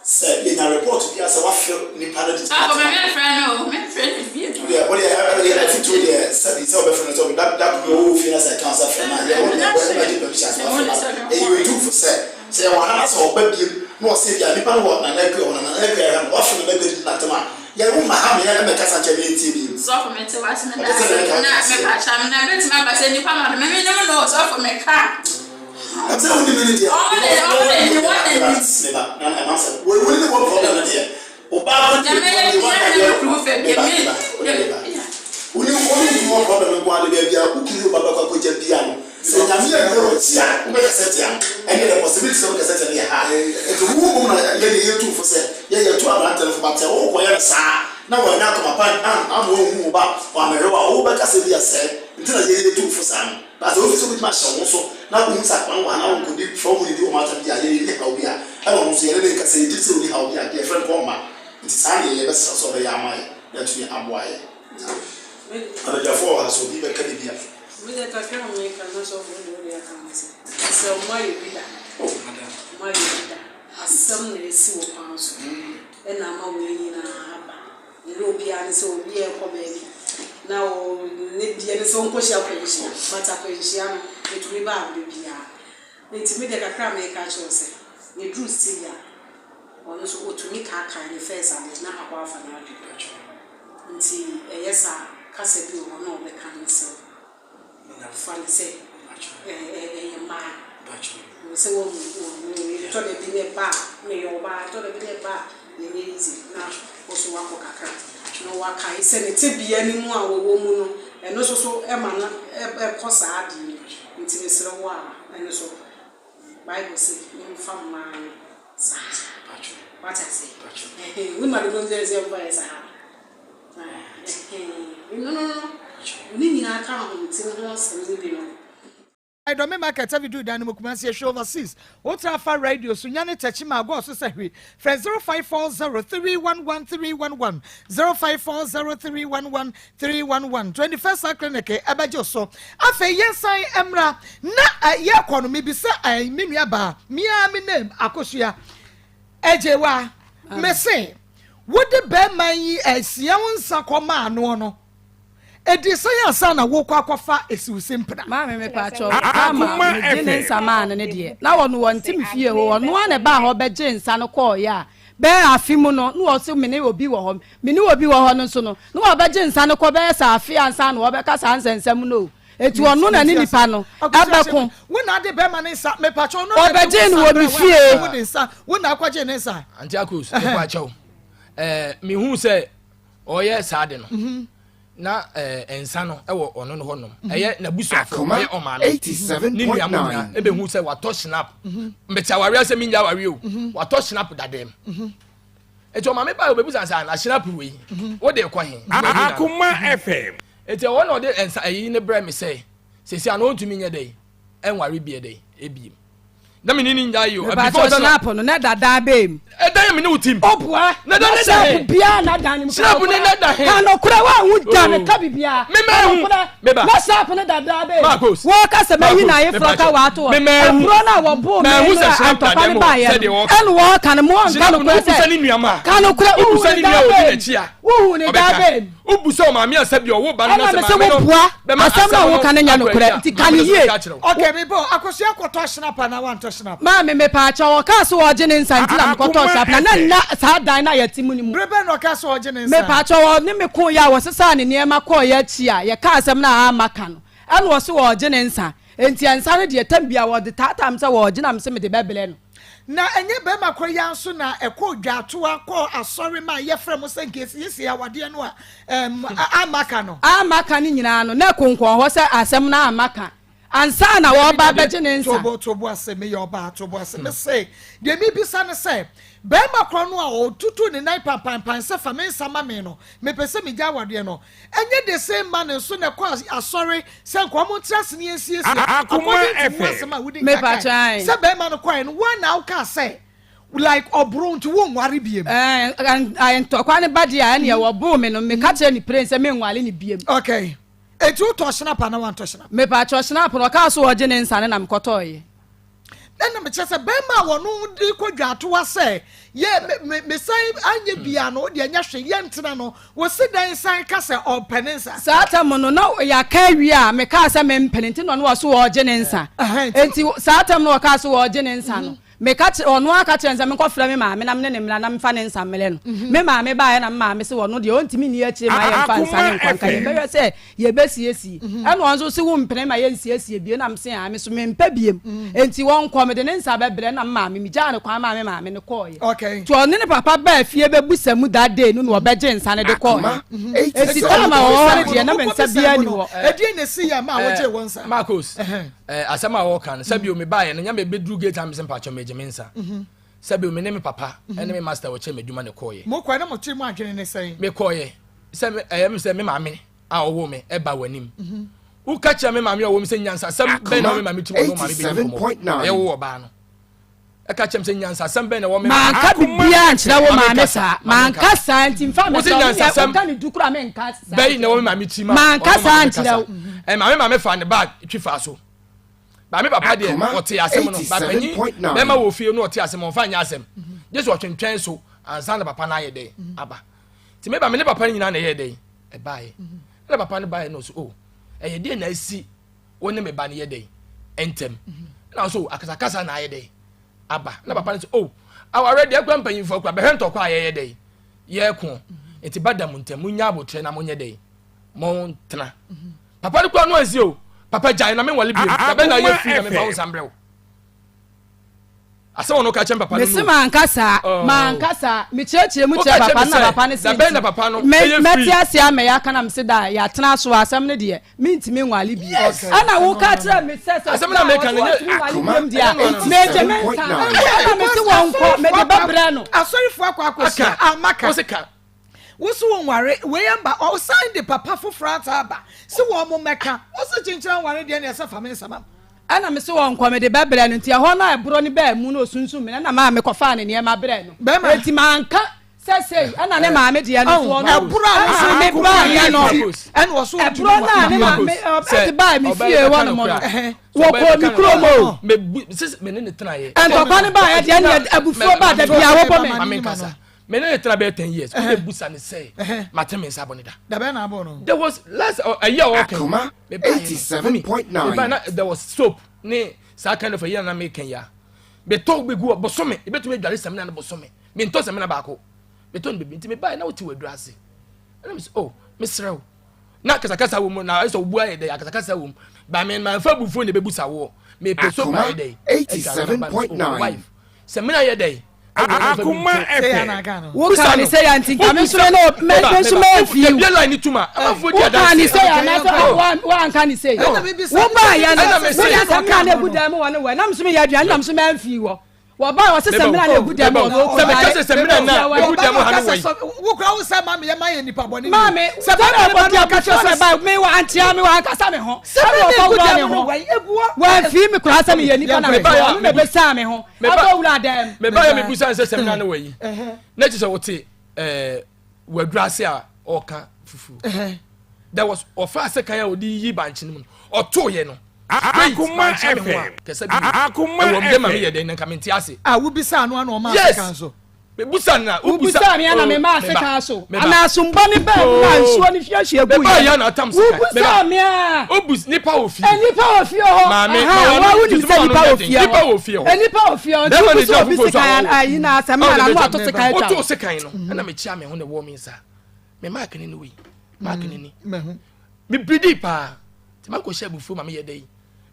sɛ yɛnya report biara sɛ wahwɛ nipa no de gyina Akɔ me mɛmfrɛ no o mɛmfrɛ no bio. Wodeɛ wodeɛ ɛdeɛ afutuo deɛ sɛbi sɛ wɔbɛfrɛ no sɛ da da bi ɔwɔ fie na sɛ ɛka sɛ frɛ no a yɛ wo deɛ bɔ ɛma gye permission sɛ wafrɛ no ɛyɛ yɛtu fo sɛ sɛ yɛwɔ ha na sɛ ɔba biem na ɔsɛ bi a nipa no wɔ Nana Akua hɔ na Nana Akua ɛhwɛ no wafrɛ Nana Akua de di n'atam a Yɛ wo ma ha me yɛ mɛ kasa nkyɛn me ntie bio. Sɔfo me te wase me da ase na me pa kyɛ me na ebetumi aba sɛ nipa ma no me me nim no sɔfo me ka. Ɛm sɛ woni me ne deɛ. Ɔmo de ɔmo de ni wɔn na nim. Me ba na ɛma sɛ wo wo ne wɔ problem no deɛ ɔbaa ko Deɛ mɛyɛ ne bi yɛ ne me kunu fɛ me ba me ba wo de me ba wo ne wo ne kunu wɔ problem nko ade baabi a wo kunu ne wo ba bɛkɔ akɔgya bia no Sɛ Nyame annya wo akyi a, wobɛkasa atia no. Ɛnneɛ the possibility sɛ wobɛkasa atia no yɛ high. Nti wo mmom na yɛdeɛ yɛtu wo fo sɛ, yɛ yɛtu aberante no fo, but sɛ wokɔyɛ no saa na wannya akoma pa amma wanhu wo ba, wammɛhwɛ wo a, wobɛkasa bi asɛe. Nti na yɛ yɛtu wo fo saa no. But sɛ wofi sɛ wobɛtumi ahyɛ wo ho so na wohu sɛ akoa no wɔ ha na wonkɔdi fa wo ho nnidi wɔn atɛm deɛ a, yɛ yɛnni haw biara. Ɛna ɔno nso yɛne no nkasa, yɛgye di sɛ ɔnni haw biara, deɛ yɛfrɛ no kɔ ɔmma. Nti saa deɛ yɛbɛsrɛ sɛ ɔbɛyɛ ama yɛ na atumi aboa yɛ. Abadwafoɔ wɔ ha, sɛ obi bɛka biribi a. Me deɛ kakra a meka na sɔfo wo deɛ wode aka ne sɛ, sɛ ɔmo ayɛ bi da, ɔmo ayɛ bi da, asɛm na asi wɔ kwan so ɛna ama wei nyinaa aba. Ɛnyɛ obiara ne sɛ obi ɛɛkɔ baabi na o ne deɛ ne sɛ ɔnkɔhyia akwanhyia, but akwanhyia no ɛtumi ba aberɛ biara. Nti me deɛ kakra a meka akyerɛ wo sɛ, yɛduru stage a, ɔno nso ɔtumi kaakae ne first ade na akɔ afa n'adwene. Nti ɛyɛ saa a, kasa bi wɔ hɔ na ɔbɛka ne sɛ fa no sɛ ɛyɛ mmaa. Sɛ wahu wahu ɛtɔ da bi na ɛba a meyɛ ɔbaa ɛtɔ da bi na ɛba a na ɛnyɛ easy na wo so wakɔ kakra na wakae sɛ ne tebea no mu a wɔwɔ mu no ɛno nso so ɛma no ɛkɔ saa adeɛ no nti mesrɛ wo a ɛno so Bible se yɛmfa mmaa no saa. Wate ase? Ɛhɛn, wonim ade koro nti a ɛsɛ sɛ yɛmfa yɛ saa no? Ɛhɛn, no, no, no, ne nyinaa ka ahotew ho asɛm no bi no. Dɔme Market Avidoo Dan no mu Kumasi Ehwe Overseas Wotra fa radio so nya ne tɛkyi ma agɔɔ so sɛ hwi Frɛ 0540 311 311 0540 311 311 21st Cell Clinic ɛbɛgye wo so. Afei yɛnsan mmra na yɛkɔ no mebisa me nua baa me ara me name Akosua Agyewa mese wode bɛrima yi asia wo nsa kɔmaa noɔ no ɛdi sɛn ansa na wokɔ akɔfa esiwsi mpena. Maame mepaakyɛw ama megye ne nsa maa no ne deɛ na wɔno wɔnte me fie hɔ ɔno a na ɛbaa hɔ bɛgye nsa no kɔɔeɛ a Bɛyɛ afe mu no, na wɔse me ne obi wɔ hɔ. Me ne obi wɔ hɔ no nso no, na wɔbɛgye nsa no kɔ bɛyɛ sɛ afe ansa na wɔbɛka saa nsɛnsɛm no o. Enti ɔno na ne nipa no ɛbɛko. Wo na ade bɛrima ne nsa, mepakyɛ ɔno na Ɔbɛgyee no wɔ me fie. Wo ne nsa, wo na akɔgye ne nsa. Auntie Akos, mepakyɛw. Ɛɛ, mehu sɛ ɔyɛ saa de no. Mhm. Na ɛɛ nsa no ɛwɔ ɔno no hɔnom. Mhm. Ɛyɛ n'abusuafo, ɔyɛ ɔmaame. Ne nua mu nyinaa ebehu sɛ watɔ snap. Mhm. Mbɛte awaare asɛ mi nya awaare o. Watɔ snap dadam. Eti ɔmaame baa obebusa nsa na snap wei. Wo de kɔ he? Akoma FM. Eti ɛwɔ na ɔde nsa ɛyi ne brɛ mi sɛ. Sɛsi ano ɔntumi nyɛ dɛn ɛnware bi ɛdɛn ebiem. Na me ne ne nya yi o. Before sɛ na no na dada bɛm. Ɛdan yɛ me ne wo tim. Ɔboa. Na da ne da he. Bia na dan ne mu. Snap ne na da he. Ka no kura wa hu da me ka bibia. Me ma hu. Me ba. Na snap ne dada bɛm. Marcos. Wo ka sɛ mayi na ayefra ka wa ato. Me ma hu. Ɛborɔ na wɔbo me no antɔkwa ne ba yɛ no. Ɛna wɔ ka no mo nka no kura sɛ. Ka no kura wo hu ne da bɛm. Wo hu ne da bɛm. Wobu sɛ ɔmaame a sɛbi ɔwo ba no na Ɛna sɛ mese maame no woboa, bɛma asɛm no a asɛm no woka no nyɛ akɔ nokorɛ, akyi a, nti ka maame no no so yie. bɛka akyerɛ wo. Okay, me bo, Akosua kɔtɔ shinap anaa wantɔ shinap? Maame mepaakyɛw, ɔkaa sɛ ɔɔgye ne nsa nti na mekɔtɔɔ Akoma sharpener, na FM. nna saa dan no a yɛte mu no mu. Bere bɛn na ɔkaa sɛ ɔɔgye ne nsa? Mepaakyɛw, ɔne me koeɛ a wɔsesaa ne nneɛma kɔeɛ akyi a yɛkaa asɛm no a amma ka no, ɛna ɔse ɔɔgye ne nsa, nti nsa no deɛ tam biara wɔde taataa me sɛ wɔɔgye na mese mede bɛbrɛ no. Na ɛnyɛ barima koro yi ara nso na ɛkɔɔ dwaatoa kɔɔ asɔre ma yɛfrɛ mo sɛ nka yɛsiesie awadeɛ no a ɛm, amma ka no. Amma ka no nyinaa no, na ɛkonkɔn hɔ sɛ asɛm no amma ka ansa na wɔreba abɛgye ne nsa. Tobo, tobo ase, meyɛ ɔbaa, tobo ase. Mese, deɛ mebisa ne sɛ, barima korɔ no a ɔtutuu ne nan pampanpan sɛ fa me nsa ma me no, mepɛ sɛ megya awadeɛ no, Ɛnyɛ the same man nso na ɛkɔ asɔre sɛ nka ɔmo ntra ase ne yɛnsiesie Akoma according to wo FM. asɛm a wodi nka kae sɛ bɛɛma no kɔɛ no woa na wokaa sɛ like ɔboro nti wonware biem. Ɛɛ ntɔkwa no ba deɛ a ɛneɛ wɔboo me no meka kyerɛ no pren sɛ menware no biem. Okay enti wotɔɔ snap anaa wantɔ snap? Mepakyɛw snap no ɔkaa sɛ ɔgye ne nsa no na mekɔtɔɔeɛ. Ɛna mekyerɛ sɛ bɛrima a wɔno de kɔ dwaatoa sɛ yɛ me me mesan anyɛ bia no deɛ nyɛ hwee yɛntena no wɔsi dɛn san ka sɛ ɔmpɛ ne nsa. Saa tam no na yɛaka awie a mekaa sɛ mempene nti na ɔno ɔso ɔregye ne nsa nti saa tam no ɔkaa so ɔregye ne nsa no meka kyerɛ ɔno ara ka kyerɛ no sɛ menkɔfrɛ me maame na mene ne mmra na memfa ne nsa mmrɛ no me maame baeɛ na me maame se ɔno deɛ ɔntumi nni akyire ma yɛmfa nsa ne nkɔ nka yɛbɛhwɛ sɛ Yɛbɛsiesie. Ɛna ɔno nso se wo mpene ma yɛnsiesie bio na mese aa me so mempɛ biem. Enti wɔnkɔ mede ne nsa bɛbrɛ na me maame megyaa no kwan maa me maame no kɔɔeɛ. Okay. Nti ɔne ne papa baa fie bɛbusa mu that day no na ɔbɛgye nsa no de kɔɔeɛ. Enti time a ɔwɔ hɔ no deɛ na me nsa biara nni hɔ. Ɛdeɛn na ɛsiiɛ a maa wogyee wo nsa? Marcos, asɛm a wɔka no, sɛbio mebaeɛ no, nyɛ mebɛduru gate a mese mpakyɛ megye me nsa. Sɛbio me ne me papa ne me master wɔkyɛ me adwuma na ɛkɔɔeɛ. Mokɔɛ na motee mo adwene ne sɛn? Mekɔɔeɛ sɛ ɛyɛ me sɛ me maame a ɔwoo me ba w'anim. Woka kyerɛ me maame a ɔwɔ me sɛ nyansasɛm bɛn na ɔwɔ me maame tirim ɔne wo maame bɛdi nkɔmmɔ. Ɛyɛ wo ɔbaa no. Ɛka kyerɛ me sɛ nyansasɛm bɛn na ɛwɔ me maame. Manka biribiara nkyerɛ wo maame saa. Manka saa nti mfa me sɛ nyansasɛm woka ne du kora menka saa. Bɛn na ɛwɔ me maame tirim a Manka saa nkyerɛ wo. Maame maame fa ne bag twi fa so. Ba me papa deɛ ɔte asɛm no ba panyin bɛma wɔ fie no ɔte asɛm ɔmfa nyɛ asɛm. Gye sɛ ɔtwentwɛn so ansa na papa no ayɛ dɛn aba. Nti meba me ne papa no nyinaa na ɛyɛɛ dɛn ɛbaeɛ. Ɛna papa no baeɛ na ɔsɛ o oh, ɛyɛ deɛ na asi wo ne me ba no yɛ dɛn ntɛm. Ɛna ɔsɛ o akasakasa na ayɛ dɛn aba. Na papa no sɛ o oh, awareɛ deɛ ɛkura mpanyinfoɔ kura bɛhwɛ ntɔkwa a yɛyɛ dɛn yɛko. Nti ba da mu ntɛm munya abotrɛ na monyɛ dɛn montena. Papa no kura no ansi o papa gyae na menwale bio da bɛn na ayɛ firi na memfa wo nsa mbrɛ wo. Asɛm a ɔno ka kyerɛ me papa no Mese manka saa, Oh. manka saa. Mekyerɛkyerɛ mu Woka kyerɛ kyerɛ papa me no na sɛ, papa no se da bɛn na nti papa no me ɛyɛ mɛte free? ase ama yɛaka na mese da yɛatena so a asɛm no deɛ mentumi nwale bio. Yes. Ɛna woka kyerɛ me sɛ sɛ Asɛm no a meka no ɔse nyɛ ɔntumi nwale Akoma biom deɛ a Ɛnyɛ no ano. megye me nsa. 87.9. Ɛna mese wɔnkɔ mede bɛbrɛ no. Asɔrefoɔ akɔ akɔhyia Aka. amma ka. Wo se ka. Wo so wo nware wei amba ɔsan de papa foforɔ ata aba se wɔn mo mmɛka wo se kyenkyena nware deɛ ne ɛsɛ fa me nsa ma me. Ɛna me se wɔnkɔ mede bɛbrɛ no nti ɛhɔ no a ɛborɔ no baa mu na ɔsunsum me no ɛna maa me kɔfaa ne nneɛma brɛɛ no Bɛrima. enti manka sɛ sei ɛna ne maame deɛ no so ɔno Ɛborɔ a wo so ɛna me baayɛ no ɛna ɔso ɔntumi ɛborɔ no a ne nware. maame ɔbɛde baa me fie hɔ nom no wɔkɔɔ me kurom o ntɔkwa no baayɛ deɛ ɛne abufuo baa da bia wɔbɔ me Me ne ne tena bɛyɛ ten years. Wode busa ne sɛ mate me nsa abɔ ne da. Da bɛn na abɔ no? There was last ɛyɛ a ɔka. Akoma 87.9. Meba na there was soap ne saa kind of ɛyɛ na meka yi a. Metɔ bɛgu hɔ bosome ebetumi adware samina no bosome. Mentɔ samina baako. Metɔ no bebree nti mebaeɛ na wote w'adura ase. Ɛna mese oh mesrɛ wo. Na kasakasa wɔ mu na ayɛ sɛ obu ayɛ dɛ akasakasa wɔ mu. Ba me manfa abufuo na ebebusa woɔ. Mepɛ soap ayɛ dɛ. 87.9. Wife samina yɛ dɛ. Akoma FM. Wo kaa ne sɛ ya nti nka me nso me ne me nso mɛ fi wo. Wo kaa ne sɛ ya na sɛ wa anka ne sɛ. Wo ba ya no wo yɛ sɛ na na egu dan mu wɔ ne wɔ na me nso me yɛ aduane na me nso mɛ fi wɔ. Wɔbae wɔse samina na egu dɛm wɔ Sɛ meka sɛ samina na egu dɛm ha no wɔ yi. Wo kura wo sɛ maame yɛ ma yɛ nipa bɔne ni. Maame sɛ bɛrima no ba na ɔka kyerɛ sɛ me wɔ ankyea me wɔ ankasa me ho. Samina na egu dɛm no wɔ yi egu hɔ. Wɔamfii me koraa sɛ meyɛ nipa na mebɔ ɔno na ɛbɛsaa me ho ɛbɔ wura dɛm. Meba yɛ mebusa sɛ samina no wɔ yi. Na kyerɛ sɛ wote ɛɛ wadura ase a ɔka fufuo. There was ɔfa ase kan a ɔde yi bankye no mu no ɔtoo yɛ no. Akoma FM. Akoma FM. Ɛwɔ mu yɛ dɛ nka mente ase. A wobisa ano ano ɔma ase kan so. Mebusa na wobusa. Wobusa me ana mema ase kan so. Ana asomba ne baa mu na nsuo ne hwiehwie gu yɛ. Wobusa me a. Obus nipa wɔ fie. Nipa wɔ fie hɔ. Maame ma wɔn wonim sɛ nipa wɔ fie hɔ. Nipa wɔ fie hɔ. Nipa wɔ fie hɔ. Nti wobusa obi sekan ayi na asɛm na na ato sekan atwa. Woto sekan no ɛna mekyia me ho na ɛwɔ me nsa. Me mark ne ne wei. Mark ne ni. Me biridi paa. Nti makɔhyɛ abufuo ma meyɛ dɛ yi.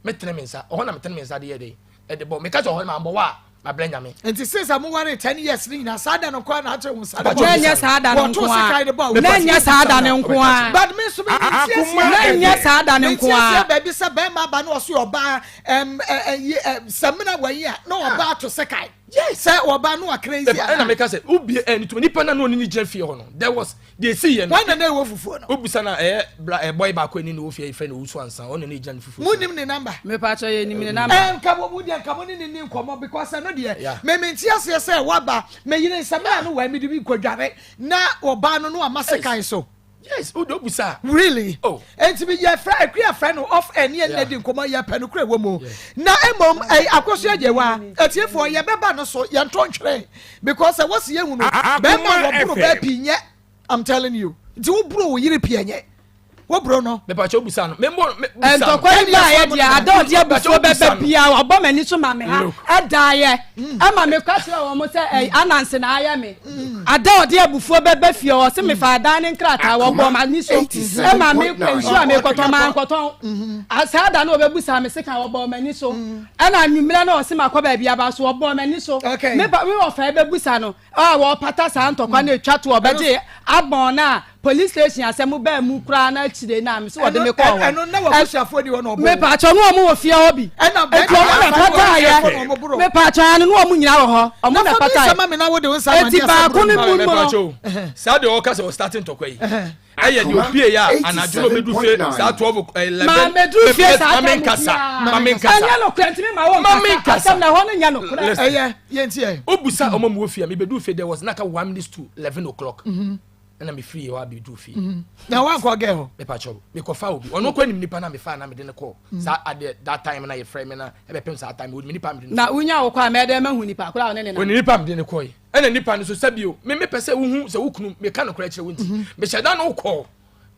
Metene me nsa. Ɔhɔ na metene me nsa de yɛ dɛ yi. Ɛde bɔ. Meka sɛ ɔhɔ ma mbɔ wa a mabrɛ Nyame. Nti since a mo waree 10 years ne nyinaa saa da no nko ara na akyere wo nsa de bɔ. Na ɛnyɛ saa da no nko ara. Na ɛnyɛ saa da no nko ara. But me nso me nti aseɛ. Na ɛnyɛ saa da no nko ara. Me nti aseɛ baabi sɛ bɛrima aba na ɔso ɔbaa ɛm ɛyi ɛ samina wɔ yi a na ɔbaa ato sekan. Yes. Sɛ ɔbaa no a crazy a. Ɛna meka sɛ wobie ɛɛ ne nipa na na ɔne ne gyina fie hɔ no there was deɛ esi yɛ no. Wɔn na na ɛwɔ fufuo no. Wobisa na ɛyɛ bla ɛɛ boy baako ɛni na ɔwɔ fie yɛfrɛ no Owusu Ansa ɔno na na egyina ne fufuo. Mo nim ne number? Mepakyɛ yɛ nim ne number. Ɛɛ nka mo deɛ nka mo ne ne ni nkɔmɔ because ɛno deɛ me me nti aseɛ sɛ waba me yere nsɛmina no wɔ ɛmi de bi nkɔ dware na ɔbaa no no ama sekan so. Yes, o de obusa. Really? Oh. Enti mi yɛ frɛ akua frɛ no off air ne yɛn di nkɔmɔ yɛ pɛ no kura wɔ mu. Na emom ɛy akoso agye wa atiefoɔ yɛ bɛba no so yɛn to ntwere because ɛwɔ si yɛ hunu bɛrima wɔ boro bɛɛ pii nyɛ I'm telling you. Nti wo boro wo yere pii ɛnyɛ. Wo boro no. Mepa kyɛ obusa no. Membo me busa no. Ntɔkwa yi baa yɛ deɛ ada ɔde abufuo bɛba bia ɔbɔ m'ani so ma me ha ɛdaa yɛ ɛma me ka kyerɛ wɔn sɛ ɛy ananse na ayɛ me. Ada a ɔde abufuo bɛba fie hɔ, ɔse mefaa dan ne nkrataa, wɔbɔɔ m'ani so ma me nsuo a mekɔtɔn, mankɔtɔn. Saa da no ɔbɛbusaa me sekan, wɔbɔɔ m'ani so. Ɛna anwummerɛ no ɔse makɔ baabi aba so, wɔbɔɔ m'ani so. Me ba, me wɔfa bɛbusa no, a wɔpata saa ntɔkwa no ɛtwa to ɔbɛgye abɔn no a police station asɛm baa mu koraa no akyire no a mese wɔde me kɔɔ hɔ. Ɛno na w'abusuafoɔ ni hɔ na ɔbɔ wo? Mepaakyɛw ne wɔn wɔ fie hɔ bi. Ɛna Eti wɔn na pataayɛ. Mepaakyɛw ano ne wɔn nyinaa wɔ hɔ. Wɔn na pataayɛ. Eti baako ne mu mu no. Saa deɛ ɔka sɛ ɔstarte ntɔkwa yi ɛyɛ deɛ opie yɛ a anadwo na ɔbɛdu fie saa 12 11 maa mɛduru fie saa mame nkasa mame nkasa ɛnyɛ nokorɛ ntumi ma wɔ nkasa asɛm na ɛhɔ no nyɛ nokorɛ ɛyɛ yɛnti ɛ wobusa ɔma mu wɔ fie a mebɛduru fie there was naka 1 minutes to 11 o'clock ɛna mefiri hɔ abɛduru fie mhm. na wankɔ gɛ hɔ mepakyɛw mekɔfa obi ɔno kɔ anim nipa na mefa na mede no kɔ mhm. saa adeɛ that time na yɛfrɛ me na ɛbɛpem saa time ɔnim nipa mede no na wonya wo kɔ a mɛdɛ mahu nipa koraa ɔne ne na ɔne nipa mede no kɔe ɛna nipa no so sɛbio me mepɛ sɛ wohu sɛ wo kunu meka nokorɛ kyerɛ wo nti mhm. mehyɛ da no wokɔɔ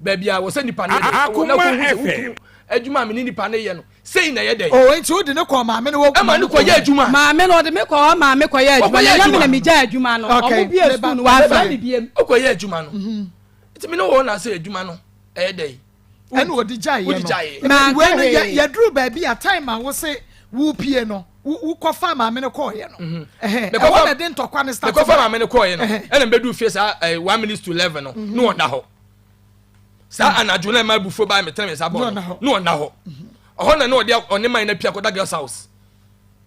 baabi a wɔ sɛ nipa no yɛ dɛ na kɔhu sɛ wo kunu adwuma a me ne nipa no yɛ no sei na ɛyɛ dɛ. O enti wode ne kɔɔ maame no wɔ. Ɛma no kɔyɛ adwuma. Maame no ɔde me kɔ hɔ maame kɔyɛ adwuma na ɛnyɛ me na megya adwuma no ɔmo bie sukuu no wamfrɛ me biem. Ɔkɔyɛ adwuma no nti me ne wɔ na sɛ adwuma no ɛyɛ dɛ. Ɛna ɔde gyaeɛ no. Wei no yɛduru baabi a time a wose wopie no wokɔfa maame no kɔɔyɛ no ɛhɔ na ɛde ntɔkwa no start. Mekɔfa maame no kɔɔyɛ no ɛna mbɛduru fie saa 11:55 no na ɔda hɔ. Saa anadwo na ɛma abufuo baa metene me nsa bɔɔ no na ɔnna hɔ. Ɔhɔ na na ɔde ɔne man no apia kɔda girls house.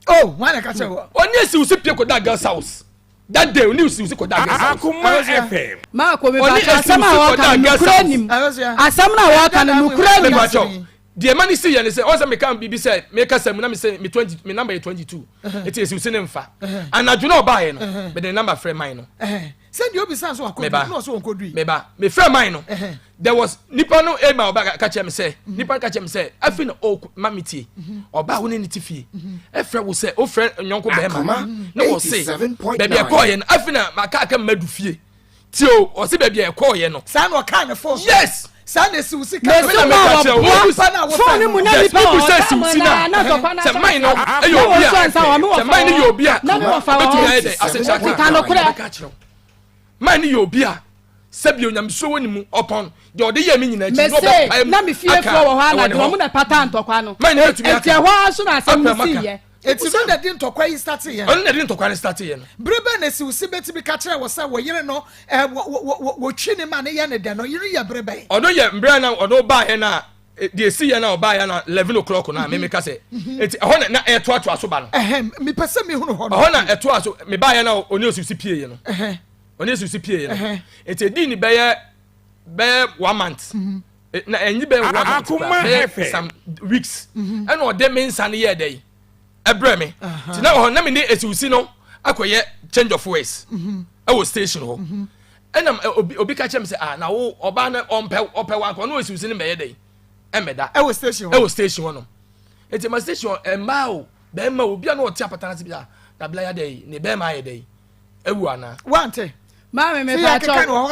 Oh, wɔn na ɛka kyerɛ wɔ. Ɔne esiwusi pie kɔda girls house. That day ɔne esiwusi kɔda girls house. Akoma FM. Maako mi ba asɛm a wɔka no nukura nim. Asɛm na wɔka no nukura nim. Mepakyɛw deɛ ɛma ne si yɛ ne sɛ ɔsɛ meka biribi sɛ meka sɛ mu na mesɛ me 20 me number yɛ 22 eti esiwusi ne nfa anadwo na ɔbaayɛ no mede ne number frɛ man no. Sɛ deɛ obisa nso wakɔdu na ɔsɛ ɔnkɔdui. Meba mefrɛ man no there was nipa no ema ɔba ka kyerɛ me sɛ mhm. nipa ka kyerɛ me sɛ afi na ɔkɔ ma me tie mhm. ɔba wo ne ne ti fie mhm. ɛfrɛ wo sɛ ofrɛ nyɔnko bɛrima na wɔse baabi ɛkɔɔyɛ no afi na maka aka mmadu fie tie o ɔse baabi ɛkɔɔyɛ no. Saa na ɔkaa ne fon so. Yes. Saa na esiw sika. Na esi ma wɔ boa fon ne mu na nipa wɔ ɔda mu na na ntɔkwa na sɛ man no ɛyɛ obi a sɛ man no yɛ obi a na mi wɔ fa wɔ obetumi ayɛ dɛ asekyerɛ ka no korɛ man no yɛ obi a sɛbi onyamesuro wɔ ne mu ɔpɔn deɛ ɔde yɛ mi nyinaa akyi na ɔbɛpae mu na mi fie fo wɔ hɔ anadwo wɔn na pata ntɔkwa no man no betumi aka eti ɛhɔ ara so na asɛm no si yɛ. Eti no na ɛde ntɔkwa yi startee yɛ no. Ɔno na ɛde ntɔkwa no startee yɛ no. Bere bɛn na Siwsi betumi ka kyerɛɛ wo sɛ wo yere no ɛ, wɔ, wɔ, wɔ, wɔtwi ne ma no yɛ ne dɛ no? Yere yɛ bere bɛn? Ɔno yɛ mmerɛ na ɔno baeɛ no a. Deɛ esi yɛ na ɔbaa yɛ na 11 o'clock na meme ka sɛ eti ɛhɔ na na ɛtoatoa so ba no. Mepɛ sɛ mehunu hɔ no. Ɛhɔ na ɛtoa so mebaa yɛ na ɔne osusi pie yɛ no. Ɔne osusi pie yɛ no. Eti edi ni bɛyɛ bɛyɛ one month. Na ɛnyi bɛyɛ one month koraa bɛyɛ some weeks. Ɛna ɔde me nsa no yɛɛ dɛ yi ɛbrɛ me. Ti na ɔhɔ na me ne esiwsi no akɔyɛ change of words ɛwɔ station hɔ. Ɛna obi obi ka kyerɛ me sɛ ah na wo ɔbaa no ɔmpɛ ɔpɛ wa nkɔ ɔno esiwsi no mbɛyɛ dɛ yi ɛmbɛda. Ɛwɔ station hɔ. Ɛwɔ station hɔ nom. Eti ma station hɔ mmaa o bɛrima o obi a na ɔte apata n'ase bi a na abla yɛ dɛ yi ne bɛrima ayɛ dɛ yi ewu ana. Wante. Maame mepakyɛw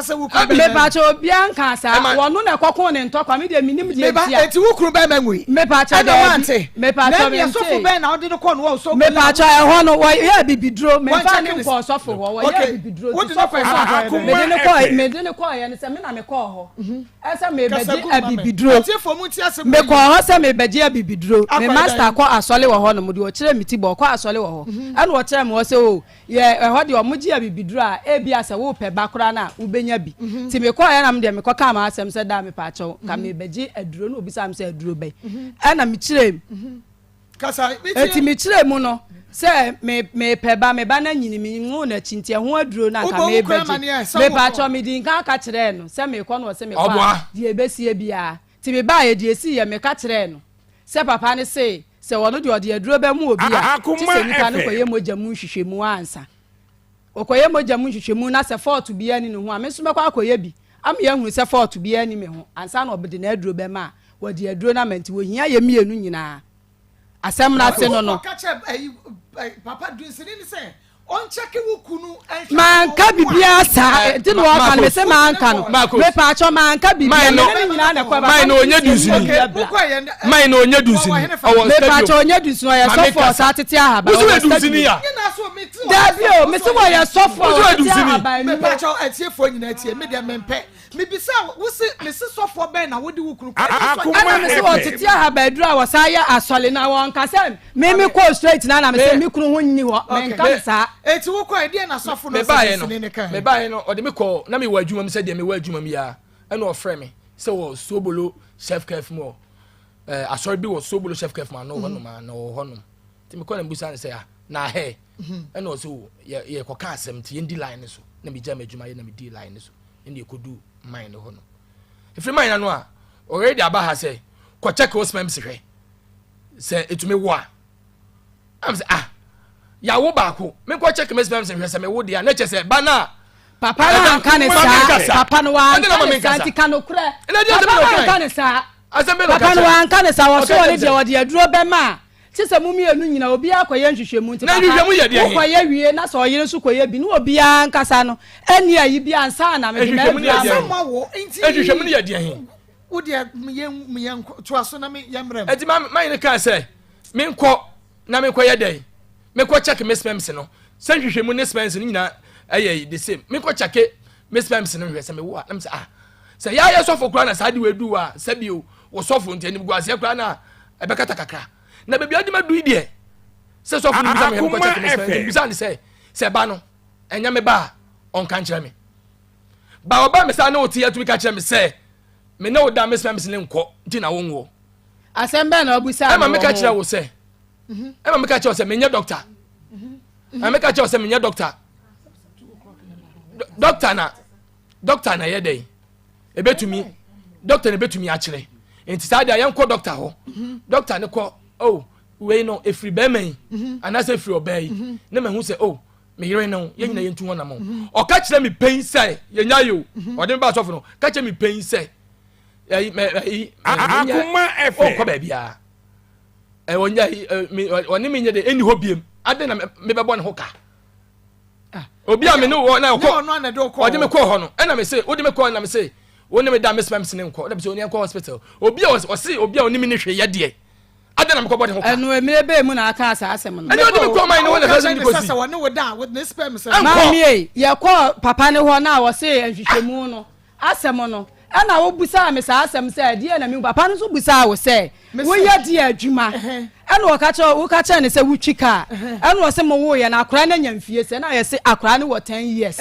mepakyɛw obiara nkaa saa wɔno na ɛkɔko ne ntɔkwa me deɛ menim deɛ ntia. Eti wo kunu bɛrima nwui. Mepakyɛw daabi mepakyɛw mente. Sɔfo bɛn na ɔde no kɔ no wɔ sɔfo. Mepakyɛw ɛhɔ no wɔyɛ abibiduro mefa ne nkɔ sɔfo hɔ wɔyɛ abibiduro ti sɔfo hɔ mede ne kɔ mede ne kɔɔ yɛ no sɛ me na mekɔɔ hɔ ɛsɛ mebɛgye abibiduro mekɔɔ hɔ sɛ mebɛgye abibiduro me master kɔ asɔle wɔ hɔ nom deɛ ɔkyerɛ me ti bɔ ɔkɔ asɔle wɔ hɔ ɛna ɔkyerɛ me hɔ sɛ o Yɛ ɛhɔ deɛ ɔmo gye abibiduro a ebia sɛ wopɛ ba koraa no a wobɛnya bi. Nti mekɔɔeɛ na medeɛ mekɔkaa m'asɛm sɛ daa mepaakyɛw nka merebɛgye aduro na obisaa me sɛ aduro bɛn ɛna mekyerɛɛ mu. Enti mekyerɛɛ mu no sɛ me mepɛ ba me ba no anyini menwoo no akyi nti ɛho aduro no anka merebɛgye. Mepaakyɛw medii nkan ka kyerɛɛ no sɛ merekɔ na ɔse mekɔ a deɛ ɛbɛsie biara. Nti mebaeɛ deɛ ɛsiiɛ meka kyerɛɛ no. Sɛ papa no se sɛ ɔno deɛ ɔde aduro bɛmo obi a, gye sɛ nipa no kɔyɛ mogya mu nhwehwɛmu ansa. Ɔkɔyɛ mogya mu nhwehwɛmu na sɛ fɔɔto biara nni ne ho a, me nso mɛkɔ akɔyɛ bi ama yɛahunu sɛ fɔɔto biara nni me ho ansa na ɔde n'aduro bɛma a, wɔde aduro no ama nti wɔhia yɛn mmienu nyinaa. Asɛm no ase no no. Ɔka kyerɛ papa dunsini no sɛ Manka biribiara saa nti na wɔka no mese manka no mepaakyɛw manka biribiara mene ne nyinaa na ɛkɔ Mine na onye dunsini mine na onye dunsini ɔwɔ stadium mepaakyɛw onye dunsini ɔyɛ sɔfo ɔsaa tete ahaban ɔwɔ stadium dabi o mese wɔyɛ sɔfo a ɔtete ahaban no mepaakyɛw atiefoɔ nyinaa tie me deɛ mempɛ Mebisa wo se, mese sɔfoɔ bɛn na wode wo kunu kɔ? Ɛna mese wɔtete ahabaduro a wɔsan yɛ asɔre na wɔnka sɛ me me kɔɔ straight na na mese me kunu ho nni hɔ menka no saa. Eti wo kɔɛ deɛ na sɔfo no sɛ mesene ne kae? Mebaeɛ no ɔde me kɔɔ na mewɔ adwuma mu sɛ deɛ mewɔ adwuma mu yi ara ɛna ɔfrɛ me sɛ wɔ Sobolo chef kef mu wɔ ɛɛ asɔre bi wɔ Sobolo chef kef mu ano hɔ nom a na ɔwɔ hɔ nom nti mekɔ na mebisa no sɛ ah na ahɛ ɛna ɔsɛ o yɛ yɛkɔka asɛm nti yɛndi line no so na megya m'adwuma yɛ na medi line no so. ɛna ɛkɔdu mine no hɔ no ɛfiri mine no a already aba ha sɛ kɔ check wo sperms hwɛ sɛ ɛtumi wo a am sɛ ah yàwó baako menkɔ check me sperms hwɛ sɛ mewo deɛ a na kyɛ sɛ ba no a papa no anka ne saa papa no wanka ne saa nti ka nokorɛ papa no anka ne saa papa no wanka ne saa wɔso wɔ ne deɛ wɔde aduro bɛma a Te sɛ mo mmienu nyina obiara kɔyɛ nhwehwɛmu nti papa wokɔyɛ wie na sɛ ɔyere nso kɔyɛ bi ne obiara ankasa no ɛnni ayi bi ansa na mede m'aduru ama wo. Nhwehwɛmu no yɛ deɛ he? Wo deɛ yɛn toa so na me yɛn mmerɛ mu. Eti ma ma yɛn kaa sɛ menkɔ na menkɔyɛ dɛn menkɔ check me sperms no sɛ nhwehwɛmu ne sperms no nyinaa ɛyɛ the same menkɔ check me sperms no nhwɛ sɛ mewo a na mesɛ ah sɛ yɛayɛ sɔfo koraa na saa de wei du a sɛbio wɔ sɔfo nti animguaseɛ koraa na ɛbɛkata kakra na baabi adi ma du yi deɛ sɛ sɔfo no bisa me hwɛ mekɔkyɛ kɛmɛ sɛ bisa ne sɛ sɛ ba no ɛnyɛ me ba a ɔnka nkyerɛ me ba ɔba me saa ne wote atumi ka kyerɛ me sɛ me ne wo da me sɛ me ne nkɔ nti na wonwoɔ asɛm bɛn na ɔbusa ɛma meka kyerɛ wo sɛ ɛma meka kyerɛ wo sɛ menyɛ dɔkta ɛma meka kyerɛ wo sɛ menyɛ dɔkta dɔkta na dɔkta na ɛyɛ dɛn ebetumi dɔkta na ebetumi akyerɛ nti saa deɛ yɛnkɔ dɔkta hɔ mhm. dɔkta ne kɔ oh wei no efiri bɛrima yi mhm. anaasɛ efiri ɔbaa yi mhm. ne ma hu sɛ oh me yere no yɛn nyinaa yɛn tu hɔ nam ɔka kyerɛ mi pɛn sɛ yɛn nya yi o ɔde mi ba asɔfo no ka kyerɛ mi pɛn sɛ ɛyi mɛ ɛyi mɛ nyɛ ɔnkɔ baabi a ɛ ɔnyɛ ɛ ɔne mi nyɛ de ɛni hɔ biem adi na mi bɛ bɔ ne ho ka. Ah. Obi a me ne wɔ na ɔkɔ ɔde me kɔɔ hɔ no ɛna me se wode me kɔɔ na me se wo ne me da me sperm ne nkɔ na me se onye nkɔ hospital obi a ɔse obi a ɔne me ne hwɛ yɛ deɛ adɛn na mekɔbɔ ne ho ka ɛno mmerɛ bɛɛ mu na aka saa asɛm no ɛne ɔde me kɔɔ man ne hɔ na sɛ ne kɔsi sɛ wɔne wo da ne sperm sɛ maame yɛkɔɔ papa ne hɔ na wɔse nhwehwɛmu no Asɛm no, ɛna wo busaa me saa asɛm sɛ, ɛdeɛn na mehu? Papa no nso busaa wo sɛ, woyɛ deɛ adwuma? Ɛna ɔka kyerɛ, woka kyerɛ no sɛ wotwi kaa. Ɛna ɔse mo woeɛ no akwadaa no anya mfie sɛ, na yɛse akwadaa no wɔ ten years.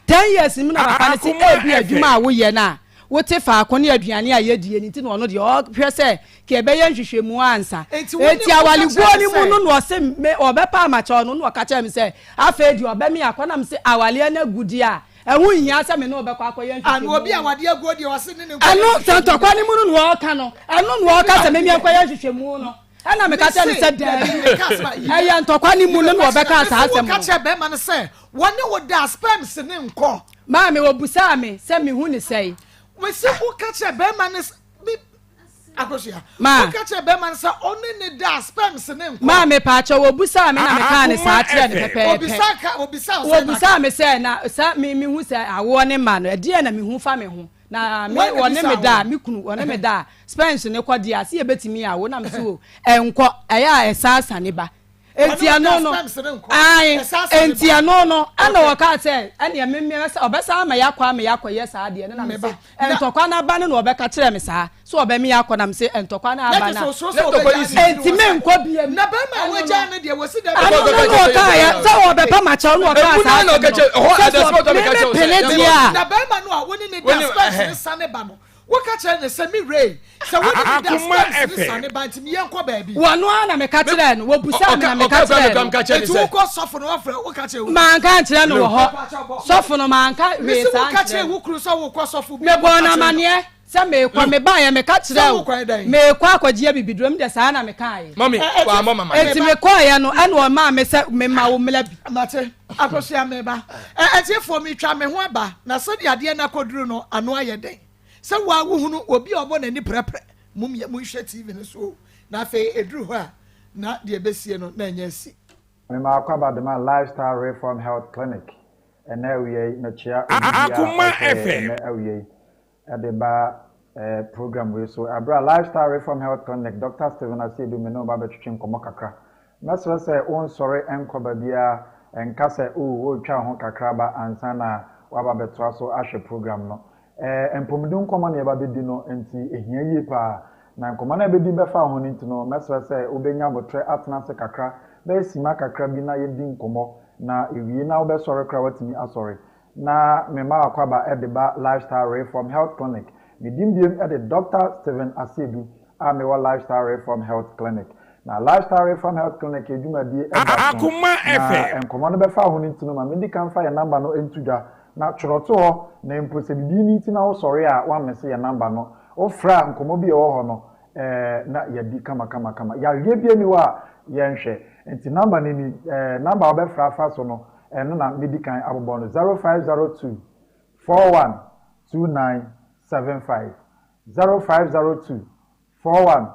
Ten years mu na papa no se ebi adwuma a woyɛ no a, wote faako ne aduane a yɛdie no nti na ɔno deɛ ɔhwɛ sɛ ka yɛbɛyɛ nhwehwɛmu ansa. Enti wo ne Enti woka kyerɛ awareguo no no mu sɛ. no na ɔse me ɔbɛpa amakyɛw no na ɔka kyerɛɛ me sɛ afei deɛ ɔbɛme akɔ na mese awareɛ no agu deɛ a ɛho nhia sɛ me ne wo bɛkɔ akɔyɛ Ano obi nhwehwɛmu. awadeɛ aguo deɛ ɔse ne ne nkɔyɛ Ɛno sɛ nhwehwɛmu ntɔkwa deɛ. no mu no na ɔreka no ɛno na ɔreka sɛ me menkɔyɛ nhwehwɛmu no ɛna meka kyerɛɛ no Mese sɛ dabi daabi meka asɛm a yi ɛyɛ ntɔkwa no mu yi no me na question a ɔbɛkaa mese saa asɛm woka no. kyerɛ bɛrima no sɛ wɔne wo da a sperms no nkɔ. Maame ɔbusaa me sɛ mehu no sɛn. Mese woka kyerɛ bɛrima no sɛ me Akosua, Ma. woka kyerɛ bɛrima no sɛ ɔne ne da a sperms no nkɔ. Ma mepaakyɛw obusaa me na mekaa no saa Akoma kyerɛɛ no FM. pɛpɛɛpɛ. Obisa ka obisa wo sɛ na Obusaa me sɛ na sɛ me mehu sɛ awoɔ ne mma no ɛdeɛn na mehu fa me ho na me Wɔn na ɔne bisa me da a wo. me kunu ɔne me da a sperms no kɔ deɛ a sɛ yɛbɛtumi awo na me so o ɛnkɔ ɛyɛ a ɛsan sane ba. Enti ɛno no, ae, enti ɛno no, ɛna wɔkaa sɛ, ɛneɛ me me ɔbɛsan ama yɛakɔ ama yɛakɔyɛ saa adeɛ no, na me se, ntɔkwa no aba no na ɔbɛka kyerɛ me saa, sɛ ɔbɛme akɔ, na me se, ntɔkwa no aba no a, enti menkɔ biam. Ɛno no na ɔkaeɛ, sɛ ɔbɛpa makyɛw na ɔkaa saa asɛm no, sɛ me me pene deɛ a. Na bɛrima no a wo ne ne da Woka kyerɛ no sɛ, Me wura ei, sɛ wo ne me da sperms no sane ba nti, yɛnkɔ baabi. Wɔno ara na meka kyerɛɛ no, wɔbisaa me na meka kyerɛɛ no. Enti wokɔ sɔfo no wɔfrɛ woka kyerɛ wo. Manka ankyerɛ no wɔ hɔ, sɔfo no manka hwee saa Mese woka ankyerɛ kyerɛ no. wo kunu sɛ wokɔ sɔfo bi Mebɔɔ woka no kyerɛ no. amaneɛ sɛ merekɔ, mebaeɛ meka Sɛ kyerɛɛ wo, wokɔ yɛ dɛn? merekɔ akɔgye abibiduro, me deɛ saa na mekaeɛ. Mami, Ɛ- wammɔ ɛ- me amaneɛ. Enti mekɔeɛ no, ɛna ɔmaa me sɛ mema wo mmla bi. Mate, Akosua meba. Ɛ- Atiefoɔ metwa me ho aba, na sɛdeɛ adeɛ no akɔduru no, ano ayɛ den. Sɛ wo ara wohunu obi a ɔbɔ n'ani prɛprɛ, mom yɛ monhwɛ TV no so o, na afei ɛduru hɔ a, na deɛ ɛbɛsie no na ɛnyɛ asi. Mema akwaaba dema Lifestyle Reform Health Clinic ɛnɛ awia yi mekyea obi biara a Akoma ɔhwɛ yɛ FM. ɛnɛ awia yi ɛde ba eh, program wei so ɛberɛ a Lifestyle Reform Health Clinic Dr. Stephen Asiedu me ne wo ba bɛtwetwe nkɔmmɔ kakra Mɛsrɛ sɛ wonsɔre nkɔ baabiara nka sɛ oh woretwa wo ho kakra ba ansa na woaba abɛtoa so ahwɛ program no. Ɛɛ, mpɔmuden nkɔmmɔ na yɛba bɛdi no nti ɛhia yie paa. Na nkɔmmɔ no a yɛbɛdi bɛfa ho no nti no, mɛsrɛ sɛ wobɛnya aboterɛ atena ase kakra, bɛyɛ simma kakra bi na yɛdi nkɔmmɔ, na ɛwie na wobɛsɔre koraa woatumi asɔre. Na mema w'akwaba de ba Lifestyle Reform Health Clinic. Me din biom de Dɔkta Stephen Asiedu a mewɔ Lifestyle Reform Health Clinic. Na Lifestyle Reform Health Clinic yɛ dwumadie da so. Akoma Na FM. nkɔmmɔ no bɛfa ho no nti no, ma mendi kan mfa yɛn namba no nto dwa. Na twerɛ to hɔ, na mpo sɛ biribi nti na wosɔre a woammese yɛn namba no. Wofrɛ a, nkɔmmɔ bi a ɛwɔ hɔ no, ɛɛ, na yɛadi kamakamakama. Yareɛ biara nni hɔ a yɛnhwɛ. Nti namba no ni, ɛɛ, namba a wobɛfrɛ afa so no, ɛno na medi kan abobɔ no, 0502 41 29 75. 0502 41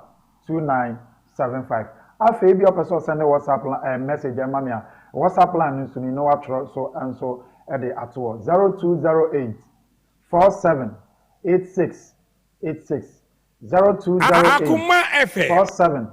29 75. Afei ebia wopɛ sɛ ɔsɛnde WhatsApp li ɛɛ message ɛma me a, WhatsApp line no nso ni na woatwerɛ so nso de ato hɔ, 0208 47 86 86. 0208 Akoma FM. 47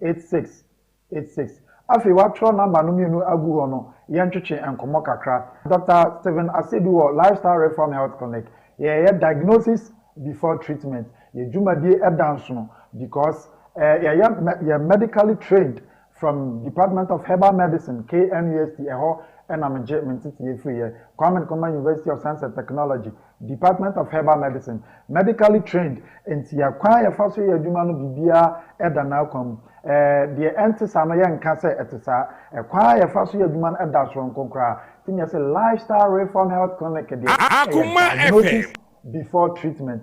86 86. Afei wɔatwerɛ nɔmba no mmienu agu hɔ no, yɛntwetwe nkɔmmɔ kakra. Dɔkta Stephen Asiedu wɔ Lifestyle Reform Health Clinic. Yɛyɛ diagnosis before treatment. Yɛn dwumadie da nsono because eh, yɛyɛ yɛ medically trained from Department of Herbal Medicine, KNUST, ɛhɔ na megye me nteteeɛ firiiɛ, Kwame Nkrumah University of Science and Technology, Department of Herbal Medicine, medically trained, nti yɛ kwan a yɛfa so yɛ adwuma no biribiara da n'akwan mu. Ɛɛ, deɛ ɛnte saa no yɛnka sɛ ɛte saa. Ɛkwan a yɛfa so yɛ adwuma no da soronko koraa. Nti na yɛse Lifestyle Reform Health Clinic deɛ, ɛyɛ Akoma diagnosis FM. before treatment.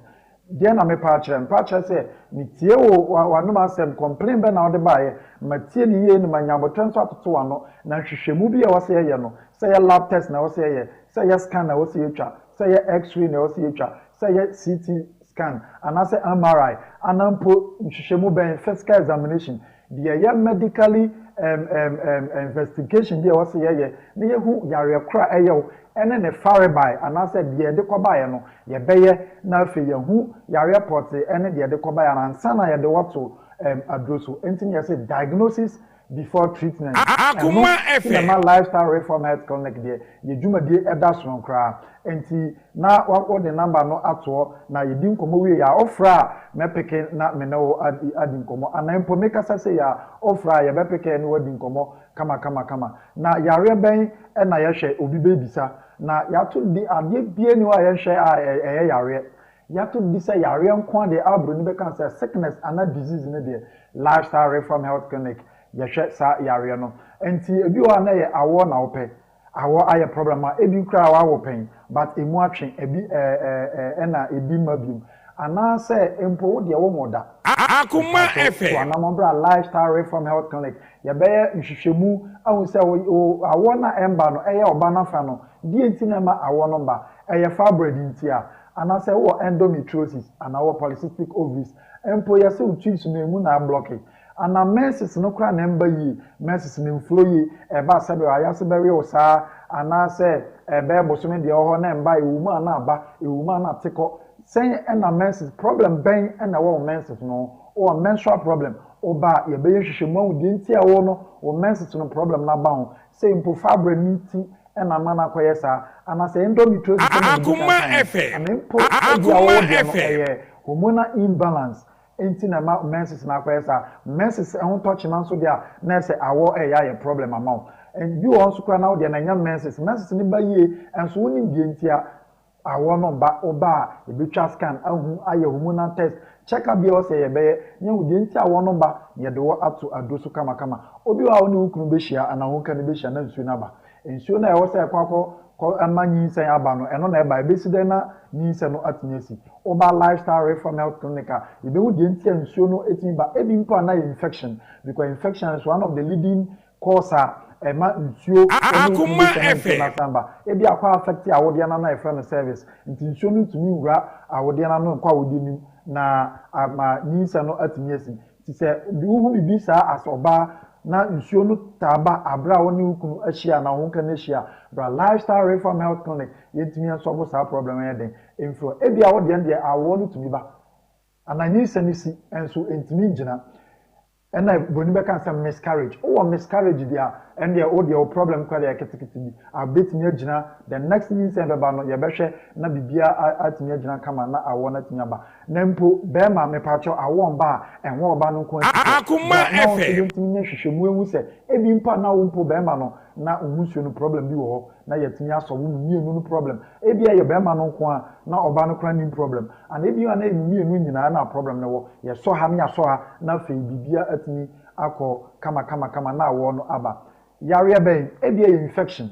Deɛn na mepɛ akyerɛ? Mepɛ akyerɛ sɛ metie wo w'anom asɛm, complain bɛn na wode baeɛ, matie no yie na manya aboterɛ nso atoto w'ano, na nhwehwɛmu bi a ɛwɔ sɛ yɛyɛ no, sɛ ɛyɛ lab test na ɛwɔ sɛ yɛyɛ, sɛ ɛyɛ scan na ɛwɔ sɛ yɛtwa, sɛ ɛyɛ x-ray na ɛwɔ sɛ yɛtwa, sɛ ɛyɛ CT scan anaasɛ MRI, anaa mpo nhwehwɛmu bɛn, physical examination, deɛ ɛyɛ medically um, um, um, investigation bi a ɛwɔ sɛ yɛyɛ na yɛhu yareɛ korɔ a ɛyɛ wo ɛne ne farebae anaasɛ deɛ ɛde kɔbaeɛ no, yɛbɛyɛ na afei yɛahu yareɛ pɔtee ɛne deɛ ɛde kɔbaeɛ no ansa na yɛde wo ato um, aduro so. Ɛnti na yɛse diagnosis before treatment. Ɛno Akoma nti na FM. ɛma Lifestyle Reform Health Clinic deɛ yɛ dwumadie ɛda soronko koraa. Ɛnti na wode number no atoɔ na yɛdi nkɔmmɔ wie a wofrɛ a mɛpeke na me ne wo adi adi nkɔmmɔ anaa mpo mekasa sei a wofrɛ a yɛbɛpeke ne wo adi nkɔmmɔ kama kama kama. Na yareɛ bɛn na yɛhwɛ obi bɛbisa na yɛato di adeɛ biara nni hɔ a yɛnhwɛ a ɛyɛ yareɛ. Yɛato di sɛ yareɛ nko ara deɛ a buroni bɛka no sɛ sickness anaa disease no deɛ, Lifestyle Reform Health Clinic yɛhwɛ saa yareɛ no. Nti ebi wɔ hɔ a na ɛyɛ awoɔ na wopɛ, awɔ ayɛ problem a ebi koraa wawo pɛn but emu atwe ebi ɛɛ ɛna ebi mma biom. Anaasɛ mpo wo deɛ wonwo da. Akoma Mpakyɛw tu FM. anamɔn bra Lifestyle Reform Health Clinic yɛbɛyɛ nhwehwɛmu ahu sɛ wo wo awoɔ no a ɛmba no ɛyɛ ɔba no afa no deɛ nti na ɛma awoɔ no mba. Ɛyɛ fibroid nti a? Anaasɛ wowɔ endometriosis anaa wowɔ polycystic ovaries? Mpo yɛse wo tubes no emu na ablɔke. Anaa menses no koraa na ɛmba yie, menses no mflow yie, ɛba a sɛdeɛ ayase bɛwe wo saa, anaasɛ ɛbɛyɛ bosome deɛ ɛwɔ hɔ na ɛmba, ɛwɔ mu a na aba, ɛwɔ mu a na ate kɔ. Sɛn na menses, problem bɛn na ɛwɔ wo menses no ho? Wowɔ menstrual problem, woba a yɛbɛyɛ nhwehwɛmu ahu deɛ nti a wo no wo menses no problem no aba ho. Sɛ mpo fibroid no nti na ama no akɔyɛ saa, anaasɛ endometriosis sɛdeɛ medi kan Akoma kaeɛ no, FM. anaa mpo ebia wo Akoma deɛ no FM. ɛyɛ hormonal imbalance nti na ɛma menses no akɔyɛ saa. Menses ho tɔ kyema nso deɛ a, na ɛsɛ awɔ ɛyɛ ayɛ problem ama wo. Bi wɔ hɔ nso koraa na wo deɛ no ɛnyɛ menses, menses no ba yie nso wonim deɛ nti a awɔ no ba, wo ba a yɛbɛtwa scan ahu, ayɛ hormonal test, check up bi a ɛwɔ sɛ yɛbɛyɛ na yɛahu deɛ nti a awɔ no ba na yɛde wo ato aduro so kamakama. Obi wɔ hɔ a wo ne wo kunu bɛhyia anaa wo nka no bɛhyia na nsuo no aba. Nsuo no a ɛwɔ sɛ ɛkɔ akɔ kɔ ɛma nyinsɛn aba no, ɛno na ɛba. Ɛbɛsi dɛn na nyinsɛn no atumi asi? Woba Lifestyle Reform Health Clinic a, yɛbɛhu deɛ nti a nsuo no tumi ba. Ebi mpo a na ɛyɛ infection, because infection is one of the leading cause a ɛma nsuo ne wo kunu Akoma bɛhyia na nsuo no FM. asan ba. Ebi akɔ affect awodeɛ no ano a yɛfrɛ no cervix, nti nsuo no ntumi nwura awodeɛ no ano nkɔ awodeɛ no mu na ama nyinsɛn no atumi asi. Nti sɛ wohu biribi saa as ɔbaa na nsuo no taa ba aberɛ a wo ne wo kunu ahyia anaa wo ho ka no ahyia a, bra Lifestyle Reform Health Clinic yɛntumi ɛnsɔbo saa problem no yɛ den mfiri hɔ. Ebia wo deɛ no deɛ awoɔ no tumi ba anaa nyinsɛn no si nso ɛntumi ngyina. Ɛna buroni bɛka no sɛ miscarriage. Wowɔ miscarriage deɛ a, ɛndeɛ wo deɛ wo problem koraa deɛ ɛyɛ ketekete bi a bɛtumi agyina the next nyinsɛn bɛba no yɛbɛhwɛ na biribiara atumi agyina kama na awoɔ no atumi aba. Na mpo bɛɛma mepakyɛw awoɔ mba a ɛho ɔba no nko asi so Akoma bra na wo nso FM. yɛntumi nyɛ nhwehwɛmu ehu sɛ ebi mpo a na wo mpo bɛɛma no na wo ho nsuo no problem bi wɔ hɔ na yɛatumi asɔ wo mu mmienu no problem ebi a ɛyɛ bɛɛma no nko a na ɔba no koraa nnim problem ana ebi a na ɛyɛ mo mmienu nyinaa na problem no wɔ yɛsɔ ha ne yɛasɔ ha na afei biribiara atumi akɔ kama kama kama na awoɔ no aba yareɛ bɛn ebi ɛyɛ infection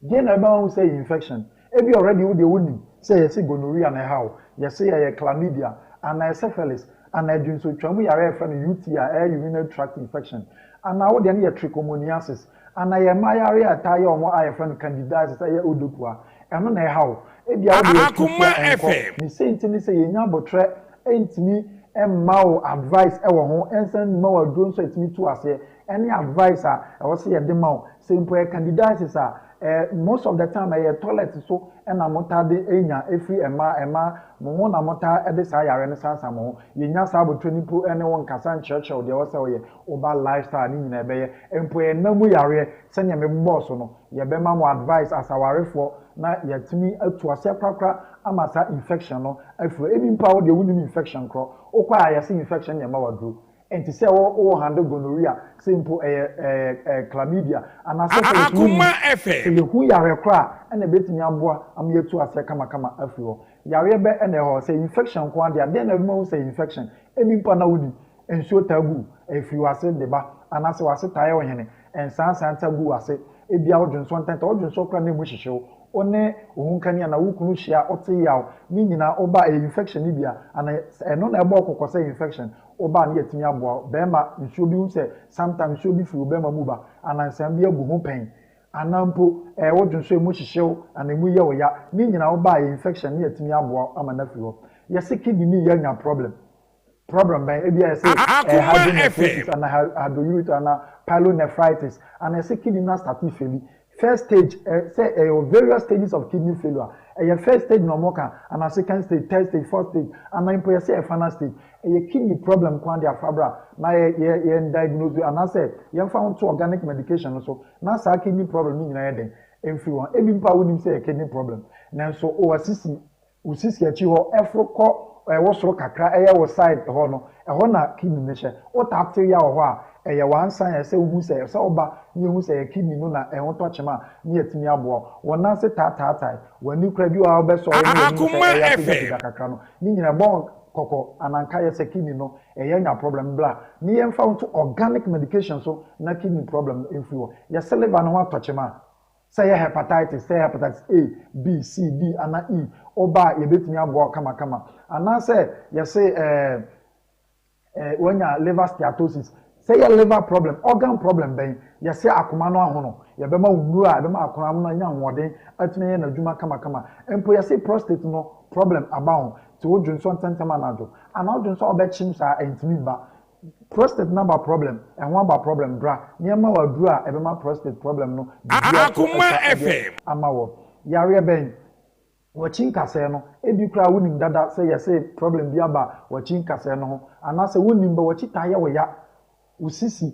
Deɛn na ɛbɛma woahu sɛ ɛyɛ infection? Ebia already wo deɛ wonim sɛ yɛse gonorrhea na ɛha wo, yɛse ɛyɛ chlamydia, anaa syphilis, anaa dwonsotwa mu yareɛ a yɛfrɛ no UTI, ɛyɛ urinary tract infection, anaa wo deɛ no yɛ trichomoniasis, anaa ɛyɛ mmaa yareɛ a ɛtaa yɛ wɔn a yɛfrɛ no candidiasis, ɛyɛ odopua. Ɛno na ɛha wo. Ebia wo deɛ yɛtu Akoma fo a ɛnkɔ. FM. Ne sei nti ne sɛ yɛnya abotrɛ ntumi mma wo advice wɔ ho, ɛnsan mma wo aduro nso a ɛtumi tu aseɛ, ɛne advice a ɛwɔ sɛ yɛde ma wo. Sɛ mpo ɛyɛ candidiasis a, eh, most of the time ɛyɛ toilet so ɛna motaa de nya ɛfiri mmaa, mmaa mo ho na motaa de saa yareɛ no sansan mo ho. Yɛnya saa abotrɛ no mpo ne wo nkasa nkyerɛkyerɛ wo deɛ ɛwɔ sɛ woyɛ. Woba lifestyle ne nyinaa ɛbɛyɛ. Mpo ɛyɛ nna mu yareɛ sɛdeɛ mebobɔɔ so no, yɛbɛma mo advice as awarefoɔ na yɛatumi atu aseɛ korakora ama saa infection no afiri hɔ. Ebi mpo a wo deɛ wonnim infection korɔ, wokɔ a yɛse infection na ɛma wo aduro. Ɛnte sɛ wo wo handle gonorrhea, sɛ mpo ɛyɛ ɛɛ ɛɛ chlamydia anaa syphilis wonnim. Akoma Sɛ FM. yɛhu yareɛ korɔ a, ɛna ɛbɛtumi aboa ama yɛatu aseɛ kamakama afiri hɔ. Yareɛ bɛ na ɛwɔ hɔ? Sɛ infection nko ara deɛ a, deɛn na ɛbɛma woahu sɛ ɛyɛ infection? Ebi mpo a na wonnim. Nsuo taa gu wo, ɛfiri w'ase de ba, anaasɛ w'ase taa yɛ wo hene, nsaansaa taa gu w'ase, ebia wodwonsɔ ntɛntɛm, wodwonsɔ koraa na emu hyehye wo, wo ne wo honkani anaa wo kunu hyia a wote yaw, ne nyinaa woba a ɛyɛ infection no bi a, anaa ɛno na ɛbɔ wo kɔkɔ sɛ infection, woba a na yɛatumi aboa wo. Bɛrima, nsuo bi, wohu sɛ sometimes nsuo bi firi wo bɛrima mu ba, anaa nsaa bi agu ho pɛn, anaa mpo ɛɛ wodwonsɔ a emu hyehye wo, anaa emu yɛ wo ya, ne nyinaa woba a ɛyɛ infection na yɛatumi aboa wo ama no afiri hɔ. Yɛse kidney no yɛ anya problem. Problem bɛn? Ebia yɛse ɛyɛ Akoma hydronephrosis FM. anaa hydroureter anaa pyelonephritis anaa yɛse kidney no astate faili. First stage, ɛ, sɛ ɛyɛ various stages of kidney failure. Ɛyɛ first stage na wɔka anaa second stage, third stage, fourth stage anaa mpo yɛse ɛyɛ final stage. Ɛyɛ kidney problem nko ara de afa bra na yɛ, yɛ, yɛn diagnose anaasɛ yɛmfa wo nto organic medication no so na saa kidney problem no nyinaa yɛ dɛn? Ɛmfiri hɔ. Ebi mpo a wonim sɛ ɛyɛ kidney problem nanso wɔ asisi Wo sisi akyi hɔ, ɛforo kɔ ɛwɔ soro kakra ɛyɛ wo side hɔ no, ɛhɔ na kidney no hyɛ. Wotaa te yaw wɔ hɔ a, ɛyɛ one sign a ɛsɛ sɛ wohu sɛ, ɛsɛ sɛ woba na yɛhu sɛ ɛyɛ kidney no na ɛho tɔ kyema a, na yɛatumi aboa wo. Wo nan ase taataatae, w'ani koraa, bi wɔ hɔ a wobɛsɔre na w'ani sɛ Akoma ɛyɛ FM. apagyapagya kakra no, ne nyinaa ɛbɔ wo kɔkɔ anaa nkaeɛ sɛ kidney no ɛyɛ anya problem. Bra na yɛmfa wo nto organic medication so na kidney problem no mfiri hɔ. Yɛse liver no ho atɔ kyema a, Sɛ ɛyɛ hepatitis, sɛ ɛyɛ hepatitis A, B, C, D anaa E, woba a yɛbɛtumi aboa wo kamakama. Anaasɛ yɛse ɛɛ ɛɛ wanya liver steatosis, sɛ ɛyɛ liver problem, organ problem bɛn, yɛse akoma no ahono, yɛbɛma wo nnuro a ɛbɛma akoma no anya ahoɔden atumi ayɛ n'adwuma kamakama. Mpo yɛse prostate no problem aba ho, nti wodwonsɔ ntɛntɛm anadwo, anaa wodwonsɔ a wobɛkyem saa ɛntumi mma. Prostate no aba problem, ɛho aba problem, bra na yɛmma wo aduro a ɛbɛma prostate problem no biribiara to Akoma atwa de FM. ama wɔ. Yareɛ bɛn? W'akyi nkasɛɛ no, ebi koraa wonim dada sɛ yɛse problem bi aba w'akyi nkasɛɛ no ho, anaasɛ wonnim but w'akyi taa yɛ wo ya, wo sisi,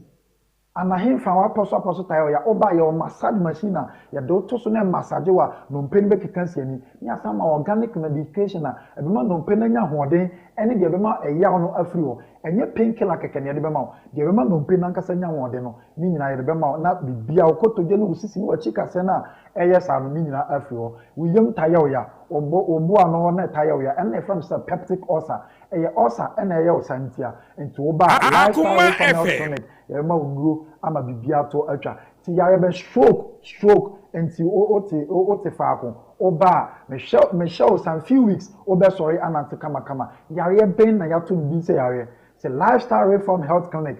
Ana henfa w'apɔso apɔso tae ɔya woba a yɛwɔ massage machine a yɛde wo to so na ɛmassage wo a nnompe no bɛkeka asi ani na yɛasan ama wo organic medication a ɛbɛma nnompe no anya ahoɔden ɛne deɛ ɛbɛma ɛyaw no afiri hɔ. Ɛnyɛ pain killer kɛkɛ na yɛde bɛma wo, deɛ ɛbɛma nnompe no ankasa anya ahoɔden no ne nyinaa yɛde bɛma wo na biribiara wo kotodwe ne wo sisi ne w'akyi kasɛɛ no a ɛyɛ saa no ne nyinaa afiri hɔ. Wo yam taa yɛ wo ya, wo bo wo bo ano hɔ na ɛtaa yɛ wo ya ɛno na yɛfrɛ no sɛ peptic ulcer. Ɛyɛ ulcer na ɛyɛ wo saa ntia nti woba a Lifestyle Akoma Reform Health FM. Clinic Yɛbɛma wo nnuro ama biribi ato atwa. Nti yareɛ bɛn? Stroke, stroke, nti wo wote wo wote faako, woba a, mehyɛ mehyɛ wo some few weeks, wobɛsɔre anante kamakama. Yareɛ bɛn na yɛato no din sɛ yareɛ? Sɛ Lifestyle Reform Health Clinic,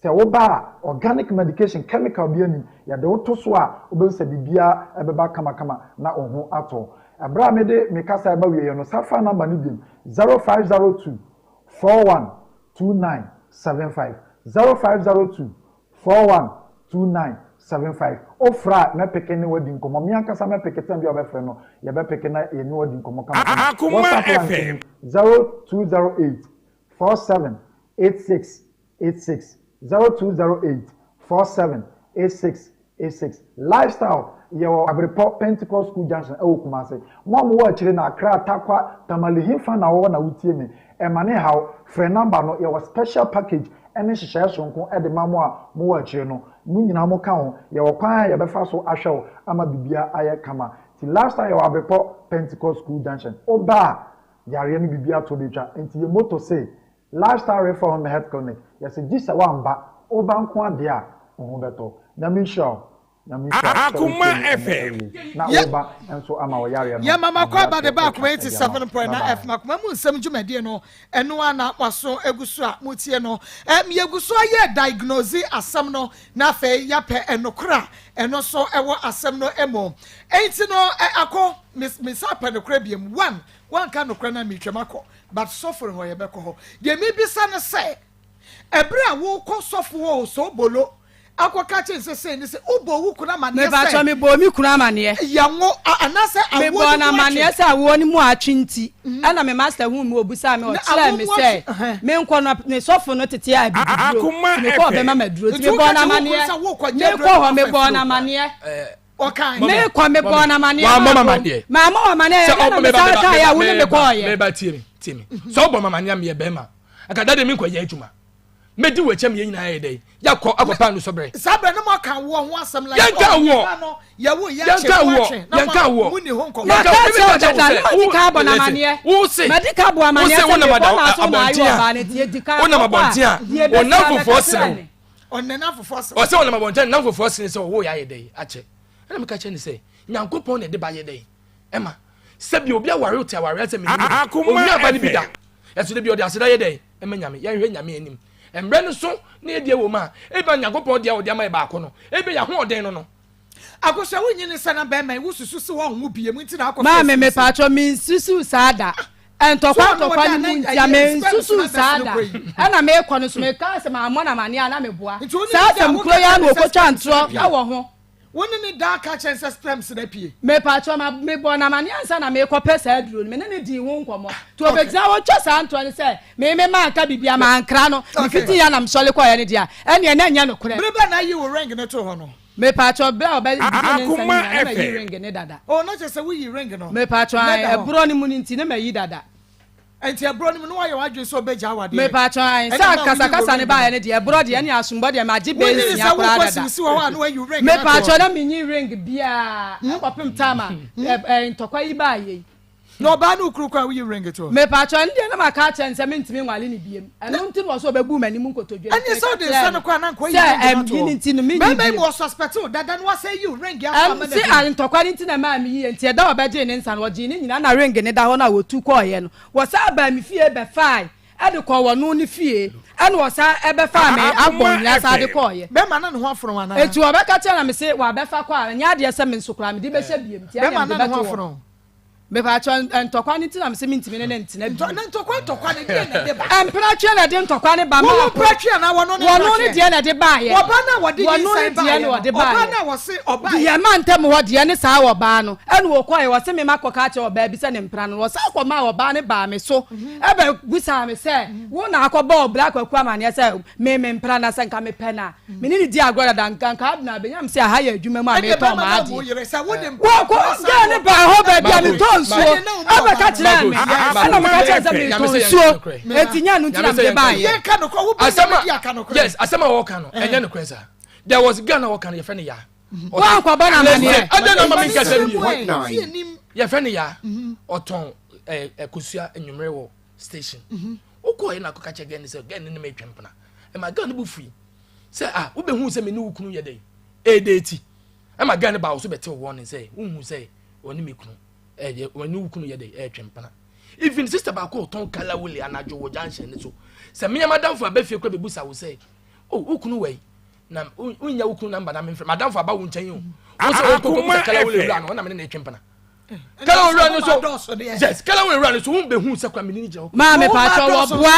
sɛ woba a, organic medication, chemical biara nnim, yɛde wo to so a, wobɛhu sɛ biribiara bɛba kamakama na wo ho atɔ wo. Ɛberɛ a mede me kasa reba awieeɛ no, san fa number no biom, 0502 41 2975 0502 41 2975 Wofrɛ a mɛpeke ne wo adi nkɔmmɔ. Me ankasa mɛpeke time bi a wobɛfrɛ no yɛbɛpeke na yɛne wo adi nkɔmmɔ kamakama. Akoma WhatsApp line nso FM. ni 0208 47 86 86 0208 47 86 86 Lifestyle Yɛwɔ Abrepɔ Pentecost School Junction ɛwɔ Kumasi. Mo a mowɔ akyire no Accra, Tarkwa, Tamale hefa na wowɔ na wotie me? Ɛma ne haw, frɛ number no, yɛwɔ special package ɛne nhyehyɛeɛ soronko de ma mo a mowɔ akyire no. Mo nyinaa mo ka ho, yɛwɔ kwan a yɛbɛfa so ahwɛ wo ama biribiara ayɛ kama. Nti Lifestyle yɛwɔ Abrepɔ Pentecost School Junction. Woba a, yareɛ no biribiara to bɛtwa. Nti yɛ motto se, Lifestyle Reform Health Clinic, yɛse gye sɛ woamba, woba nko ara deɛ a, wo ho bɛtɔ. Nyame nhyira wo. Nyame nhyira wo sɛ Akoma wotie me ɛnnɛ FM. awie yi, na Yɛ woba nso ama wo yareɛ no Yɛ mama kɔ aba ahoyerateɛ de ba atwa akoma de ama wo. 87.9 Bye bye. FM akoma mu nsɛm dwumadie no ɛno ara na moaso egu so a motie no. Ɛm yɛgu so ayɛ diagnose asɛm no na afei yɛapɛ ɛnokorɛ a ɛno nso ɛwɔ asɛm no mu. Enti no ɛ akɔ me me san pɛ nokorɛ biom one wanka nokorɛ no a metwam akɔ but sɔfo no hɔ yɛbɛkɔ hɔ. Deɛ mebisa ne sɛ ɛberɛ a wokɔ sɔfo hɔ Osobolo akɔka kyerɛ no sɛ sei ne sei, wobɔɔ wo kunu amaneɛ sɛ. Mepakyɛ mebɔɔ me kunu amaneɛ. Yɛnwo anaasɛ awoɔ no mu atwe. Mebɔɔ no amaneɛ sɛ awoɔ no mu atwe nti ɛna me master huu me ɔbusaa me ɔkyerɛɛ me sɛ menkɔ no ne sɔfo no tete a abibiduro nti mekɔ ɔbɛma me aduro nti mebɔɔ no amaneɛ mekɔ hɔ mebɔɔ no amaneɛ. Mekɔ mebɔɔ no amaneɛ Wammɔ me amaneɛ. Mammɔ wo amaneɛ Sɛ ɛdɛn na ɔbɔ me ba mesan me ba kaeɛ a wo ne me me ba kɔɔeɛ. me ba tie me tie me sɛ wobɔ me amaneɛ a meyɛ bɛrima anka da deɛ menkɔyɛ adwuma mɛdi w'akyi ama yɛn nyinaa ayɛ dɛn yɛakɔ akɔpa anusɔberɛ. Saa berɛ no moaka awoɔ ho asɛm like Yɛnka oh awoɔ. yɛba no yɛwo yɛakye Yɛnka mo awoɔ. atwe na Yɛnka awoɔ. mo monni ho nkɔmmɔ. Yɛnka Maka awoɔ. akyerɛ wo Meka kyerɛ wo dada sɛ na madi wo kan abɔ no listen amaneɛ. wo se Madi kan abɔ wo amaneɛ se sɛ wonam mekɔ ada na aso na ayɛ abɔnten a ɔbaa no nti yɛdi kan wonam kɔkɔ a abɔnten a deɛ wo ɛbɛsi a nnamfofoɔ bɛka sere kyerɛ wo. me. Ɔne n'afofoɔ sere. Ɔsɛ ɔnam abɔnten a ne nnamfofoɔ sere sɛ ɔwoo yɛ ayɛ dɛn akyɛ. Ɛna meka kyerɛ no sɛ Nyankopɔn na ɛde ba yɛ dɛn ɛma. Sɛbi obi aware wo te awareɛ asɛ menim no Akoma ɔnnya aba no bi da. FM. Ɛso da bi ɔde aseda yɛ dɛn ɛma Nyame. Yɛnhwɛ Nyame anim. Mmerɛ no so na yɛdeɛ wɔ mu a, ebia Nyankopɔn deɛ a ɔde ama yɛ baako no, ebia yɛn ahoɔden no no. Akosua wo nyini sɛ na bɛɛma yi wo susu se wɔnwo biem nti na akɔ fɛ Maame sisi. mepaatwɔ mensusuw saa da. So Ntɔkwa ɔno ntɔkwa ɔda no na mu ntia ɛyɛ sperms mensusuw na saa bɛsene da. kɔ yi. Ɛna mekɔ no so mekaa sɛ mammɔ no amaneɛ a na meboa. Nti wo ne Saa ne da a asɛm wo koro ka yi ara kyerɛ na no sɛ ɔkɔtwa sperms no ntorɔ apue. wɔ ho. Wo ne ne da ka kyerɛ no sɛ sperms no apue. Mepaatwɔ ma mebɔɔ no amaneɛ ansa na merekɔpɛ saa aduro no. Me ne no dii ho nkɔmmɔ. Nti Okay. ɔbɛgyina hɔ twa saa ntorɔ no sɛ me me manka biribiara mankra no. Okay. Mefitiiɛ a na mesɔre kɔeɛ no deɛ a, ɛnneɛ na ɛnyɛ nokorɛ. Bere bɛn na ayi wo ring no too hɔ no? Mepaatwɔ berɛ a ɔbɛ gyee ne nsa no Akoma nyinaa na mayi FM. ring no dada. Oh, na kyerɛ sɛ woyi ring no. Mepaatwɔ Na ae, ɛda hɔ. ɛborɔ no mu no nti na mayi dada. Nti ɛborɔ no mu no woayɛ w'adwene sɛ wobɛgya awadeɛ? Mepakyɛw ae, Ɛna sɛ ɛma woyi akasakasa wo no ring baeɛ no. no deɛ, ɛborɔ deɛ ɛne asombɔ deɛ magye bɛyɛ Wonyini nsia sɛ koraa wokɔ dada. siwsi wɔ hɔ a na woayi wo ring no ato Mepakyɛw hɔ. na menyi ring biaa ɛkɔpem time a ɛ ɛ ntɔkwa yi baeɛ yi. Na ɔbaa ne wo kunu kɔ a woyi ring to hɔ? Mepakyɛw ɛno deɛ na maka akyerɛ no sɛ mentumi nwale no biem, ɛno nti na ɔsɛ ɔbɛbuu m'anim nkotodwe no Ɛneɛ nti sɛ meka wode kyerɛɛ nsa no no kɔ a na anka woayi sɛ ring no ɛm ato yi no hɔ. nti no menyi Bɛrima yi biem. ma ɔsuspect wo dada na wasan ayi wo ring ato ama Ɛm no se adi. a ntɔkwa no nti na ɛmaa meyiiɛ nti ɛda a ɔbɛgyee ne nsa no ɔgyee ne nyinaa na ring no da hɔ no a wɔtu kɔeɛ no wɔsan baa me fie bɛfaae de kɔɔ wɔno ne fie ɛna ɔsan bɛfaa me Akoma abɔ nyinaa san de FM. kɔeɛ. Bɛrima na ne ho afono wo anaa? Enti ɔbɛka kyerɛ na mese wabɛfa kɔ a ɛnyɛ adeɛ sɛ me nso koraa mede bɛhyɛ biem nti ɛneɛ Bɛrima mede na ne ho bɛto hɔ. afono wo. Mepakyɛw, ntɔkwa no nti na mese mentumi ne no ntena bio. Na ntɔkwa ntɔkwa no, deɛn na ɛde ba? Mpratweɛ na ɛde ntɔkwa no ba. Wo wo Maako. mpratweɛ anaa wɔno ne Wɔno ne mpratweɛ? deɛ na ɛde baeɛ. Ɔbaa no a wɔde Wɔno ne nyinsɛn deɛ baeɛ na no, ɔde ɔbaa baeɛ. no a wɔse ɔbaeɛ. Deɛ mantam hɔ deɛ ne saa ɔbaa no ɛna ɔkɔeɛ, ɔse me makɔka akyerɛ ɔbaa bi sɛ ne mpena no, ɔsan kɔmaa ɔbaa no baa me so ɛbɛbisaa me sɛ wo na akɔbɔɔ Bra Kwaku amaneɛ sɛ me me mpena na sɛ nka mepɛ no a me ne no di agorɔ dada nka nka Abner abɛnya me sɛ aha yɛ adwuma mu a Ɛdeɛ metɔn bɛrima na m'adeɛ. wo yere sɛ wode Wɔkɔ mpena san girl no wɔ. baa hɔ baabi a metɔ nsuo Ɛdeɛ na wo mu ɛbɛka ɔbaa no. kyerɛɛ me ɛna meka kyerɛɛ no sɛ metɔ nsuo enti nyɛ ɛno nti na mede baeɛ. Yɛnka nokorɛ wo Asɛm bɛnya a bɛdi aka nokorɛ. yes asɛm a wɔka no ɛnyɛ nokorɛ saa there was girl na wɔka no yɛfrɛ no yaa Woankɔbɔ no amaneɛ. Adɛn na ama menkasa Ɛma wie ne nsɛm mu ɛ, yɛfrɛ no yaa ɔtɔn ɛɛ kosua anwummerɛ wɔ station wokɔɛ na akɔka kyerɛ girl no sɛ girl no ne me retwe mpena ɛma girl no bo fui sɛ ah wobɛhu sɛ me ne wo kunu yɛ dɛn ɛɛdɛɛti ɛma girl no baa wo so bɛtew warning sɛ wohu sɛ ɔne me kunu ɛyɛ ɔne wo kunu yɛ dɛn ɛɛtwe mpena even sister baako ɔtɔn kalawuli anadwo wɔ junction ne so sɛ mmea madamfo abɛfie kora bɛbusa wo sɛ oh wo kunu wɔ yi na wonya wo kunu namba na memfrɛ madamfo aba wo nkyɛn o wo sɛ wokɔkɔ busa kalawuli wura no ɔna mene ne ɛtwe mpena kala owura no so yes kala owura no so wọn bɛ hu sɛ kwa mi ni gyina hɔ. Maame paatwa wɔboa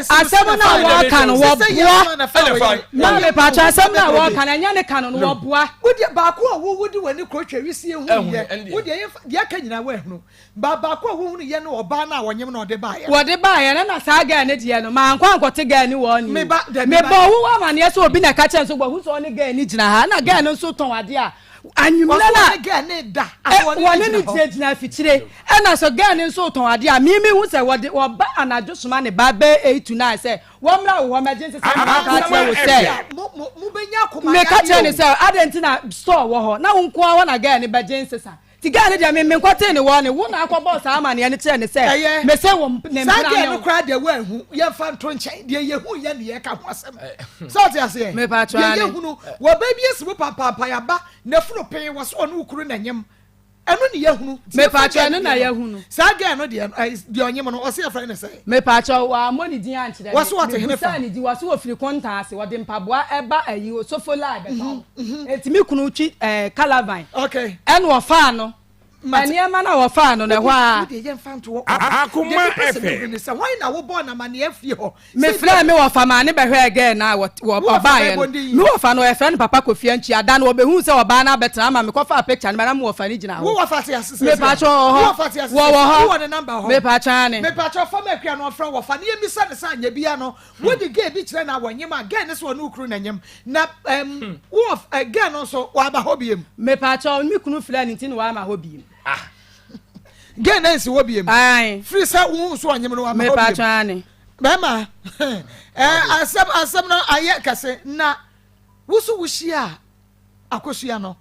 asɛm no a wɔka no wɔboa maame paatwa asɛm no a wɔka no ɛnyɛ ne ka no no wɔboa. Wodeɛ baako a wowu de w'ani kɔ twa wisie hu yɛ wodeɛ yɛ deɛ aka nyinaa woahunu ba baako a wohunu yɛ ne ɔbaa no a wɔnyem na ɔde baeɛ no. Wɔde baeɛ no na saa girl no deɛ no mankɔ ankɔte girl no wɔ ne o mebɔ wo amaneɛ sɛ obi na ɛka kyerɛ no sɛ wahu sɛ ɔne girl no gyina ha na girl no nso tɔn adeɛ a Anwummerɛ no a wɔne no gyinagyina afikyire, ɛna sɛ girl no nso retɔn adeɛ a, me mehu sɛ wɔde wɔba anadwo soma ne ba bɛyɛ 8 to 9 sɛ wɔmmra wo hɔ mmɛgye nsesa na maka akyerɛ wo sɛ meka kyerɛ ne sɛ adɛn nti na store wɔ hɔ na wo nko ara hɔ na girl no bɛgye nsesa nti girl no deɛ me menkɔtee ne wɔ ne wo na akɔbɔɔ saa amaneɛ no kyerɛ ne sɛ mese wo ne saa mpena girl ne no wo. koraa deɛ woanhu yɛmfa nto nkyɛn deɛ yɛhu yɛ ne yɛka ho asɛm sɛ ɔte aseɛ Mepatwa deɛ ane. yɛhunu wɔba bi asi mu pampaampa yɛaba n'afunu pee wɔ so ɔne wo kunu na nyem ɛno ne yɛhunu Nti yɛfa Mepatwa girl ɛno no na deɛ no. yɛhunu. saa girl no deɛ deɛ ɔnyem no ɔse yɛfrɛ ne sɛ Mepatwa wammɔ ne din ankyerɛ me. Wɔse wɔte hene fa? Mebusaa ne din wɔse wɔfiri Kontaa ase wɔde mpaboa ɛba ayi Osofo line bɛtɔn. Enti me kunu twi ɛɛ calavan. Okay. Ɛna ɔfaa no. Mate. Nneɛma no a wɔfaa no no ɛhɔ ara. Wodeɛ yɛmfa nto hɔ. Akoma Deɛ mepɛ sɛ FM. mehunu ne sɛ hwan na wobɔɔ no amanneɛ afie hɔ sɛ Mefrɛɛ me wɔfa maa ne bɛhwɛɛ girl no a wɔ wɔ Wo wɔfa ɔbaeɛ bɛn no. bɔ din? Me wɔfa no wɔfrɛ no Papa Kofi Antwi. Ada no wɔbɛhuu sɛ ɔbaa no abɛtena ama mekɔfaa picture no ba na me wɔfa no gyina hɔ. Wo wɔfa te ase seesei? Mepatwɔ ɔwɔ Wo hɔ. wɔfa te ase Wɔwɔ seesei? hɔ. Wowɔ ne number hɔ? Mepatwɔ aane. Mepatwɔ fa ma Akua na ɔmfrɛ wo wɔfa na yɛmmisa no sɛ anyɛ biara no wode girl bi kyerɛ no a wɔnyem a girl no sɛ ɔne wo kunu na nyem na ɛm wo wɔf ɛ girl no nso waba hɔ biem? Mepatwɔ me kunu frɛɛ no nti na wama hɔ biem. Ah. Girl no ansi hɔ biem? Aane. Firi sɛ wohu sɛ ɔnyem no wama hɔ biem? Mepatwɔ aane. Bɛrima ɛ asɛm asɛm no ayɛ kɛse na wo so wohyia akosua no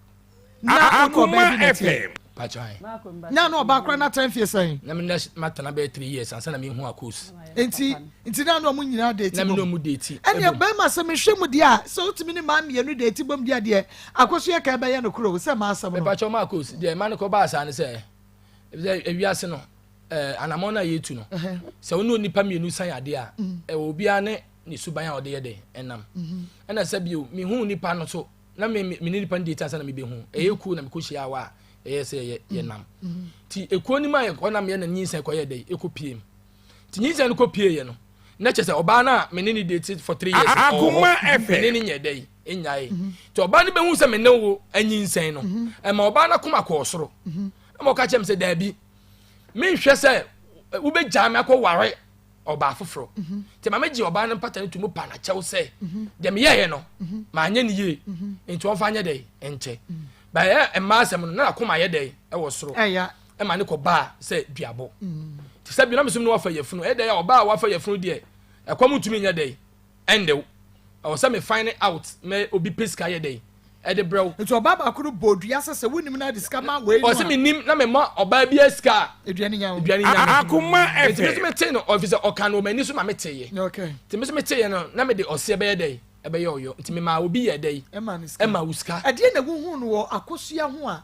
na wo ne ɔbaa bi na ɛteɛ. Akoma FM. Patro ayi. Na na ɔbaa koraa na atena mfie sɛn? Na me na matena bɛyɛ 3 years ansa na mehu akos. Nti na na ɔmo nyinaa date Na me bom. ne ɔmo date. Ɛnneɛ bɛrima sɛ mehwɛ mu deɛ a sɛ wotumi ne maa mmienu date bom deɛ deɛ akosua ka ɛbɛyɛ no koro sɛ maa asɛm no. Mepatro ma akos deɛ ma no kɔ baa saa ne sɛ sɛ ewiase no ɛɛ anamɔ no a yɛtu no sɛ wo ne onipa mmienu san adeɛ a ɛwɔ obiara ne ne suban a ɔde yɛ dɛ ɛnam ɛna sɛ bio mehu nipa no so na me me ne nipa no date ansa na mebɛhu ɛyɛ kuo na mekɔhyia awa a ɛyɛ sɛ yɛ yɛnam nti ekuo no mu a yɛkɔnam yɛ na nyinsɛn kɔyɛ dɛ ɛkɔ pie mu nti nyinsɛn no kɔ pie yɛ no na kyerɛ sɛ ɔbaa no a me ne ne date for 3 years ɔwɔ Akoma hɔ FM. me ne ne nyɛ dɛ nyae nti ɔbaa no bɛhu sɛ me ne wo anyinsɛn no ɛma ɔbaa no akoma kɔɔ soro ɛma ɔka kyerɛ me sɛ daabi menhwɛ sɛ wobɛgyaa me akɔ ware ɔbaa foforɔ nti ma megye ɔbaa no mpata no to mu pa nakyɛw sɛ deɛ meyɛeɛ no maanyɛ ne yie nti ɔmfa nyɛ dɛ nkyɛ bayɛ mmaa asɛm no na akoma yɛ dɛ ɛwɔ soro Ɛya. ɛma ne kɔ baa sɛ duabɔ. Te sɛ bi na mesom no wafa yafunu. Ɛyɛ dɛ a ɔbaa a wafa yafunu deɛ ɛkɔm ntumi nyɛ dɛ ɛndew. Ɛwɔ sɛ me find out mɛ obi pɛ sika yɛ dɛ ɛde brɛ wo. Nti ɔbaa baako no bɔɔ dua sɛ sɛ wonim na ade sika ma wei no a. Ɔse menim na mema ɔbaa biara sika a. Aduane nya wo. Aduane nya me. Akoma Nti me nso FM. metee no ɔfiri sɛ ɔka no wɔ m'ani so ma meteeɛ. Okay. Nti me nso meteeɛ no na mede ɔseɛ bɛyɛ dɛ ɛbɛyɛ ɔyɔ. Nti memaa obi yɛɛ dɛ Ɛmaa no sika. ɛmaa wo sika. Ɛdeɛn na wohuu no wɔ Akosua ho a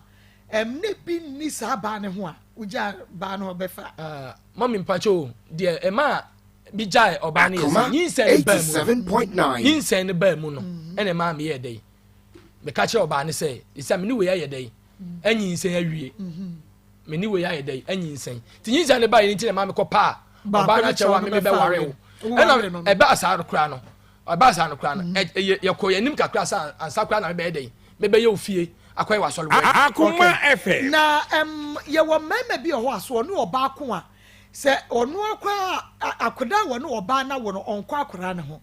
ɛmne bi nni saa baa no ho a wogyaa baa no hɔ bɛfa? Ah, mummy mpakyɛ o, deɛ ɛmaa me gyae ɔbaa no yɛ sɛ Akoma nyinsɛn no baa mu no, 87.9. nyinsɛn no baa mu no, ɛna ɛmaa meyɛɛ dɛn? Meka kyerɛ ɔbaa no sɛ, ɛsɛ me ne wei ayɛ dɛn? Anyinsɛn awie. Me ne wei ayɛ dɛn? Anyinsɛn. Nti nyinsɛn no baeɛ no nti na ɛmaa mekɔpaa ɔbaa no akyɛw a me mebɛware wo. Ɛna ɛbaa saa no koraa no, ɛbaa saa no koraa no, yɛkɔ yɛn anim kakra sa ansa koraa na mebɛyɛ dɛn? Mebɛyɛ wo fie akɔyɛ w'asɔre wɔ. Akoma FM. Na ɛm yɛwɔ mmarima bi wɔ hɔ a so ɔne ɔbaa ko a sɛ ɔno akɔ a akwadaa a wɔne ɔbaa no awo no ɔnkɔ akwadaa no ho.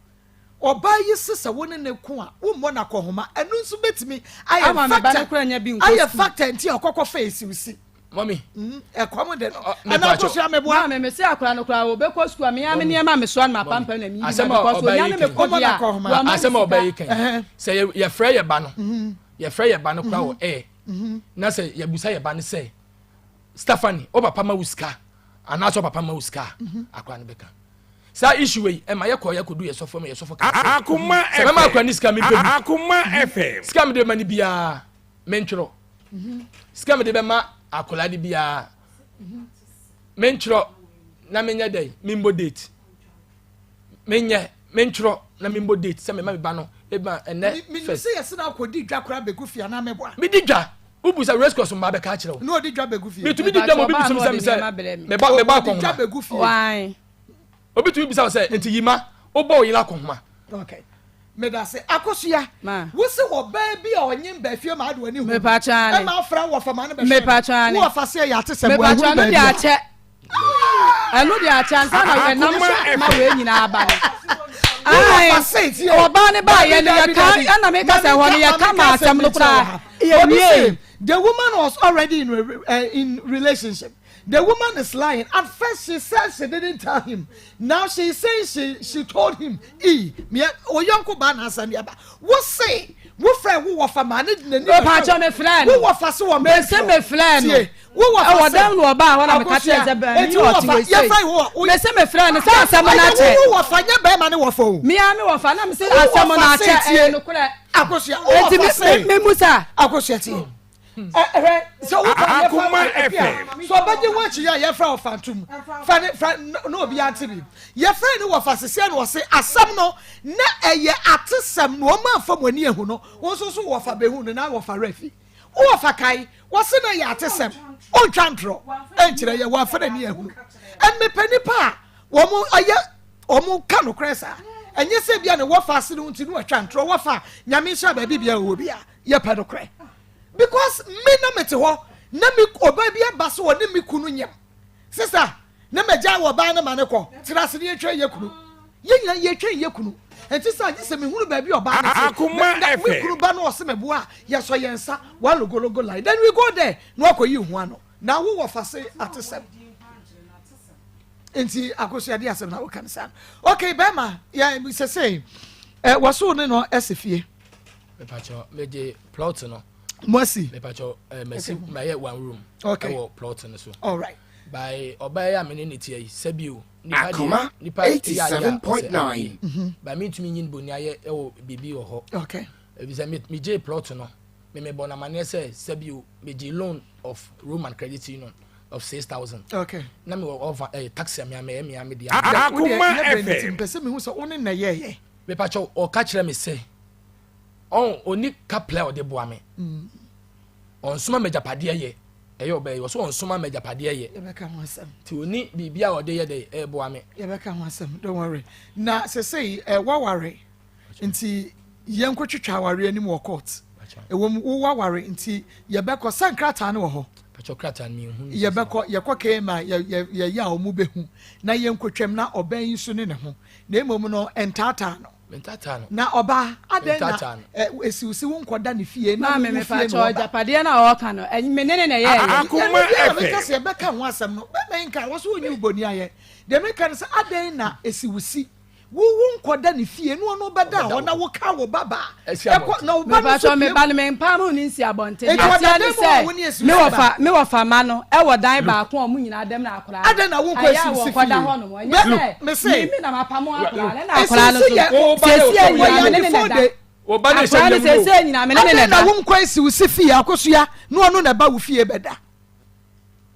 Ɔbaa yi se sɛ wo ne no ko a wommɔ no akɔnhoma ɛno nso bɛtumi ayɛ Ama me ba no factor koraa nya bi nkɔ ayɛ sukuu. factor nti a ɔkɔkɔ fa esiwsi. Mami. Mm, ɛkɔm de no. Ɔ, Anaa mepatwɔ. akosua meboa. Maame, mese akwadaa no koraa ɔbɛkɔ sukuu a, me ara me nneɛma a mesoa no m'apampam na meyi Asɛm ma a mekɔ so. ɔbaa Ohia yi ne kan. mekɔ Ɔmmɔ deɛ no a, akɔnhoma. wamma me Asɛm a ɔbaa yi sika. kan. Sɛ yɛ- yɛfrɛ yɛ ba no, yɛfrɛ yɛ ba no koraa wɔ air, na sɛ yɛbusa yɛ ba no sɛ, Stephanie, wo papa ma wo sika anaasɛ wo papa ma wo sika a, akwadaa no bɛka. Saa issue wei, ɛma yɛkɔ yɛkɔdu yɛ sɔfo ma yɛ sɔfo ka sɛ, Akoma sɛ mɛma akwadaa FM. no sika mempɛ bi. Akoma FM. Sika mede bɛma no biara, mentwerɛ. Sika mede bɛma akwadaa no biara, mentwerɛ na menyɛ dɛn, membɔ date. Menyɛ, mentwerɛ na membɔ date sɛ mema me ba no, eba ɛnɛ Menim first. sɛ yɛse no akɔdi dwa koraa bɛgu fie anaa meboa. Medi dwa, wobu sɛ race course mmaa bɛka akyerɛ wo. Na ɔdi dwa bɛgu fie. Metumi di dwa ma obi Mepakyɛ bisa ɔbaa me no sɛ ɔde nneɛma brɛ me. meba meba Ɔdi dwa akɔnhoma. bɛgu fie. Why? Obi tumi bisa wo sɛ nti yima wobɔ wo yere akɔnhoma. Okay. Medase. Akosua, Ma. wo se ɔbaa bi a ɔnye mba fie ma ade w'ani hu no, Mepakyɛ ane. ɛma afra wo wɔfa ma no bɛhwɛ no. Mepakyɛ ane. Wo wɔfa se ɛyɛ atesɛm, Mepakyɛ wanhunu ɛno baabi deɛ a. akyɛ. Ɛno deɛ akyɛ ansa na ɛnam so ma wei nyinaa aba no. Wo wɔfa se tie. Ɔbaa no baayɛ no Dabi, yɛka dabi, dabi. ɛna meka sɛ Ma ɛhɔ no menka- ma yɛka menka ma asɛm no asɛm bi nkyerɛ wo koraa ha. Obi yɛwie. se, the woman was already in, a, in relationship. The woman is lying. At first she said she didn't tell him. Now she is saying she she told him. E me oyonko ba na asɛm yaba. Wo se wo frɛ wo wɔfa ma ne n'ani Mepatwa me frɛ no. Wo wɔfa se wɔ Mese me frɛ no. Tie. Wo wɔfa Ɛwɔ se. dɛm na ɔbaa hɔ na meka kyerɛ sɛ bɛn Eti ni wo ɔte wɔfa wei sei. yɛfrɛ wo wɔ. Mese me frɛ no sɛ asɛm no Ɛyɛ akyɛ. wo wɔfa nyɛ bɛrima ne wɔfa o. Me ara me wɔfa na mese Wo asɛm no wɔfa se akyɛ tie. ɛyɛ nokorɛ. Akosua wo Enti wɔfa me se. me me musa. Akosua tie. Hwɛ sɛ wo ba yɛfa Akoma ebi a FM. sɛ ɔbɛgye ho akyi a yɛfrɛ wɔ fantom fa ne fa na obi ante bi yɛfrɛ ne wɔ fa seseɛ na ɔse asɛm no na ɛyɛ atesɛm na ɔma afa mu ani ahu no wo nso so wɔfa bɛhu no na wɔfa refi wɔfa kae wɔse na ɛyɛ atesɛm ɔntwa ntorɔ ɛnkyerɛ yɛ wɔafa n'ani ahunu ɛmmepɛ nipa a wɔn ayɛ wɔn ka nokorɛ saa ɛnyɛ sɛ bia ne wɔfa ase no nti no wɔatwa ntorɔ wɔfa nyame nhyɛ baabi bia wɔ bi a yɛpɛ nokorɛ because me na mete hɔ na me ɔbaa bi aba so ɔne me kunu nyam sista na magya wɔ ɔbaa no ma ne kɔ tena ase ne yɛtwɛn yɛ kunu yɛn nyinaa yɛtwɛn yɛ kunu nti sɛ agye sɛ mehunu baabi ɔbaa no te na me kunu ba no ɔse meboa a yɛsɔ yɛn nsa one logologo line then we go there na wakɔyi ho ano na wo wɔ fa se atesɛm nti akosua de asɛm na woka no saa no okay bɛrima yɛ sɛ sɛ wɔso ne no ɛsɛ fie Mepakyɛw megye plot no. Mo asi. Mepakyɛw ɛɛ eh, masi mayɛ one room. Okay. Ɛwɔ plot no so. All right. By ɔbaa yi a me ne ne tia yi sɛbi o. Akoma nipa eighty seven point nine. Mhm. By me ntumi nyin boni ayɛ ɛwɔ biribi wɔ hɔ. Okay. Ebisɛ me me gye plot no me me bɔ n'amaneɛ sɛ sɛbi o me gye loan of Roman Credit Union of 6,000. Okay. Na me wɔ ɔfa ɛyɛ eh, taxi a me amɛ ɛmi ame di. Akoma FM. Mpɛ sɛ mehu sɛ wo ne na yɛyɛ. Mepakyɛw ɔka kyerɛ me sɛ ɔn ɔni kaplɛ a ɔde boa me. Ɔnsoma m'agyapadeɛ yɛ ɛyɛ ɔbɛyɛ ɔso ɔnsoma m'agyapadeɛ yɛ. Yɛbɛka ho asɛm. Nti ɔni biribi a ɔde yɛ dɛ ɛboa me. Yɛbɛka ho asɛm don't worry. Na sesei ɛ waware nti yɛnkɔtwitwa awareɛ anim wɔ court. Ɛwɔ mu wowaware nti yɛbɛkɔ sɛ nkrataa no wɔ hɔ. Pakyɛ krataa no menhu no. Yɛbɛkɔ yɛkɔ KMI yɛ yɛ yɛyɛ a wɔn bɛhu na yɛnkɔtwam na ɔbɛn yi nso ne ne ho na mmom no ntaataa no. Mentaataa no. Na ɔbaa, adɛn na Mentaataa no. ɛ, esiwsi wo nkɔda ne fie na Maame, wo fie mepakyɛw, na ɔba? agyapadeɛ no a ɔreka no, ɛny me ne no na ɛyɛɛyɛ. Akoma Ɛno deɛ na meka FM. sɛ yɛbɛka ho asɛm no, bɛma yi nka, wɔ so wonyi wo bɔni ayɛ. Deɛ meka ne sɛ, adɛn na esiwsi wo wo nkɔda ne fie na ɔno bɛda hɔ na woka wo ba ba Asi ɛkɔ abɔnten. na wo ba no nso Mepakyɛw, me pie ba no, mempam no nsi abɔnten. Enti Deɛ ɔda ɛteɛ ne dan mu a sɛ, wo ne esiwsi me ba? wɔfa, me wɔfa mma no wɔ dan baako a wɔn nyinaa da mu na akwadaa no, Adɛn na wonkɔ ɛyɛ a esiwsi wɔnkɔda fie? hɔnom. Ɛnyɛ Bɛ, sɛ mese, me me na mapamo akwadaa no, ɛna akwadaa no esiwsi nso, yɛ, Wo ba no seesei wɔ nyinaa me wɔyɛ ne no na adefo ɛda. de. Wo ba no hyɛ Akwadaa no nyam o. seesei nyinaa me ne no na Adɛn na ɛda. wonkɔ esiwsi fie akosua na ɔno na ɛba wo fie bɛda?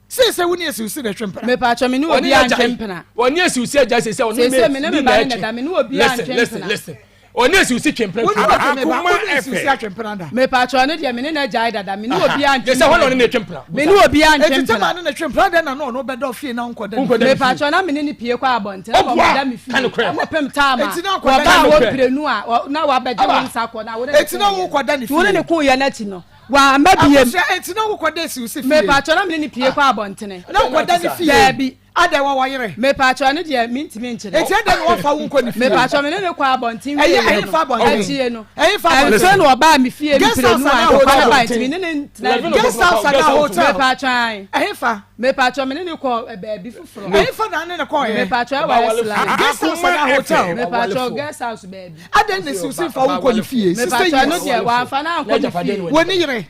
Seesei wo ne esiwsi na ɛtwe mpena. Mepakyɛw, me ne Ɔne obiara agya ntwe mpena. Ɔne esiwsi agya sese ɔne Seesei me mate ne ne me na ba ne na ɛtwe. ɛda, me ne obiara Listen ntwe listen mpena. listen. Ɔne esiwsi twe mpena Wo ne twi. ɔtwe me ba, Akoma wo ne esiwsi FM. atwe mpena da. Mepakyɛw, ɛno deɛ me ne no agyae dada, me ne obiara ntwe Gye sɛ hɔ na mpena ɔne bio. no twe mpena. Me ne obiara ntwe Enti mpena. Tamar ne no twe mpena, adɛn na na ɔno bɛda ofie na wonkɔda ne Wonkɔda fie? ne fie. Mepakyɛw, na me ne no pue kɔ abɔnten, na Ɔboa! ɔbɛda me fie. Ka nokorɛ. Ɛkɔpem time a Enti na ɔkɔda wɔbaa ne hɔ fie. mprenu a, ɔ- na wabɛgye Aba. wo nsa kɔ, na wo ne no Enti na koeɛ no. wokɔda ne Nti wo ne fie? no koeɛ no akyi no, wamma biem. Akosua, enti na wokɔda esiwsi fie? Mepakyɛw, na me ne no pue kɔ abɔntene. Na wokɔda ne fie? Daabi. Adɛn, wɔ ɔyere? Mepakyɛw, ɛno deɛ mentumi nkyerɛ. Enti adɛn na wɔmfa wo nkɔ ne fie? Mepakyɛw, me ne no kɔɔ abɔnten Ɛyɛ wieeɛ no, ɛhefa abɔnten? akyire no, Ɛhefa abɔnten? ɛnso na ɔbaa me fie Guest mprenu house a anaa ntɔkwa no hotel? bae nti me ne no ntena 11 bio. Guest house anaa hotel? Mepakyɛw, ae. Ɛhefa? Mepakyɛw, me ne no kɔɔ ɛ, baabi foforɔ. Ɛhefa na ne no kɔɔeɛ? Mepakyɛw, ɛwɔ Westland. Guest house anaa hotel? Mepakyɛw, guest house baabi. Adɛn na esiwsi mfa wo nkɔ ne fie? Sister Mepakyɛw, ɛno years. deɛ wamfa no ankɔ ne fie. Wɔ ne yere?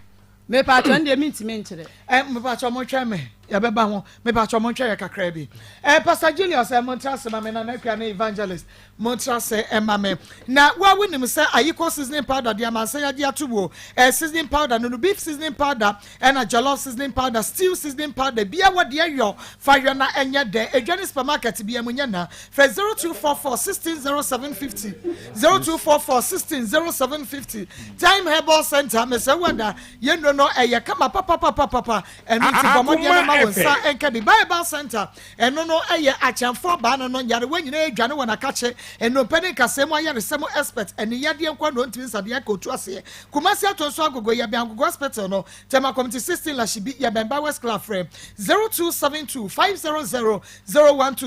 Mepakyɛw, ɛno deɛ mentumi nkyerɛ. Ɛ, mepakyɛw montwɛn me, yɛbɛba ho. Mepakyɛw montwɛn yɛ kakra bi. Ɛ, Pastor Julius, ɛ, montra ase ma me, Nana Akua ne Evangelist, montra ase ma me. Na wo a wonim sɛ Ayiko seasoning powder deɛ amansan agye ato mu o. Ɛ, seasoning powder no no, beef seasoning powder, ɛna jollof seasoning powder, stew seasoning powder, bia wɔ deɛ yɔ, fa yɔ na ɛnyɛ dɛ. Edwa ne supermarket bia mu nyɛ na. Frɛ 0244 16 0750, 0244 16 0750. Time Herbal Center, mesrɛ wo ada. Yɛn nnuro no ɛyɛ kama papapapapa, ɛno nti bɔ mmɔden na ma wo nsa nka bi. Bible Center, ɛno no ɛyɛ akyɛnfoɔ baa no no, nyarewa nyinaa adwane wɔn akakye, nnompe ne nkasɛɛ mu ayaresa mu expert, ɛne yadeɛ nko na ɔntumi nsa deɛ aka ɔtu aseɛ. Kumasi Atonso Agogo, yɛbɛn Agogo Hospital no, Tema Committee 16 Lashibi, yɛbɛn Bowers Club, frɛ 0272 500 012,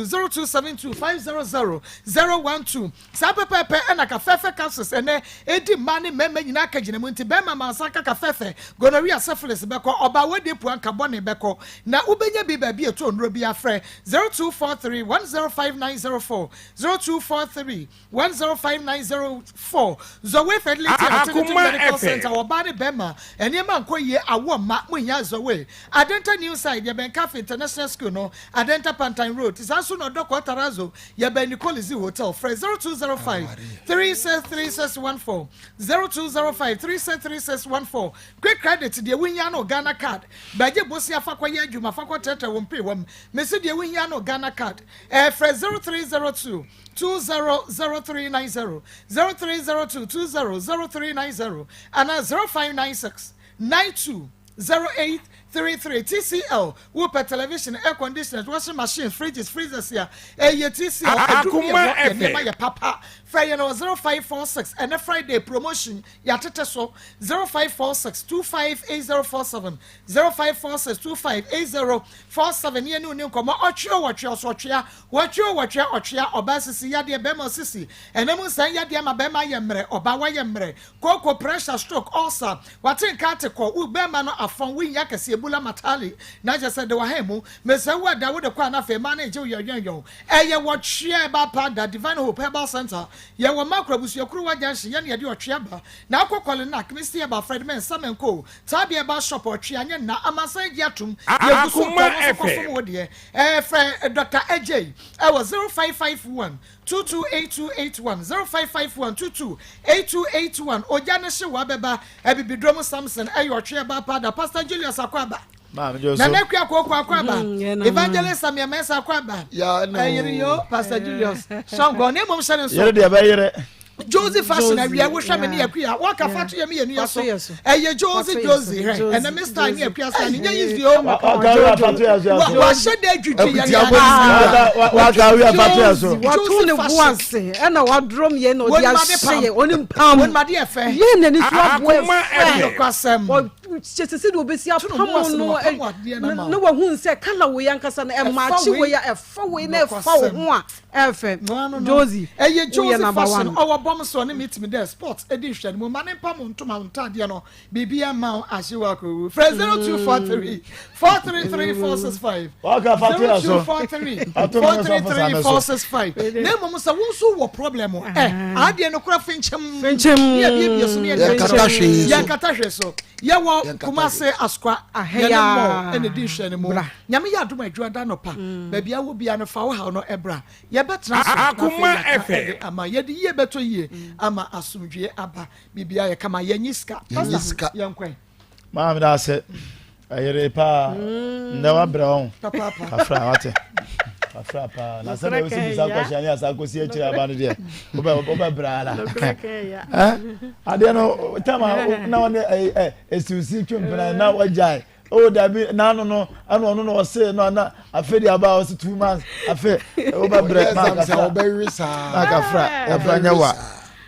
0272 500 012. Saa pɛpɛɛpɛ na kafɛɛfɛ capsules ɛnnɛ edi mmaa ne mmarima nyinaa akagyina mu nti bɛrima mansa nka kafɛɛfɛ, gonorrhea, syphilis bɛkɔ, ɔbaa wadi apua nka bɔne bɛkɔ. Na wobɛnya bi baabi a ɛtɔ nnuro biara frɛ 0243 105904, 0243 105904. Zoe Fertility and Alternative Akoma Medical FM. Center ɔbaa ne bɛrima nneɛma nkɔ yie awoɔ mma mo hia Zoe. Adenta New Side yɛbɛn Cafe International School no, Adenta Pantan Road, saa nso na Ɔdɔkɔɔ Tarazo Yɛbɛn Nicolizzi Hotel. Frɛ 0205 363614, 0205 363614. Quick credit deɛ wohia no Ghana card. Bɛgye bosea fa kɔyɛ adwuma fa kɔtrɛtrɛ wo mpeewam. Mese deɛ wohia no Ghana card. Ɛɛ frɛ 0302 200390, 0302 200390 anaa 0596 92 0833 TCL Wopɛ television, air conditioners, washing machines, fridges, freezers a, ɛyɛ TCL aduru ne Akoma ɛwɔ yɛ nneɛma FM. yɛ papa. Frɛ yɛn wɔ 0546 ɛnɛ Friday promotion yɛatete so 0546 258047 0546 258047 ne yɛne wo ni nkɔmmɔ. Ɔtwe o wɔtwe ɔso ɔtwea wɔtwe o wɔtwe ɔtwea ɔbaa sisi yadeɛ bɛrima osisi ɛnam nsan yadeɛ ama bɛrima ayɛ mmerɛ ɔbaa wayɛ mmerɛ Kooko, pressure, stroke, ulcer, wate nka ate kɔ, wo bɛɛma no afɔn, wo nyi akɛseɛ, bula matali, na kyerɛ sɛ de wahan mu, mesrɛ wo ada, wode kɔ a na afei mmaa no regye wo yɔnyɔnyɔn, ɛyɛ wɔtwea ɛba paa da, Divine Hope Herbal Center, yɛwɔ Makro Abusuakuruwa Junction, yɛne yɛde ɔtwea ba, na akɔ Kɔlenak, Misty Herbal, Fred Mensah Menko, Tabi Herbal Shop, ɔtwea nyɛ nna, amansan agye atom, yɛgu so Akoma tɔ, wo nso FM. kɔfom wo deɛ, ɛɛ frɛ Dr. Adjei ɛwɔ 0551 228281 0551 228281 Ogya ne hye wa bɛba Abibiduro mu Samson ɛyɛ ɔtwe ɛba pada Pastor Julius Akwaaba Maame Joso. Nana Akua Kooko Akwaaba Mm, Evangelist Samuel Mensah Akwaaba Ya no. Ɛyere yo Pastor Julius Sɔnkɔ ne mmom hyɛ ne nso Yere deɛ bɛyere. Josie fashion Josie, awia wohwɛ me ne yeah. akua wɔka fa to yɛ me yɛ nua Fa so to yɛ so. ɛyɛ Josie Fa to yɛ Josie so. hwɛ Josie, ɛnɛ me style ne Josie. akua style ne nyɛ easy o Waka wia fa to yɛ so Wa- so. wahyɛ dɛ adwidwi yɛ Akutia ne bɔ ade. Waka wia fa to yɛ so. Wato ne bo ase ɛna wadorɔ m yɛn na ɔde Wɔn made ahyɛ pam. yɛn ɔne mpam Wɔn made yɛ fɛ yɛn n'ani so aboa Akoma ɛfɛ FM. nokwasɛm Wɔ- kyɛ sɛ sɛdeɛ ɔbɛsi apam no na wahu sɛ kala wei ankasa no ɛmaakye wei a ɛfa wei na ɛfa wo ho a ɛfɛ. Josie, ɛyɛ woyɛ Josie number fashion one. Ɔwɔ bɔm so ɔne me tumi dɛ sports ɛdi nhwɛ no mu ma ne mpa mo ntoma ntaadeɛ no biribi ama wo ahye wɔ akɔwu. Frɛ 0243 433 465 Waka fa to yɛ so. 0243 Ato me so, afa 433 saa me so. 465. Na mmom sɛ wo nso wɔ problem ɛ adeɛ no kora fenkyɛm Fenkyɛm. ne yɛbiebie so ne yɛde Yɛnkata hwee so. Yɛnkata hwee so. Yɛwɔ Yɛnkata Kumase Asokwa Ahɛ yɛne yaa. mɔ ɛna di nhwɛ no mu. Bra. Nyame yɛ adom adwuma da nɔpa baabi a wɔ bia no fa wo haw no ɛbra, yɛbɛtena so na afei Akoma yɛaka FM. ɛde ama yɛde yie bɛtɔ yie ama asomdwie aba, biribia yɛ kama. Yɛnyi sika. Yɛnyi Pastor, sika. yɛnkɔe. Maa mi da ase ɛyere paa ndɛ wa brɛ wɔn Papaapa. Kafra wate kafra paa na sɛ na osi bisa kɔhyɛ ne asa kɔsi akyire aba no deɛ wobɛ wobɛ brɛ ala ɛ adeɛ no tama na ɔne ɛ ɛ esiwsi twe mpena na wagyae o dabi n'ano no ɛna ɔno na ɔse no ana afe de aba a ɔse 2 months afe wobɛ brɛ maa Ɔyɛ exam sɛ kafra wɔbɛwe saa. Maa kafra kafra nyɛ wa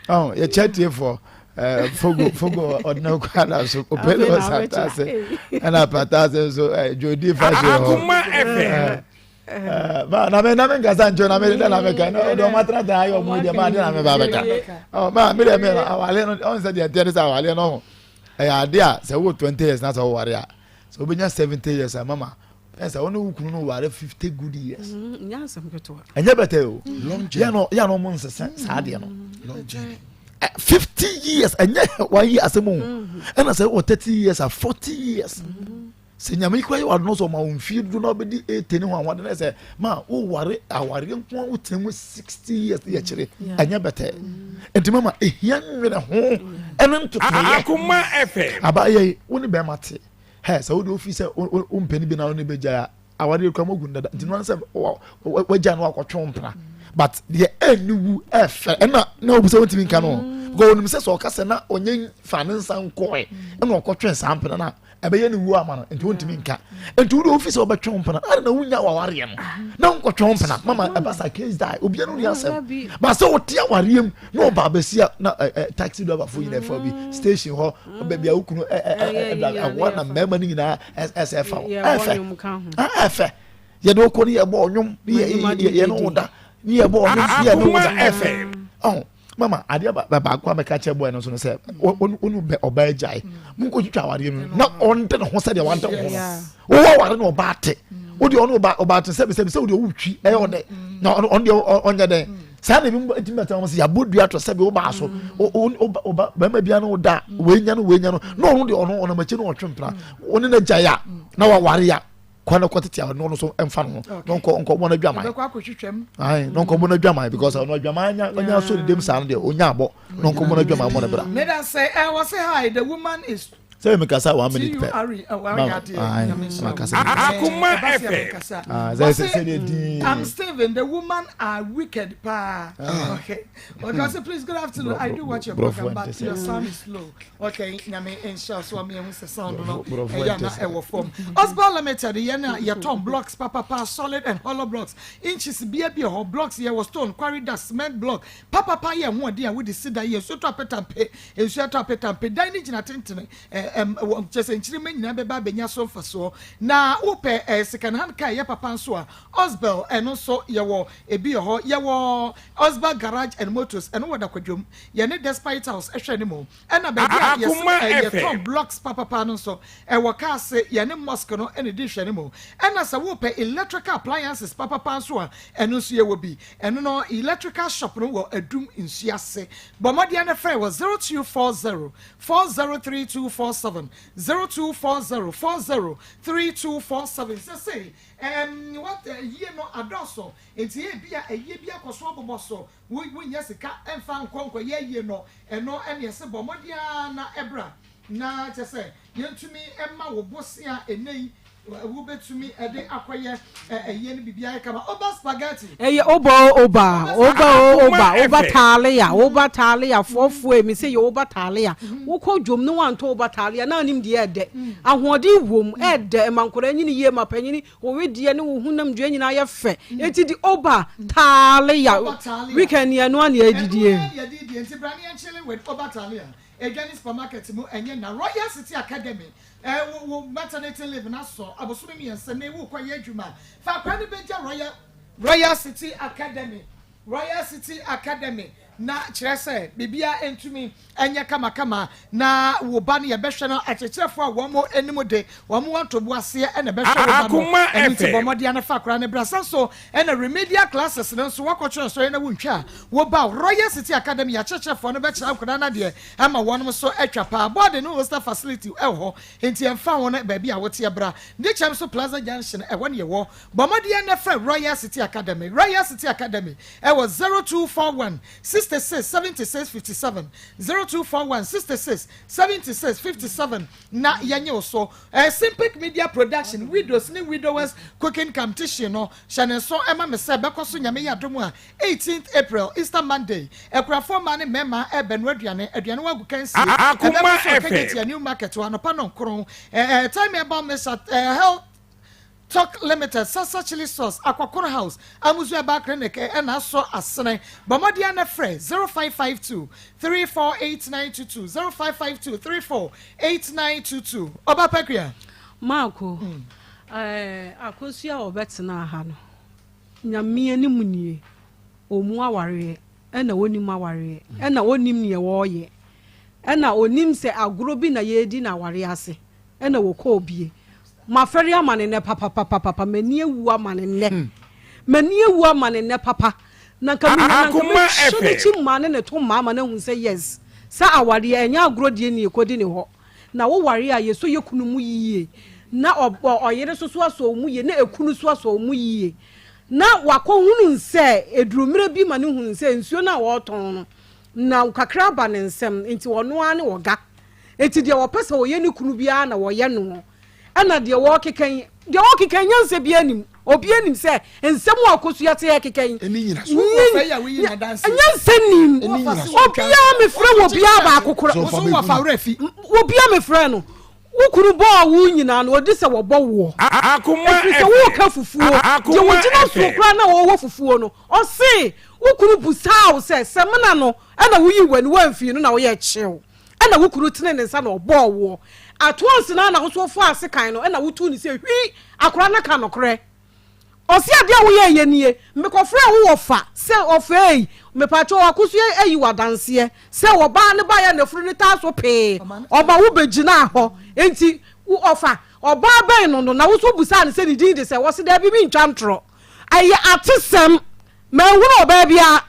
ɔn yɛkyɛ tiefoɔ ɛɛ fogo fogo ɔdina kɔ ada so opele Afei na ɔsata wobɛkyɛ. ase ɛna pata ase nso ɛ jodi fashion hɔ. Akoma FM. Ɛɛ ma na me na me nkasa nkyɛn na me de na me ka na ɔde ɔmo atenatena ayɛ ɔmo deɛ maa de na me ba bɛka ɔ maa mi deɛ mi no awale no ɔn sɛ deɛ teɛ ne sɛ awale no ho ɛyɛ ade a sɛ wo 20 years na sɛ woware a sɛ wobɛnya 70 years a mama ɛ sɛ wo ne wo kunu no ware 50 good years. Nyɛ asɛm ketewa. Ɛnyɛ bɛtɛ o. Long journey. Yɛ no ɔmo nsesɛ saa adeɛ no. Long journey. 50 years ɛnyɛ 1 year asɛm o. Ɛna sɛ wɔ 30 years a 40 years sɛ Nyame kura yɛ wado sɛ ɔma wo mfie dodo na wobɛdi 80 ne ho ahoɔden na sɛ ma woware awareɛ nko a wotena mu 60 years ne yɛkyerɛ ɛnyɛ bɛtɛ. Nti mama ɛhia nwene ho ɛne ntotoyɛ. Akoma FM. Abayɛ yi wo ne bɛrima te hɛ sɛ wode wofi sɛ wompɛ no bi na wo ne bɛgyae a awareɛ kura mogu no dada nti no sɛ wagya no wakɔtwe wo mpena but deɛ ɛnni wu ɛfɛ ɛna na obi sɛ wontumi nka no because onim sɛ sɛ ɔka sɛ na ɔnyɛ fa ne nsa nkɔɛ ɛna ɔkɔtwe saa mpena no a ɛbɛyɛ ne wu ama no nti wontumi nka. Nti wode wofi sɛ wobɛtwe wo mpena ade na wonya wawareɛ no na wonkɔtwe wo mpena mama ɛba sa case die obia no ni asɛm ba sɛ wote awareɛ mu na ɔba abɛsi a na taxi driver fo nyina ɛfa bi station hɔ baabi a wokunu ɛhɔ na mmarima no nyinaa ɛsɛ ɛfa wo ɛfɛ ɛfɛ yɛde wokɔ ne yɛbɔ ɔnwom ne yɛne wo da ne yɛbɔ ɔnwom ne yɛne wo da ɛfɛ ɔho. Mama adeɛ baako a mɛka kyerɛ boy no nso no sɛ wonu bɛ ɔbaa gyae monkɔ twitwa awareɛ no na ɔnde ne ho sɛdeɛ wande ho no wowɔ aware no ɔbaa te wode ɔno ɔbaa te sɛbi sɛbi sɛ wode ɔwotwi ɛyɛ ɔdɛ na ɔno deɛ ɔnyɛ dɛn saa na ebi mu etimi bɛtɛ wɔn sɛ yabɔ dua to sɛbi ɔbaa so ɔba bɛrima bia no da wei nya no wei nya no na ɔno deɛ ɔno ɔnam akyi no ɔtwe mpena ɔne na gyae a na waware a kwan kɔ tete a ɔno nso mfa no ho na ɔnkɔ nkɔ bɔ n'adwaman ayi na ɔnkɔ bɔ n'adwaman because ɔno adwaman anya ɔnya so ne dem saa no deɛ ɔnya abɔ na ɔnkɔ bɔ n'adwaman bɔ ne bra. Meda sɛ ɛ wɔ sɛ hi, the woman is Sɛ mi kasa 1 minute pɛ. Akoma FM. Ah, sɛ de din. I'm Steven. The woman are wicked paa. Okay. Okay. So please, good afternoon. I do watch your program, but your sound is low. Okay. Nyame nhyɛ so am yɛn sɛ sound no ɛyɛ na ɛwɔ fam. Osborn Limited yɛn na yɛtɔn blocks papapa, solid and hollow blocks. Inches bia bi hɔ blocks yɛ wɔ stone, quarry dust, cement block. Papapa yɛ ho ɔden a wode si da yɛ nsuo tɔ apetampe, nsuo tɔ apetampe dan ne gyina tentene ɛɛ ɛm wɔ kyɛ sɛ nkyirima nyinaa bɛba abɛnya so mfasoɔ. Na wopɛ second hand car yɛ papa nso a Osbel ɛno nso yɛwɔ ebi wɔ hɔ. Yɛwɔ Osbel Garage and Motors, ɛno wɔ Dakwadwom yɛne Despite House ɛhwɛ ne mu ɛna baabi a Akoma yɛsɛ FM. yɛtɔn blocks papapa no nso ɛwɔ kaase yɛne mosque no ɛna di hwɛ ne mu. Ɛna sɛ wopɛ electrical appliances papapa nso a ɛno nso yɛwɔ bi. Ɛno no electrical shop no wɔ Adum Nsuase. Bɔ mmɔden no frɛ wɔ 0240 403247, 0240 403247. Sɛsɛ what yie no adɔɔso nti yɛ bi a ɛyie bi akɔ so abobɔ so wo wonya sika ɛmfa nkɔ nkɔyɛ yie no ɛno ɛne ɛsɛ bɔ mmɔden ara na ɛbra na kyɛ sɛ yɛntumi ɛma wo bosea ɛnɛ yi. Wobɛtumi de akɔyɛ ɛyɛ no biribiara yɛ kama. Oba spaghetti. Ɛyɛ oba o oba, oba o oba, oba taalia, oba taalia foɔfoɔ emi sɛ yɛ oba taalia. Wokɔ dwom ne wantɔ oba taalia na anim deɛ ɛdɛ. Ahoɔden wom, ɛdɛ, ɛma nkwadaa nyini yie, ma panyini, wo wedeɛ ne wo honam dua nyinaa yɛ fɛ. Eti di oba taalia. Weekend yɛ ɛno ara na yɛdidie. Ɛno ara na yɛdidie, nti bra ne yɛn chilling with oba taalia. Edwa ne supermarket mu ɛnyɛ na Royal City Academy Eh wo wo maternity leave no asɔ abosome miensa ni wo kɔ yɛ adwuma fa akora no bɛgya Royal Royal City Academy Royal City Academy na kyerɛ sɛ biribiara ntumi nyɛ kamakama na wo ba no yɛbɛhwɛ no akyerɛkyerɛfoɔ a wɔn anim de wɔn wɔ ntoboaseɛ ɛna ɛbɛhwɛ wo ba no ɛno nti bɔ mmɔden ano fa akora no bra san so ɛna remedial classes no nso wakɔtwerɛ nsɔhwɛ na wontwa a wo ba Royal City Academy akyerɛkyerɛfoɔ no bɛkyerɛ nkwadaa no adeɛ Ɛma wɔnom nso atwa paa. Boarding ne hostel facility wɔ hɔ nti ɛmfa ho ne baabi a woteɛ bra. Dikyɛm so Plaza Junction ɛhɔ ne yɛwɔ. Bɔ mmɔden na frɛ Royal City Academy. Royal City Academy ɛwɔ 0241 66 76 57, 0241 66 76 57 na yɛnye wo so. Simpic Media Production Widows ne Widowers Cooking Competition no hyɛ ne nso ma me sɛ bɛkɔ so Nyame yɛ adom a Eighteenth April, Easter Monday, Akuafoɔ mmaa ne mmarima rebɛnoa aduane, aduane wɔ agokansie, ɛbɛkɔ so wɔ Kejetia New Market hɔ anɔpa nnɔnkron. Ɛɛ Time Herbal Mixture, ɛɛ Health Talk Limited, Sasa Chili Sauce, Akwakono House, Amuzu Herbal Clinic ɛna asɔ asene. Bɔ mmɔden ara na frɛ 0552 348922, 0552 348922. Ɔba Pakua. Marko, ɛɛ Akosua a ɔbɛtenaa ha no. Nyame anim nie, ɔmmu awareɛ, ɛna ɔnnim awareɛ, ɛna ɔnnim neɛ ɔɔyɛ, ɛna ɔnnim sɛ agorɔ bi na yɛredi no awareɛ ase, ɛna wɔkɔɔ bie. Mafɛre ama no nnɛ papapapapa, m'ani awu ama no nnɛ, m'ani awu ama no nnɛ papa. Na nka menya na nka mɛhyɛ n'akyi mmaa ne ne to mmaa ama no ahu sɛ yes, sɛ awareɛ ɛnyɛ agorɔ deɛ nie kɔdi ne hɔ. Na wo ware a yɛsɔ yɛ kunu mu yie na ɔyere nso so asɔ wo mu yie na ekunu nso asɔ wo mu yie na wakɔ hunu sɛ eduru mmerɛ bi ma no hunu sɛ nsuo no a ɔretɔn no na kakra aba ne nsam nti ɔno ara ne ɔga nti deɛ ɔpɛ sɛ ɔyɛ ne kunu biara na ɔyɛ noɔ Ɛna deɛ wɔrekeka yi, deɛ wɔrekeka yi nyansa biara nim. Obiara nim sɛ nsɛm a Akosua te rekeka yi, nyansa nim. Obiara mefrɛ wɔ obiara baako kora. Obiara mefrɛ no. Wo kunu bɔɔ wo nyinaa no, ɔdi sɛ wɔbɔ woɔ. Ɛfiri sɛ woreka fufuo. Deɛ wɔgyina soɔ koraa na wɔwɔ fufuo no, ɔse wo kunu busaa wo sɛ samina no ɛna woyii w'ani woamfii no na woyɛ kyew. Ɛnna wo kunu tenee ne nsa na ɔbɔɔ woɔ. Atoa nsenaa na wo nso wofaa sekan no ɛnna wotuu no sɛ, Hwi! Akwadaa no ka nokorɛ. Ɔse adeɛ a woyɛeɛ nie, mekɔfrɛɛ wo wɔfa sɛ ɔfa ei, mepakyɛw Akosua ayi wo adanseɛ sɛ ɔbaa no baeɛ a n'afuru no taa so pee, ɔma wo bɛgyinaa hɔ, enti wo ɔfa ɔbaa bɛn no no na wo nso wobisaa no sɛ ne din de sɛ, ɔse daabi mentwa ntorɔ, ɛyɛ atesɛm. Manhunu ɔbaa biara.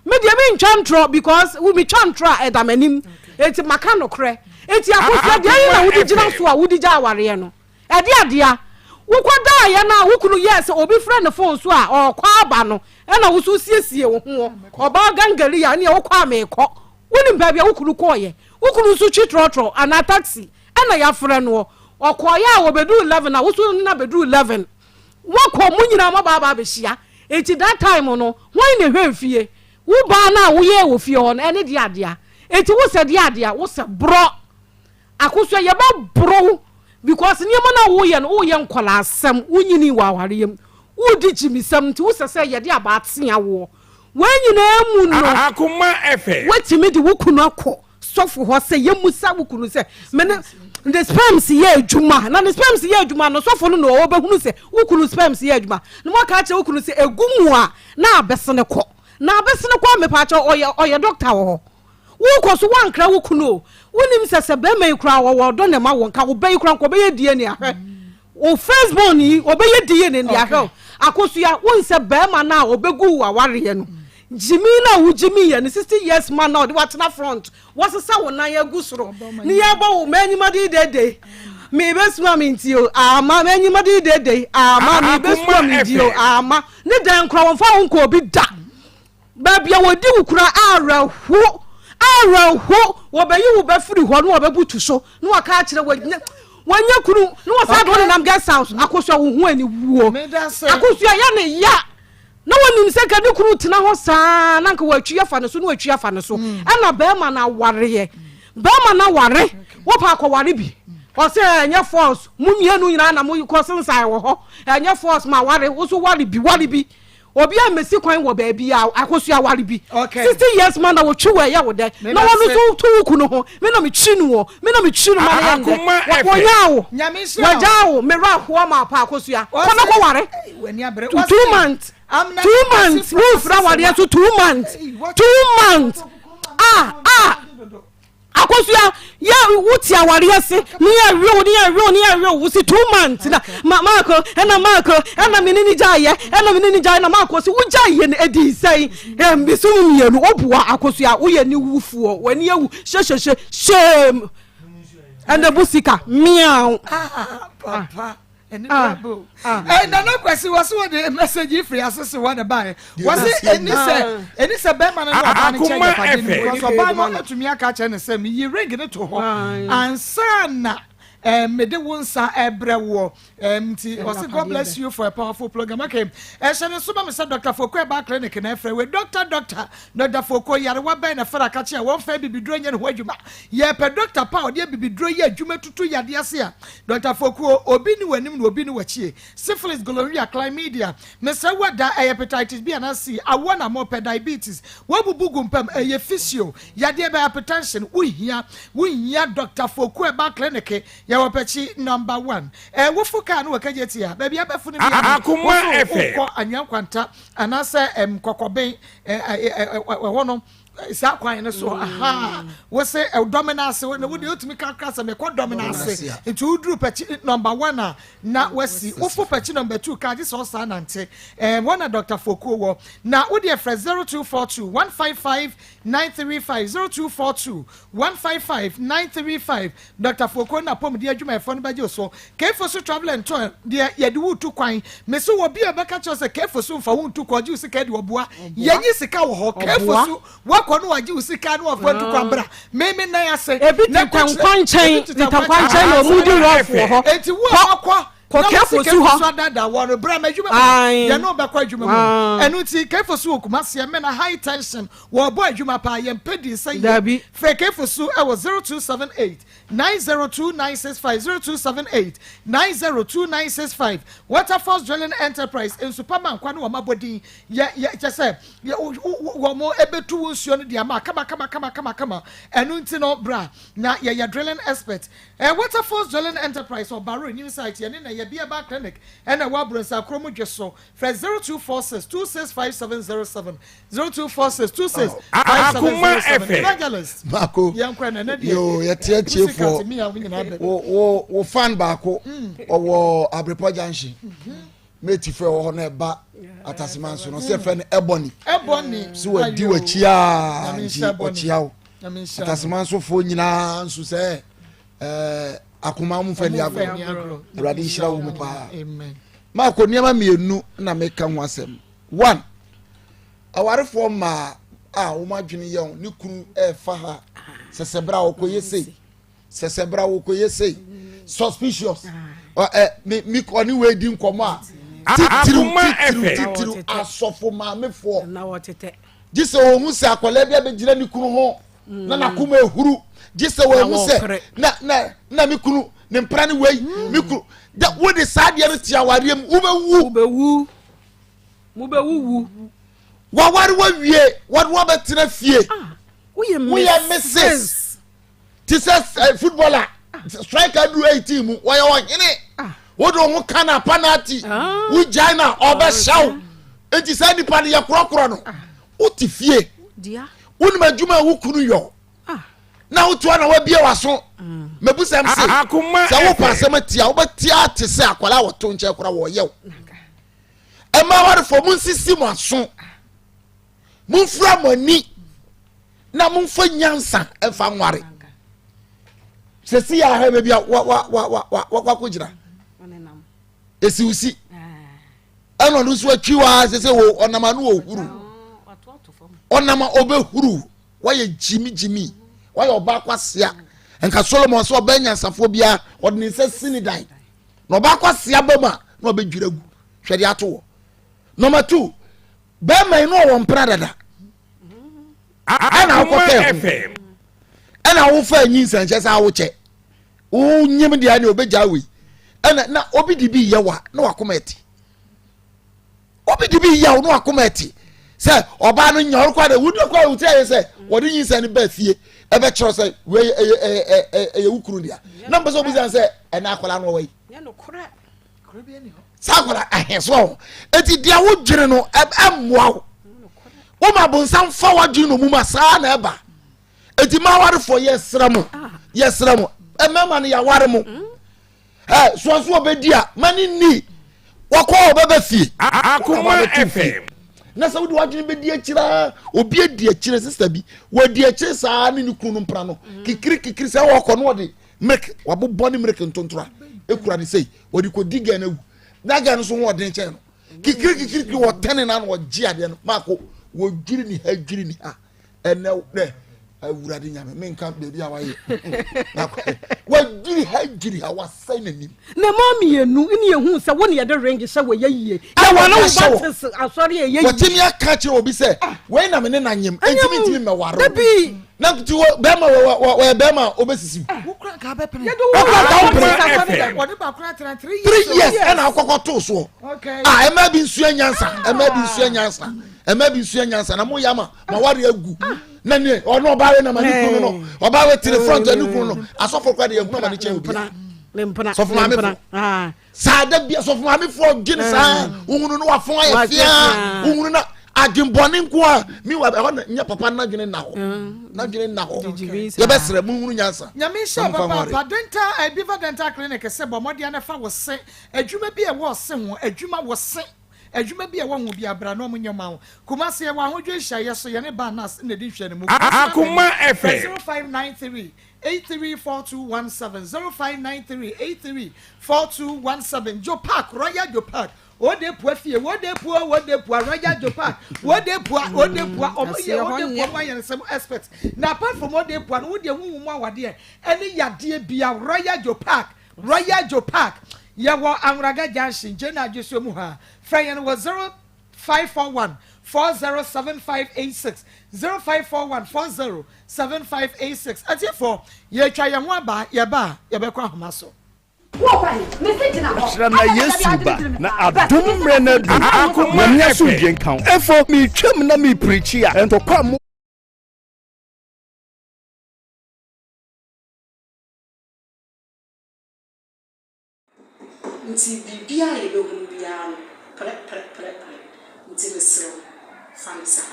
Me deɛ mentwa ntorɔ because wo metwa ntorɔ a ɛda m'anim. Enti maka nokorɛ. Enti Akosua deɛ ɛhe na wode gyina so a wode gya awareɛ no? Ɛde adea. Wokɔdaeɛ no a wo kunu yɛɛ sɛ obi frɛ ne phone so a ɔrekɔ aba no ɛna wo so wosiesie wo ho. Ɔbaa gangari a ɛneɛ wokɔ a meekɔ. Wonim baabi a wo kunu kɔeɛ. Wo kunu nso twi trɔtrɔ anaa taxi ɛna yɛafrɛ noɔ. Ɔkɔeɛ a ɔbɛduru 11 a wo so ne no abɛduru 11. Wɔkɔ mo nyinaa mo aba aba abɛhyia nti that time no hwan na ɛhwɛ fie? Wo baa no a woyɛɛ wɔ fie hɔ no ɛne deɛ adea nti wo sɛ deɛ adea wo sɛ borɔ Akosua yɛbɛ boro wo because nneɛma no a woyɛ no woyɛ nkwadaa asɛm wo nyini wɔ awareɛ mu wodi gyimisɛm nti wo sɛ sɛ yɛde abaa tea woɔ wei nyinaa mu no Akoma FM. woatumi de wo kunu akɔ sɔfo hɔ sɛ yɛmmusa wo kunu sɛ mene ne sperms yɛ adwuma na ne sperms yɛ adwuma no sɔfo no na ɔwɔ bɛhunu sɛ wo kunu sperms yɛ adwuma na moaka akyerɛ wo kunu sɛ ɛgu mu a na abɛsene kɔ na abɛsene kɔ a mepaakyɛ ɔyɛ ɔyɛ dɔkta wɔ hɔ wokɔ so woankra wo kunu o wonim sɛ sɛ bɛrima yi koraa wɔwɔ ɔdɔ na ɛma wo nka wo bɛ yi koraa nka ɔbɛyɛ DNA ahwɛ Wo first born yi ɔbɛyɛ DNA de ahwɛ wo. Akosua, wohu sɛ barima no a ɔbɛgu wo awareɛ no, gyimi no a wogyimi yɛ no, 60 years man no a ɔde watena front, wasesa wo nan agu soro, ne yɛbɔ wo m'anyima de dede, mebɛsua me nti o, ama m'anyima de dede, ama mebɛsua me nti o, ama ne dɛn kora wɔmfa wo nkɔ obi da. Baabi a wɔdi wo kura awerɛho, awerɛho, wɔbɛyi wo bɛfiri hɔ na wɔbɛbutu so na wɔaka akyerɛ wɔ Wanya kunu na wɔsan de wo nenam guest house. Akosua wo ho aniwuo. Akosua yɛ ne ya na wɔnim sɛ nka ne kunu tena hɔ saa na nka wɔatwi afa ne so na wɔatwi afa ne so. Mm. Ɛna bɛrima no awareɛ. Bɛrima no aware wopɛ akɔware bi. Ɔsɛ ɛnyɛ force mo mmienu nyinaa na mo kɔ sensan wɔ hɔ. Ɛnyɛ force ma ware wo so ware bi ware bi. Obi a mesi kwan wɔ baabi a akosua ware bi. 60 years man na wɔtwi wɔ ɛyɛ wo dɛ. Na wɔn nso to wo kunu ho. Me na metwi no wɔ. Me na metwi no ma no yɛ ndɛ. Wɔnyaa wo. Wɔgyaa wo. Me werɛ ahoɔ ma pa akosua. Kɔ na kɔ ware. 2 months. 2 months. Wofira wareɛ so 2 months. 2 months. Ah ah. Akosua yɛ wo te awareɛ se ne yɛ wew ne yɛ wew ne yɛ wew wo se 2 months na ma maako ɛna maako ɛna me ne ne gyaeɛ ɛna me ne ne gyaeɛ na maako se wo gyaeɛ no ɛdi sɛn ɛmbiso mu mmienu woboa Akosua woyɛ ne wufoɔ w'ani awu hyɛhyɛhyɛ shame ɛna bu sika miaw. Ah, papa. Ah, ah. Eh, Nana Kwasi wɔ so wɔde message yi firi ase so wɔde baeɛ wɔse ɛni sɛ ɛni sɛ bɛrima no ne ɔbaa no kyɛ agyapadeɛ no because ɔbaa no atumi aka kyerɛ ne sɛ meyi ring no to hɔ ansa na eh, mede wo nsa ɛbrɛ woɔ eh, nti ɔse God bless you for a powerful program. Okay, ɛhyɛ ne so ma me sɛ Dr. Foko ɛba clinic na ɛfrɛ wei doctor doctor Dr. Foko yarewa bɛn na fɛrɛ akakye a wɔmfa bibiduro nyɛ ne ho adwuma. Yɛpɛ doctor pa a ɔde abibiduro yɛ adwuma tutu yadeɛ ase a Dɔkta Fokuo, obi ne w'anim na obi ne w'akyie. Syphilis, gonorrhea, chlamydia, mesrɛ wo ada, ɛyɛ hepatitis B anaa C, awoɔ na mopɛ, diabetes, woabubu gu mpam, ɛyɛ physio, yadeɛ bɛn, hypertension, wohia, wohia Dɔkta Fokuo Herbal Clinic, yɛwɔ Pɛkyi number one. Ɛɛ wofo kaa no wɔ Kagyetia, baabi abɛfo no biara no, Akoma woso FM. wokɔ Anwea Nkwanta anaasɛ ɛm Kɔkɔben, ɛɛ ɛɛ ɛhɔ no, saa kwan no so aha wose dɔm no ase na wode wotumi kakra sɛ mekɔ dɔm no ase nti woduru pɛkyi number one a na wasi wofo pɛkyi number two kaa gye sɛ ɔsaa nante ɛɛ wɔn na Dr. Fokuo wɔ na wode ɛfrɛ 0242 155 935 0242 155 935. Dr. Fokuo na apɔmuden adwumayɛfoɔ no bɛgye so. Kefo so travel and tour deɛ yɛde wo tu kwan. Mese wɔ bi a bɛka kyerɛ sɛ kefo so mfa wo ntu kwan, ɔgye wo sika de ɔboa. Yɛnyi sika wɔ hɔ. Kefo so wakɔ no wagye wo sika no wafa tu kwan bra. Meme nan ase. Ebi tetɛ nkwankyɛn, tetɛ nkwankyɛn na ɔmo di rɔf wɔ hɔ. Enti wo a wakɔ Kɔ na kefo wɔsi so kefo hɔ. so adada wɔ no bra ma adwuma mu. Yɛne wo bɛkɔ adwuma mu. Ɛno nti kefo so wɔ Kumasi ɛmɛ na high tension wɔbɔ adwuma paa yɛn pɛ di nsɛ yie. Dabi. Frɛ kefo so ɛwɔ 0278 902965 0278 902965. Waterfalls Drilling Enterprise nsupa ma nkwa ne wɔn abɔdin yɛ yɛ kyɛ sɛ yɛ wɔn ebetu wo nsuo no de ama kama kama kama kama kama. Ɛno nti no bra na yɛyɛ drilling expert. Waterfalls Drilling Enterprise Ɔbaro new site yɛne na yɛ Biaba Clinic ɛna ɛwɔ Aburonsa kurom dwe so. Frɛ 0246 265707 0246 265707. Evangelist Mako yɛn kɔ ɛnɛ ne deɛ yo yɛte atiefoɔ mi a wo nyinaa bɛ wo wo wo fan baako ɔwɔ Abrepɔ Junction meti fɛ wɔ hɔ na ɛba Atasema so no sɛ fɛ no Ebony Ebony so wadi w'akyi a nti ɔkyia wo Atasema nsofoɔ nyinaa nso sɛ akoma mo fɛ ni agorɔ. Awurade nhyira wo mu paa. Maako, nneɛma mmienu na meka ho asɛm. One, awarefoɔ mmaa a wɔn adwene yɛ wɔn ne kunu ɛɛfa ha sɛsɛ bra wɔkɔyɛ sei, sɛsɛ bra wɔkɔyɛ sei, suspicious ɛ mi mi ɔne wei di nkɔmɔ a titiriw titiriw titiriw asɔfo maamefoɔ gye sɛ wɔn ho sɛ akwadaa bi abɛgyina ne kunu ho na n'akoma ehuru gye sɛ wɔn ho sɛ na na na mi kunu ne mpra ne wei mi kunu da wo de saa adeɛ no te awareɛ mu wobɛwu. Wobɛwu, mobɛwuwu. Waware wawie wɔde wabɛtena fie. Woyɛ woyɛ Mrs te sɛ footballer striker duru 18 mu wɔyɛ ɔhene wode wo ho ka na penalty wogyae na ɔbɛhyɛ wo nti saa nipa no yɛ korɔkorɔ no. Wote fie wonim adwuma a wo kunu yɔ na wotoa na wabie w'aso mabusɛm se sɛ wopɛ asɛm atia wobɛtia te sɛ akwara a wɔto nkyɛn kora wɔyɛ wo. Ɛma awarefoɔ monsisi mo aso, momfura mo ani na momfa nyansa ɛmfa nware. Sɛsi yɛ ahɛ baabi a wakɔgyina ɛsiwsi ɛna ɔno nso atwi wa sɛ sɛ ɔnam ano ɔhuru ɔnam a ɔbɛhuru wayɛ gyimigyimi wayɛ ɔbaa kwasea. Nka Solomon sɛ ɔbɛyɛ nyansafoɔ biara ɔde ne nsa si ne dan na ɔbaakɔ asea ba mu a na ɔbɛdwira gu. Hwɛ deɛ ato wɔ. Number two, bɛrima yi na ɔwɔ mpena dada. Ɛna wokɔpɛɛ ho. Ɛna wofa nyinsɛn kyɛ sɛ awokyɛ. Wonyim deɛ ne ɔbɛgya wei. Ɛna na obi de bi yɛ wa na wakoma ɛte. Obi de bi yɛ wo na wakoma ɛte. Sɛ ɔbaa no nya ɔrekɔ adɛ wodi ɔkɔ a wotiri ayɛ sɛ wɔde nyinsɛn no baa fie ɛbɛkyerɛ sɛ wei ɛyɛ ɛyɛ ɛyɛ wo kunu dea. Na mpɛ sɛ obisa sɛ ɛna akwadaa no ɔwɔ yi. Saa akwadaa ɛhɛn so ɔho. Eti deɛ wodwene no ɛmmoa wo. Woma bonsam fa w'adwene no mu ma saa na ɛba. Eti ma awarefoɔ yɛsrɛ mo yɛsrɛ mo mmarima no yɛaware mo. Ɛ soaso ɔbɛdi a ma ne nni wakɔ ɔbɛbɛ fie. Akoma FM. Na sɛ wode w'adwene bɛdi akyire a obi adi akyire sista bi wadi akyire saa ne ne kunu no mpra no kikiri kikiri sɛ wɔkɔ no ɔde milk wabobɔ ne milk ntontora ekura ne sei wɔde kɔ di gɛn awu na gɛn no so ho ɔden kyɛn no kikiri kikiri kikiri wɔtɛne na wɔgye adeɛ no maako wɔdwiri ne ha dwiri ne ha ɛnɛ dɛ awurade nyame menka baabi a wayɛ wadwiri ha dwiri ha wasɛe n'anim na ma mmienu ne yɛhu sɛ wo ne yɛde ring hyɛ wɔ yɛ yie yɛwɔ ne wo ba te asɔre ɛyɛ yie wɔtumi aka kyerɛ obi sɛ ah. wei na me ne na nyem ɛntumi ntumi mmɛware dabi na nti wɔ bɛrima wɔ wɔ wɔyɛ bɛrima a ɔbɛsisi ah. wokura nka bɛpene yɛde wo wokura nka wopene three years ɛna akɔkɔ too soɔ a ɛma bi nsua nyansa ɛma bi nsua nyansa ɛma bi nsua nyansa na mo yɛ ama ma wari agu na ne ɔno ɔbaa wei na ma ne kunu no ɔbaa wei tene front ne kunu no asɔfo kora de yɛ hunu ama ne kyɛn obi sɔfo maame fo saa da bia sɔfo maame fo dwene saa wohunu no wafɔn ayɛ fia wohunu na adwenbɔne nko a mi wa ɛhɔ na nyɛ papa n'adwene nna hɔ n'adwene nna hɔ yɛbɛsrɛ mu nhunu nyansa. Nyame nhyira wo papaapa dental eh, Beaver Dental Clinic se bɔ mmɔden na fa wo se adwuma bi a ɛwɔ ɔse ho adwuma wo se adwuma bi a ɛwɔ ho bi abra na ɔmo nyɛ ma wo Kumasi yɛwɔ ahodwo nhyiaeɛ so yɛne Banas na ɛdi nhwɛanimu Kumasi Akoma Avenue FM. 0593 834217 0593 834217 Joe Park Royal Joe Park Ode pua fie wode pua wode pua Royal Joe Park wode pua wode pua ɔmo yɛ wode pua mo ayɛ nsɛm expert na apart from wode pua no wode huhu mu awadeɛ ɛne yadeɛ bia Royal Joe Park Royal Joe Park yɛwɔ Anwraga Junction Gyena Adwesuo mu ha frɛ yɛn wɔ 0541 407586 0541 407586 atiefoɔ yɛtwa yɛn ho aba yɛba a yɛbɛkɔ ahoma so. Kyerɛ na Yesu ba na adom mmerɛ no adu. Nyame asomdwie nka wo. Efo meretwam na merepreachi a ntɔkwa mo. Nti biribiara a yɛbɛhunu biara no prɛ prɛ prɛ prɛ nti mesrɛ wo fa no saa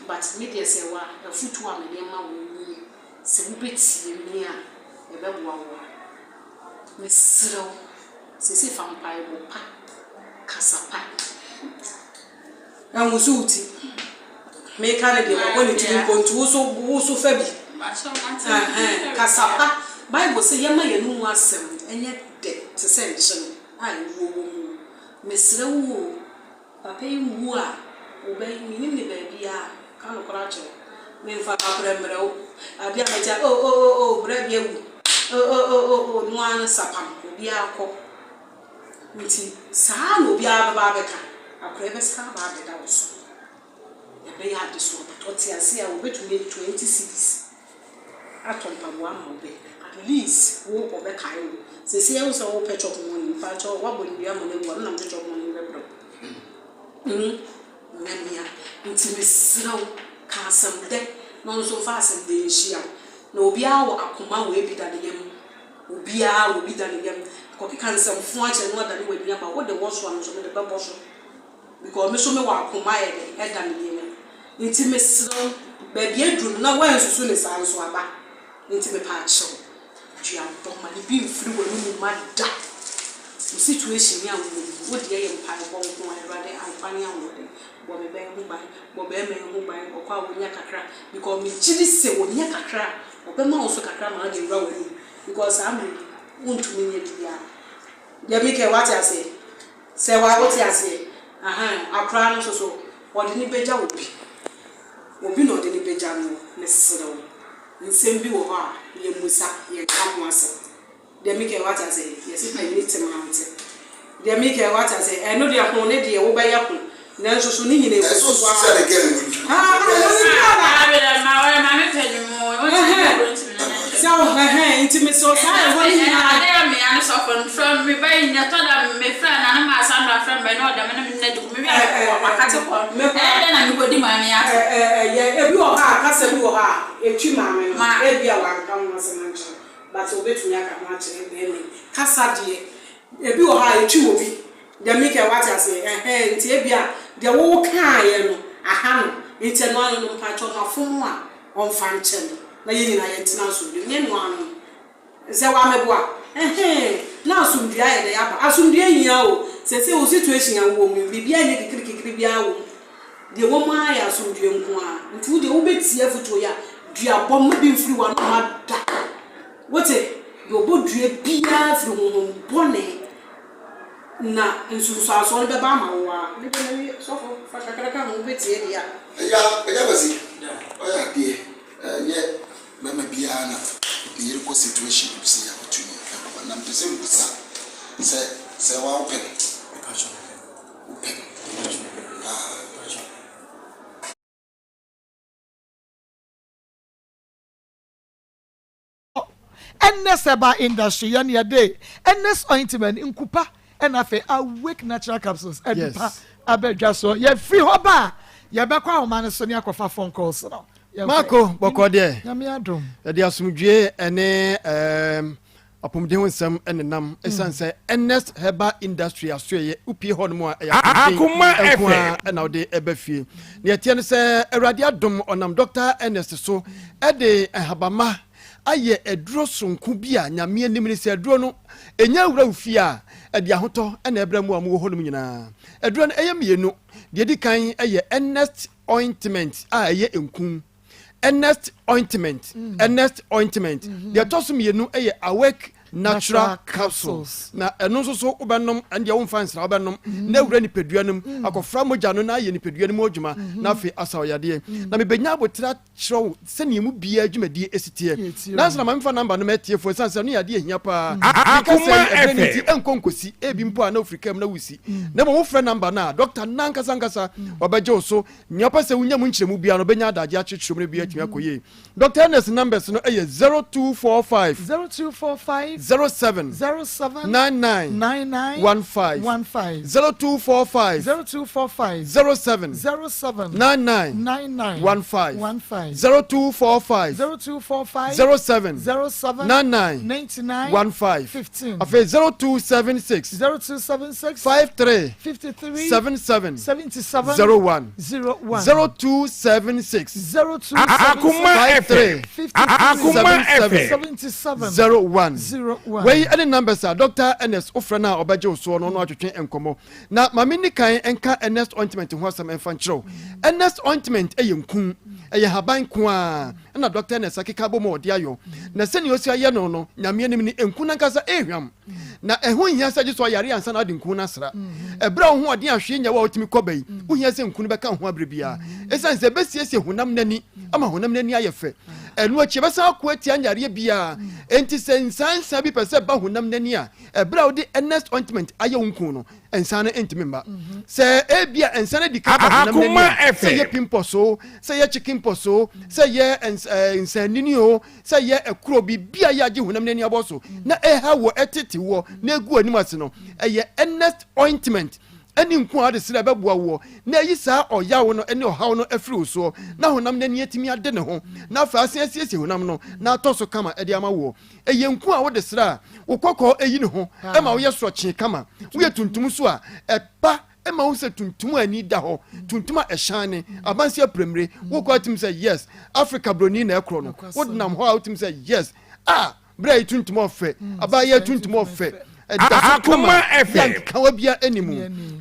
but me deɛ sɛ wa afutuo a mede ma wo nie sɛ wobɛtie me a ɛbɛboa wo a mesrɛ wo seesei fa mpaebɔ pa kasa pa Ɛnwoso wo ti. Meka no deɛ wabɔ ne tiri mpo nti wo so wo so fa bi. Ɛhɛn, kasa pa. Bible se yɛma yɛn mu asɛm nyɛ dɛ te sɛ nkyene a ewuo wɔ mu. Mesrɛ wo o, papa yi wu a, wo ba yi, mennim ne baabiara, ka nokorɛ akyerɛ wo. Memfa kaprɛ mmerɛ wo. Adeɛ a mɛte a, oh oh oh oh, bra bi awu, oh oh oh oh oh, no ara ne sapam, obiara kɔ. Nti saa na obiara bɛba abɛka, akwadaa yi bɛsan aba abɛda wo so. Ɛbɛyɛ adesoa but ɔte ase a ɔbɛtumi adi 20 cedis atɔ mpaboa ama wo bɛ. At least wo ɔbɛkae wo. Seesei ahu sɛ wopɛ chop money, mpakyɛw woabɔ nnua ama no awu a, me na mede chop money no bɛbrɛ wo. Hmm, Nyamea. Nti mesrɛ wo, ka asɛm dɛ na ɔno nso mfa asɛm dɛ nhyia wo. Na obiara wɔ akoma wɔ ebi da ne yam. Obiara wɔ bi da ne yam. Kɔkeka nsɛm fo akyerɛ no adane w'ani aba. Wode wɔ so a me nso mede bɛbɔ so. Because me nso mewɔ akoma ayɛ dɛn ɛda me yam. Nti mesrɛ wo, baabi aduru no na woansusu ne saa nso aba. Nti mepaakyɛw, duabɔ ma ne bi mfiri w'anomu mma da. Wo situation yi a wowɔ mu yi, wo deɛ yɛ mpaebɔ nko ara. Awurade, nkwa ne ahoɔden, bɔ me ba yi ho ban, bɔ barima yi ho ban, ɔkɔ a ɔnya kakra. Because megye di sɛ ɔnya kakra a, Ɔbɛma wo nso kakra ma wode awura w'anum because saa mmerɛ yi wontumi nyɛ biribiara. Deɛ meka yi wate aseɛ? Sɛ wa wote aseɛ? Ahan, akoraa no nso so ɔde no bɛgya obi. Obi na ɔde no bɛgya no, mesrɛ wo. Nsɛm bi wɔ hɔ a, yɛmmisa, yɛnka ho asɛm. Deɛ meka yi wate aseɛ? Yɛse panyin te mante. Deɛ meka yi wate aseɛ? Ɛno deɛ ho ne deɛ wobɛyɛ ho nanso so ne nyina ɛkɔsi hɔ ara. Haa ɛno ne girl a. Sɛ wo hɛhɛn nti mesɛ wo saa ɛhɔ ne nyinaa. Ɛyɛ ebi wɔ hɔ a kasa bi wɔ hɔ a ɛtwi maame no ebia wanka ho asɛm ankyerɛ wo. But obetumi aka ho akyerɛ bɛɛma yi. Kasa deɛ, ebi wɔ hɔ a etwi wɔ bi. Deɛ meka yi wate aseɛ? Ɛhɛn, nti ebia deɛ wo kaaeɛ no aha no, nti ɛno ano no mpakyɛw mafom a ɔmfa nkyɛ me na yɛn nyinaa yɛntena asomdwoe mu. Nyɛ ɛno ano no. Sɛ wameboa? Ɛhɛn, na asomdwoe ayɛ dɛn aba? Asomdwoe hia o. Seesei wo situation a wowɔ mu yi, biribiara nyɛ kikiri kikiri biara wɔ mu. Deɛ ɛwɔ mu ara yɛ asomdwoeɛ nko ara. Nti wo deɛ wobɛtie afotuo yi a, duabɔ mma bi mfiri w'ano mma da. Wote? Deɛ ɔbɔ dua biara firi honhom bɔne, na nsunsuansoɔ no bɛba ama wo ara. Me deɛ mawie. Sɔfo, fa kakra ka ho, wobɛtie deɛ a. Agya, Agya Kwasi, wayɛ adeɛ. Ɛnyɛ bɛrima biara na ne yere kɔ situation bi sei a ɔtumi boa. Na mepɛ sɛ mebisa sɛ, sɛ woa wopɛ no? Wopɛ no paa. Ernest Herbal Industry yɛn yɛde Ernest Ointment, nkupa ɛna afei Awake Natural Capsules adupa aba dwa so. Yɛfiri hɔ ba a, yɛbɛkɔ ahoma no so ne akɔfa phone calls no. Marco bɔkɔ deɛ. Nyame adom. Yɛde asomdwie ɛne ɛɛm. Apɔmuden ho nsɛm nenam ɛsiane sɛ Ernest Herbal Industry asoɛeɛ wopie hɔ nom a ɛyɛ apɔmuden nko ara na wode ɛba fie. Nea ɛteɛ ne sɛ Awurade adom ɔnam Dɔkta Ernest so de nhabamma ayɛ aduro soronko bi a Nyame anim ne sɛ aduro no ɛnya wura wo fie a ɛde ahotɔ na ɛbrɛ mo a mowɔ hɔ nom nyinaa. Aduro no ɛyɛ mmienu, deɛ ɛdi kan ɛyɛ Ernest Ointment a ɛyɛ nku. Ernest ointment mm. Ernest ointment mm-hmm. deɛ ɛtɔ so mmienu yɛ awake natural capsules na ɛno nso so wobɛnom ɛndeɛ womfa nsra wobɛnom mm-hmm. na awura nipadua no mu mm. akɔfra mogya no na ayɛ nipadua no mu adwuma mm-hmm. na afei asa ɔyadeɛ na mebɛnya abotra kyerɛ wo sɛnea mu biara dwumadie ɛsi teɛ nanso na ma memfa namba no ma atiefoɔ ɛsiane sɛ ɛno yɛ adeɛ ahia paa meka sɛ ɛberɛ no nti ɛnkɔ nkɔsi ebi mpo a na wofiri kam na wosi na mmom wofrɛ namba no a dɔkta nankasa nkasa ɔbɛgye wo so Nea ɔpɛ sɛ wonya mu nkyerɛmu biara no, obenya adagye akyerɛkyerɛ mu na biribiara atumi akɔ yie. Dɔkta Ernest numbers no yɛ 0245 0245 07 07 99 99 15 15 0245 0245 07 07 99 99 15 15 0245 0245 07 07 99 99 15 15 Afei 0276 0276 53 53 77 77 01 01 0276 02 Akoma 53 FM. Akoma FM. 77 01 01 Wei ne numbers a Dr. Ernest wofrɛ no a ɔbɛgye wo soɔ no na watwetwe nkɔmmɔ. Na ma menni kan nka Ernest ointment ho asɛm mfa nkyerɛ wo. Ernest ointment yɛ nku, ɛyɛ haban ko ara na Dr. Ernest akeka abom a ɔde ayɔ. Na sɛnea ɔsi ayɛ no no, Nyame anim ni, nku no ankasa ɛrehwam. Na ɛho nhia sɛ gye sɛ ɔyare ansa na ade nku no asra. Ɛberɛ a wo ho ɔden a hwee nyɛ wo a wotumi kɔ ba yi, wohia sɛ nku no bɛka wo ho aberɛ biara. Ɛsiane sɛ ɛbɛsiesie honam no ani ama honam no ani ayɛ fɛ. Ɛno akyi ɛbɛsan ako atia nyareɛ biara. Enti sɛ nsansa bi pɛ sɛ ɛba honam no ani a, ɛberɛ a wode Ernest ointment ayɛ wo nku no, nsa no ntumi mma. Sɛ ebia nsa no adi kan ba honam no ani a, sɛ ɛyɛ pimples o, sɛ ɛyɛ chicken pox o, sɛ ɛyɛ nsanini o, sɛ ɛyɛ ɛkorɔ, biribi a ɛyɛ agye honam no ani abɔ so na ɛha wɔ, ɛtete wɔ, na egu anim ase no, ɛyɛ Ernest ointment ɛne nku a ɔde srɛ ɛbɛboa woɔ na ayi saa ɔyaw no ne ɔhaw no afiri wo soɔ na honam no ani atumi ade ne ho na afei asan asiesie honam no na atɔ so kama ɛde ama woɔ. Ɛyɛ nku a wode srɛ a wo kɔkɔɔ ɛyi ne ho ɛma woyɛ sorɔkyee kama. Woyɛ tuntum nso a ɛba Ɛma wohu sɛ tuntum a ani da hɔ, tuntum a ɛhyane, abansi apiremire, wokɔ a wotumi sɛ yes, Africa broni na ɛkorɔ no. Wodenam hɔ a wotumi sɛ yes, ah, bere a yi tuntum ɔfɛ, abaayewa tuntum ɔfɛ, ɛda so kama, yɛ nkekawa biara ɛni mu.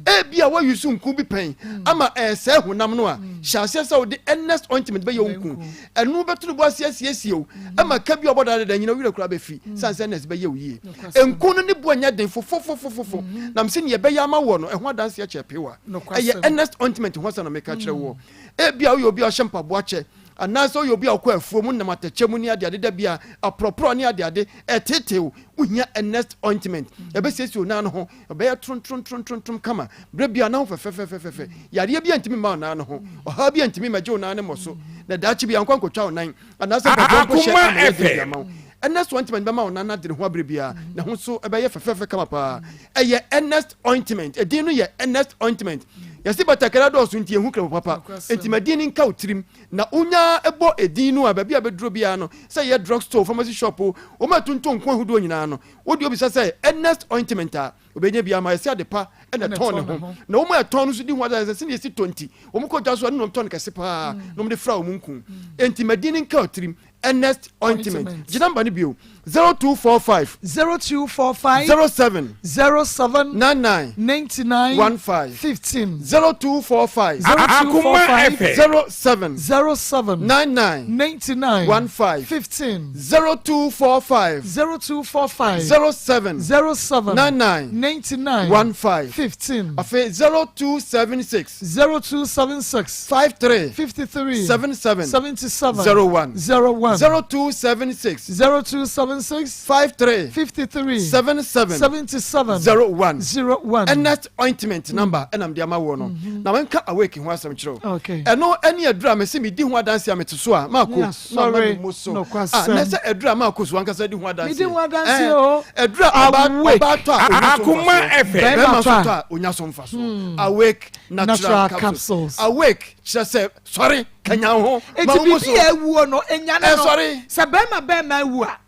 Ebia woayi so nku bi pɛn ama ɛresɛe honam no a, hyɛ aseɛ sɛ wode Ernest ointment bɛyɛ wo nku. Ɛno bɛto ne bo ase asiesie wo ma ka bi a ɔbɔ dada nyina wo werɛ koraa bɛfi sane sɛ nurse bɛyɛ wo yie. Nku no ne bo nyɛ den fofofofofo nam sɛ nea ɛbɛyɛ ama woɔ no ɛho adanseɛ kyɛ pewa. Ɛyɛ earnest ointment ho asɛm na meka kyerɛ woɔ. Ebia woyɛ obi a ɔhyɛ mpaboa kyɛ. Anaasɛ woyɛ obi a wokɔ afuo mu nam atɛkyɛ mu ne adeade da bi a aporɔporɔ ne adeade ɛtetew wo, wohia Ernest ointment. Ɛbɛsiesie wo nan no ho, ɛbɛyɛ trontrontrontrontrom kama berɛ biara, na ho fɛfɛfɛfɛfɛ. Yareɛ biara ntumi mma wo nan no ho, ɔhaw biara ntumi mmɛgye wo nan no mmɔ so, na daakye bi ankɔ ankɔtwa wo nan anaasɛ mpaboa mpo hyɛ ama yɛ den de ama wo. Ernest ointment bɛma wo nan no adene ho aberɛ biara, na ho nso ɛbɛyɛ fɛfɛɛfɛ kama paa. Ɛyɛ Ernest ointment, edin no yɛ Ernest ointment. Yɛse batakari adɔɔso nti yɛnhu kramo papa, enti ma din no nka wo tirim. Na wonya bɔ edin no a, baabi a bɛduro biara no, sɛ ɛyɛ drug store, pharmacy shop o, wɔn a ɛtontɔn nku ahodoɔ nyinaa no, wode obisa sɛ Ernest ointment a, obɛnya bi ama. Yɛse ade pa na ɛtɔn ne ho. Na wɔn a ɛtɔn no nso di ho adanseɛ sɛ sɛdeɛ ɛsi tɔ nti, wɔn kɔ dwa so a, ɛno na wɔtɔ no kɛse paa na wɔde fra wɔn nku. Enti ma din no nka wo tirim. Ernest ointment. Gye number no bio. 0245. 0245. 07. 07. 99. 99. 15. 15. 0245. 0245. 07. 07. 99. 99. 15. 15. 0245. 0245. 07. 07. 99. 99. 15. 15. Afei 0276. 0276. 53. 53. 77. 77. 01. 01. 0276. 0276. 53. 53. 77. 77. 01. 01. Ernest ointment number ɛna mede ama woɔ no. Na menka awake ho asɛm kyerɛ wo. Okay. Ɛno ɛne aduru a mese medi ho adanse a mete so a maako Yeah, na ma sorry. me mu so. Nokwasɛm. Ah, na sɛ aduru a maako so ankasa di ho adanse. Medi ho adanse o. Aduru a ɔbaa Awake. ɔbaa tɔ a onya so Akoma mfasoɔ. FM. Bɛrima Bɛrima nso tɔ a. tɔ a onya so mfasoɔ. Awake natural, Natural capsules. capsules. Awake kyerɛ sɛ sɔre kanyan ho. Ma Eti wo mu so. biribi a awuo no enyane no. Ɛsɔre. Sɛ bɛrima bɛrima awu a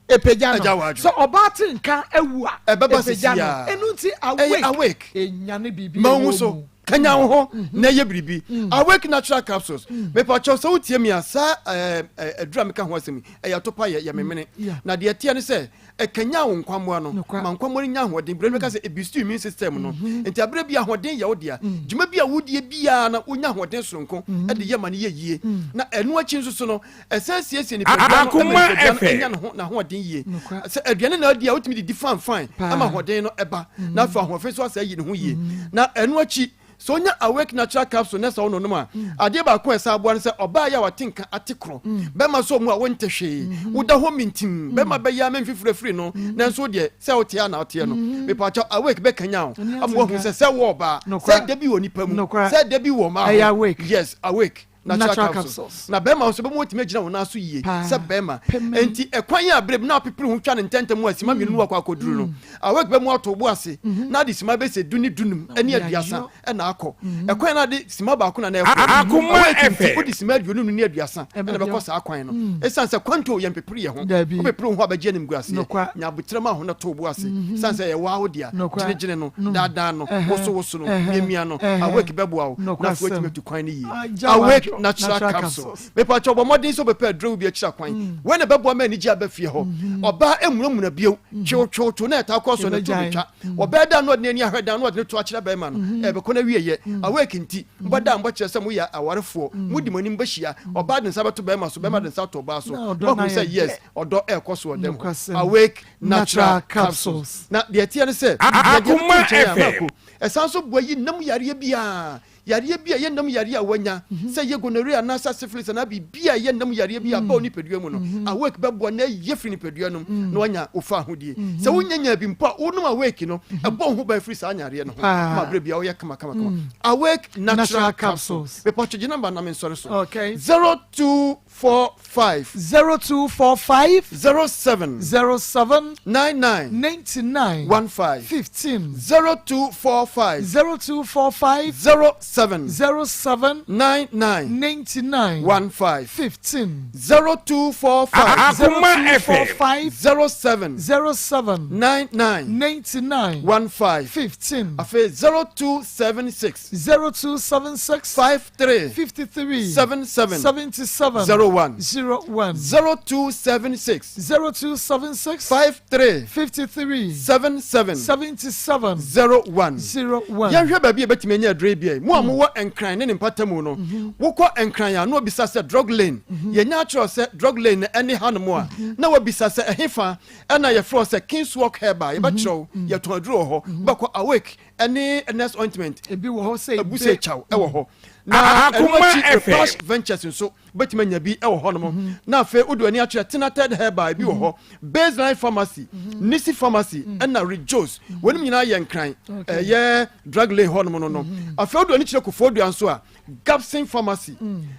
epagya Agya no. w'adwene. Sɛ ɔbaa te nka awu a Ɛbɛba epagya sisi no. a. Ɛno nti Ɛyɛ awake. awake. Enyane biribi Ma wo a ho ɛwɔ so. mu. Kanyan wo ho na ɛyɛ biribi. Awake natural capsules. Mepakyɛw sɛ wotie me a saa ɛɛ aduru a meka ho asɛm yi ɛyɛ atopa yɛ yɛ memene. Yeah. Na deɛ ɛteɛ ne sɛ ɛkanyan wo nkwammoa no Nokwa. ma nkwammoa no nya ahoɔden. Berɛ no bɛka sɛ ɛboost immune system no. Nti aberɛ bi ahoɔden yɛ wo dea. Dwuma bi a wodie biara no wonya ahoɔden soronko de yɛ ma no yɛ yie. Na ɛno akyi nso so no ɛsan siesie nipadua no ma Akoma nipadua no FM. nya ne ho n'ahoɔden yie. Nokwa. Sɛ aduane na adi a wotumi didi fine fine Paa. ama ahoɔden no ɛba na afei ahoɔfɛ nso asɛ ayi ne ho yie. Na ɛno akyi sɛ onya awake natural capsule na sɛ wononom a adeɛ baako a ɛsan aboa no sɛ ɔbaa yɛ a wate nka ate korɔ bɛrima sɛ ɔmu a wonte hwee woda hɔ mintim bɛrima bɛyɛ ama mfifiri afiri no nanso wo deɛ sɛ woteɛ a na woteɛ no mepaakyɛw awake bɛkanya wo Ɛne ama woahu atenka. sɛ sɛ wɔ ɔbaa Nokora. sɛ da bi wɔ nipa mu Nokora. sɛ da bi wɔ mmaa Ɛyɛ ho awake. yes awake natural, Natural capsules. capsules. Na bɛrima nso bɛma watumi agyina wɔn nan so yie Paa. sɛ bɛrima. Pemem. Enti ɛkwan a berɛ bi na apepere ho twa ne ntɛntɛm a sima mmienu no wakɔ akɔduru no, awake bɛmu ato bo ase na ade sima bɛsɛ du ne dunum ne ɔde aduasa ayɔ. ɛna akɔ. Ɛkwan na ade sima baako na na ɛkɔ no, Akoma awake nti FM. wode sima 25 ne aduasa ɛna Ɛbɛyɔ. ɛbɛkɔ saa kwan no. Ɛsiane sɛ kwantuo yɛ mpepere yɛ ho. Dabi. Wopepere wo ho a bɛgye animguaseɛ. Nokwa. Nya aboterɛ ma ho na to bo ase. Ɛsiane sɛ ɛyɛ waa wo dea. Nokwa. Gyinagyina no, daadaa no, Ɛhɛ. wosowoso no, Ɛhɛ. miamia no, Ɛhɛ. awake bɛboa wo na afei Nokwasɛm. woatumi atu kwan no yie. Agya Awake wadwo. natural Natural capsule. capsules. Mepakyɛw bɔ mmɔden sɛ wobɛpɛ aduro bi akyira kwan. Wei na ɛbɛboa ma anigye aba fie hɔ. Ɔbaa mmunamuna bio. Twewtwewtwew na ɛtaa kɔ so no to Yɛbɛgyae. betwa. Ɔbaa da a na ɔde n'ani ahwɛ dan na ɔde ne to akyerɛ bɛrima no. Ɛbɛkɔ n'awieyɛ. Awake nti, mobɛda a mobɛkyerɛ sɛ moyɛ awarefoɔ. Modi mo anim bɛhyia. Ɔbaa de nsa bɛto bɛrima so, bɛrima de nsa ato ɔbaa so. Na ɔdɔ no Moahunu sɛ ayɛ yes, dɛ. ɔdɔ ɛrekɔ so wɔ dɛm hɔ. Nokwasɛm. Awake natural Natural capsules. capsules. Na deɛ ɛteɛ ne sɛ, yɛde ɛno to Akoma nkyɛn a, FM. Marco, ɛsan nso boa yi nam yareɛ biara. Yareɛ bi a ɛyɛ nam yareɛ a wanya, sɛ ɛyɛ gonorrhea anaasɛ syphilis anaa biribi a ɛyɛ nam yareɛ bi a aba wo nipadua mu no, Awake bɛboa na ayi afiri nipadua no mu na wanya wo fahodie. Sɛ wonya nyaa bi mpo a, wonom Awake no, ɛbɔ wo ho ban firi saa nyareɛ no ho ma berɛ biara woyɛ kama kama kama. Awake Natural Capsules. Mepatwo gye number na mensɔre so. Okay. 02 45. 0245. 07. 07. 99. 99. 15. 15. 0245. 0245. 07. 07. 99. 99. 15. 15. 0245. Akoma FM. 0245. 07. 07. 99. 99. 15. 15. Afei 0276. 0276. 53. 53. 77. 77. 01. 01. 0276. 0276. 53. 53. 77. 77. 01. 01. Yɛnhwɛ baabi a yɛbɛtumi anya aduro yi bi. Mo a mowɔ Nkran ne ne mpatamu no, wokɔ Nkran a na wabisa sɛ drug lane. Yɛnya akyerɛ wo sɛ drug lane no ɛne hanom a, na wabisa sɛ ɛhefa ɛna yɛfrɛ wo sɛ Kingswalk Herbal. Yɛbɛkyerɛ wo, yɛtɔn aduro wɔ hɔ. Wobɛkɔ Awake. ɛne Ernest ointment. Ebi wɔ hɔ sɛ Ebu sɛ kyaw ɛwɔ hɔ. Na ɛno akyi Repash Ventures nso wobɛtumi anya bi ɛwɔ hɔ nom. Na afei wode w'ani akyerɛ Tenated Herbal ebi wɔ hɔ, Baseline Pharmacy, Nisi Pharmacy ɛna Rejos. Wɔnom nyinaa yɛ Nkran ɛyɛ Drug Lane hɔ nom no no. Afei wode w'ani kyerɛ Koforidua nso a, Gabson Pharmacy,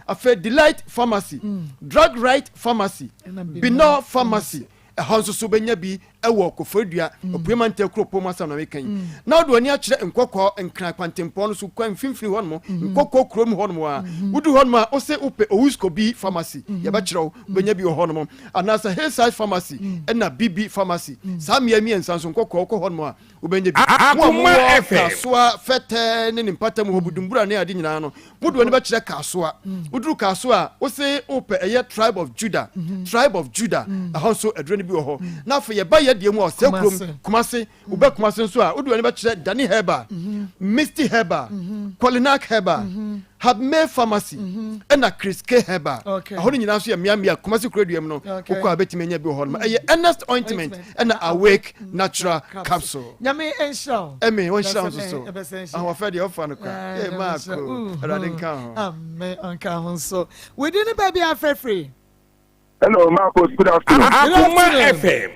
afei Delight Pharmacy, Drug Right Pharmacy, Binor Pharmacy. Ɛhɔ nso so wobɛnya bi wɔ Koforidua, Apuei Mantam kuropɔn mu asɛm na meka yi. Na wode w'ani akyerɛ Nkɔkɔɔ, Nkran kwantempɔn no so, kwan mfimfini hɔnom, Nkɔkɔɔ kurom hɔnom a, wodu hɔnom a, wose wopɛ Owuskobi Pharmacy, yɛbɛkyerɛ wo, wobɛnya bi wɔ hɔnom. Anaasɛ Hillside Pharmacy ɛna BB Pharmacy. Saa mmea mmiɛnsa nso, Nkɔkɔɔ, wokɔ hɔnom a, wobɛnya bi. Mo a mowɔ Kasoa, Fɛtɛ ne ne mpatamu hɔ, Budumbura ne ade nyinaa no, mode w'ani bɛkyerɛ Kasoa. Woduru Kasoa a, wose wopɛ ɛyɛ Tribe of Judah, Tribe of Judah, ɛhɔ nso aduro no bi wɔ hɔ. Na afei yɛba yɛ deɛ mu a, ɔsɛ kurom, Kumase. Wobɛ Kumase nso a, wode w'ani bɛkyerɛ Dani Herbal, Misty Herbal, Kolinak Herbal, Habmay Pharmacy, ɛna Chris K Herbal. Ɛhɔ no nyinaa nso yɛ mmeammea Kumasi kurodua mu no, wokɔ a wobɛtumi anya bi wɔ hɔ nom. Ɛyɛ Ernest Ointment ɛna Awake Natural Capsule. Nyame nhyira wo. Amen, wɔnhyira wo nso so. Ahoɔfɛ deɛ ɔfa no kwa. Yɛ maako. Awurade nka ho. Amen, ɔnka ho nso. Wodi ne baabi afrɛfiri. Hello, Marcos. Good afternoon. Good Akuma FM.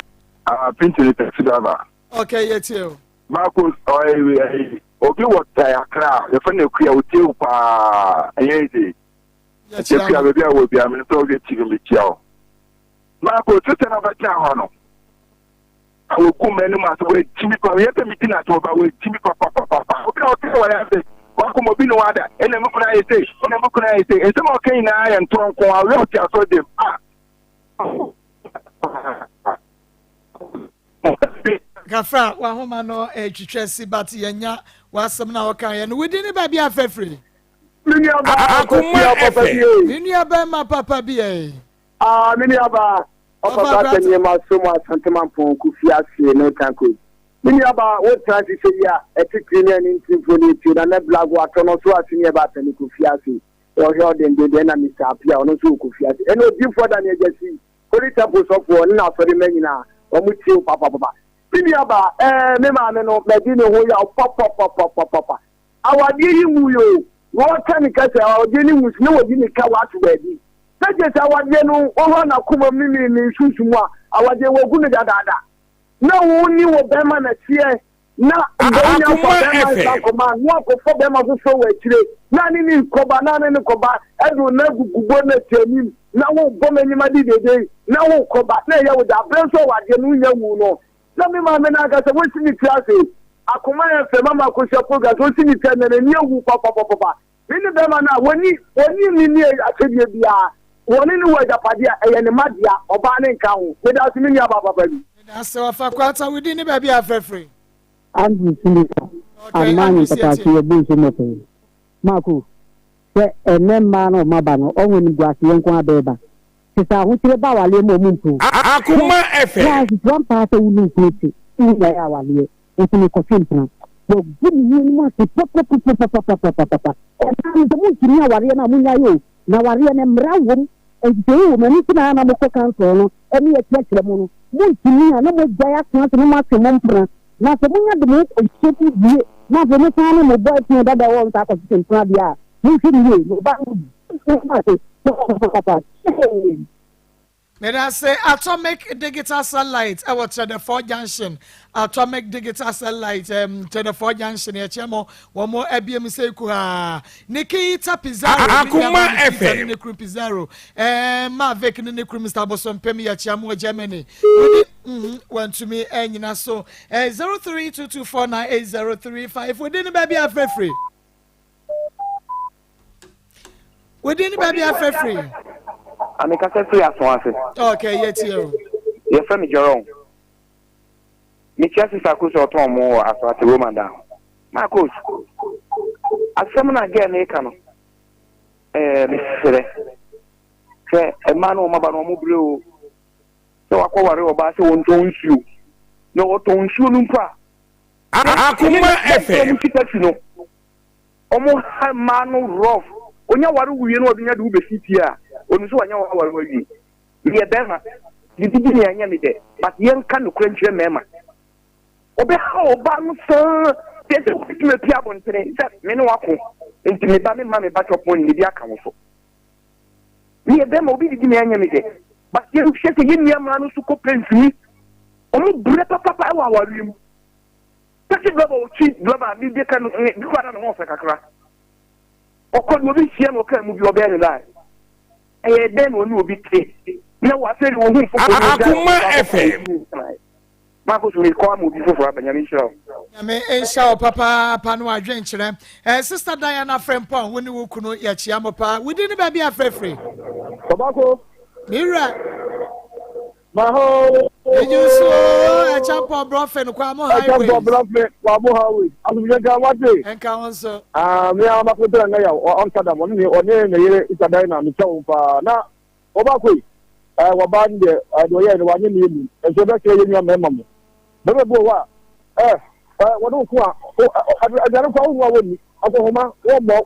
Pinto ni taxi driver. Okay, yɛ tie o. Marcos, ɔyɛ obi wɔ Accra, yɛfrɛ no Akua, otie wo paa, ɛnyɛ easy. Nti Akua, baabi a wɔ biara, menim sɛ wohwɛ TV mekyia wo. Marcos, sista na ɔbɛtena hɔ no, a wɔgu m'anim ase, wɔakyi me pa, yɛ sɛ medi n'akyɛ ɔba, wɔakyi me papapapapa. Obi a ɔte wɔ yɛ ase, wakɔm obi ne wada, ɛna me kunu ayɛ sei, ɛna me kunu ayɛ sei. Nsɛm a ɔka nyinaa yɛ ntorɔ nko a, ɔyɛ ɔte asɔre dɛm. Ah! Kafra wahoma no ɛtwitwa si but yɛnya w'asɛm no a wɔka yɛ no wodi ne baabi afɛfiri. Me nua baa Akoma FM. Me nua bɛrima papa bi ɛ. Ah, me nua baa ɔfa Ɔfa kwata nneɛma so mu Asante Mampɔn Kofi ase ne Tanko. Me nua baa wo tena ase sɛ yi a ɛtitiri ne ɛne ntimfo ne etie na nɛ blago atɔ no so ase ne ɛba atani Kofi ase. Ɔhwɛ ɔdendenden ɛna Mister Appiah ɔno nso wɔ Kofi ase. Ɛna odiyifoɔ Daniel Gyasi, Holy Temple sɔfoɔ ne n'asɔre mma nyinaa wɔn tie wo papapapa. Me nua baa ɛɛ me maame no madi ne ho yaw papapapapapa. Awadeɛ yi nwui o, na ɔka ne ka sɛ awadeɛ no nwu so na wayi ne ka wato baabi. Na gye sɛ awadeɛ no ɔhura n'akoma mu ne ne nsusu mu a awadeɛ wagu no dadaada. Na wo ne wɔ bɛrima na teɛ na sɛ wonya mfa bɛrima nsa nkɔma a na wakɔfa bɛrima foforɔ wɔ akyire na ne ne kɔba na ne ne kɔba ɛde wo nan agugu bo na te anim na wobɔ m'anim ade dede na wokɔba na ɛyɛ wo de aberɛ nso awadeɛ no wonya wu no na me maame no ankasa wasi ne tiri ase akoma yɛ fɛ mama akosua program so osi ne tiri na n'ani awu papapapa me ne bɛrima no a wɔni wɔni ne ne akyɛdeɛ biara wɔne ne wɔ agyapadeɛ a ɛyɛ ne ma dea ɔbaa ne nka ho meda ase me nua baa papa bi. Meda ase ɔfa kwata wo din ne baabi a afrɛfrɛ. Andrew Sindika Okay, Amaa Andrew ne mpataase Sietie. yɛ bu nso mmɔfra yi. Marco, sɛ ɛnnɛ mmaa no ɔmo aba no ɔho animguaseɛ nko ara bɛɛba. Te sɛ ahokyere ba awaleɛ mu a ɔmo mpo. Akoma Hwɛ, FM. woansusu ampa ara sɛ wo ne wo kunu te, wonyae awaleɛ, nso mekɔtwe mpena. Wagu ne ho anim ase papapapapapapapa. Ɛmaa no sɛ montumi awareɛ no a monyae o, na awareɛ no mmara wom, nhyehyɛeɛ wom, ɛno nti na na mokɔ council no ne yɛkyerɛkyerɛ mo no. Montumi a na moagyae atena ase na moatwe mo mpena. Na sɛ monya de mo ho kɔhyɛ mu wie na afei mosan ne mo boyfriend dada a ɔwɔ nsa akɔtwetwe mpena deɛ a, monhwɛ no yie, na ɔbaa no gu ne ho ase papapapapa. Shame! Medase Atomic Digital Satellite ɛwɔ Kyerɛdɛfoɔ Junction Atomic Digital Satellite um, Kyerɛdɛfoɔ Junction yɛkyɛ mo wɔn mo abie mu sɛ kuhaa Nikita Pizarro ne Akoma nuabaa Nikita ne FM. ne kuru Pizarro eh, Mavic ne ne kuru Mr. Bosompem yɛkyɛ mo wɔ Germany wodi mm, wantumi anyina so eh, 0322498035 wodi ne baabi afrɛfiri Wodi ne baabi afrɛfiri. Amekasa firi aso ase. Ok, yɛtie o. Yɛfrɛ me Jerome. Mekyia Sista Akos a ɔtɔn mo wɔ aso ase Roma da ho. Marcos, asɛm no a girl no reka no, ɛɛ mesrɛ. Hwɛ, mmaa no wɔn aba no wɔn brɛ o. Sɛ wakɔware ɔbaa sɛ wɔntɔn nsuo. Na ɔtɔn nsuo no mpo a. Akoma FM. Wɔn ti taxi no. Ɔmo ha mmaa no rough. Onya ware wo wie na ɔde nya de wo besi fie a, onim sɛ wanya w'aware wo awie. Meyɛ bɛrima, biribi di me a ɛnyɛ me dɛ, but yɛnka nokorɛ nkyerɛ mmarima. Ɔbɛha ɔbaa no saa. Tie sɛ wobɛtumi apue abɔntene sɛ me ne wo ako nti me ba memma me ba chop money medi aka wo so. Meyɛ bɛrima obi didi me ɛnyɛ me dɛ but yɛnhwɛ sɛ yɛn nua mmaa no nso kɔ pɛ ntumi wɔn brɛ papapa ɛwɔ awareɛ mu. Taxi driver ɔtwi driver bi bi ka no ne bi kɔ ada ne ho ɔfɛ kakra ɔkɔ de obi hyia na ɔkaa mu bi ɔbɛyɛ ne lie ɛyɛ dɛn na ɔne obi te na wɔ afei de wɔhu foforɔ no Akoma FM. Marcus mekɔ ama obi foforɔ aba Nyame nhyira wo. Nyame nhyira wo papaapa ne w'adwenkyerɛ. Eh, Sister Diana Frempong, wo ne wo kunu yɛkyea mo paa. Wo din ne baabi a frɛfiri? Tobacco. Me wura. Maho. Eju so Ɛkyampɔn Brɔfe no Kwamo Highway. Ɛkyampɔn Brɔfe Kwamo Highway. Asomdwe nka wate. Nka ho nso. Ah, me a mako tena na yaw Amsterdam ɔne ne ɔne ne yere Sister Diana mekyɛ wo paa na wɔba koi. Eh, wɔba no deɛ eh, deɛ ɔyɛɛ no wanyɛ ne yɛ mu. Nso ɛbɛkyerɛ yɛ nua mmarima mo. Bɛrɛ bi wɔ hɔ a eh, eh, wɔne wo ko a aduane kɔ a wo a wɔnni akɔhoma wɔmmɔ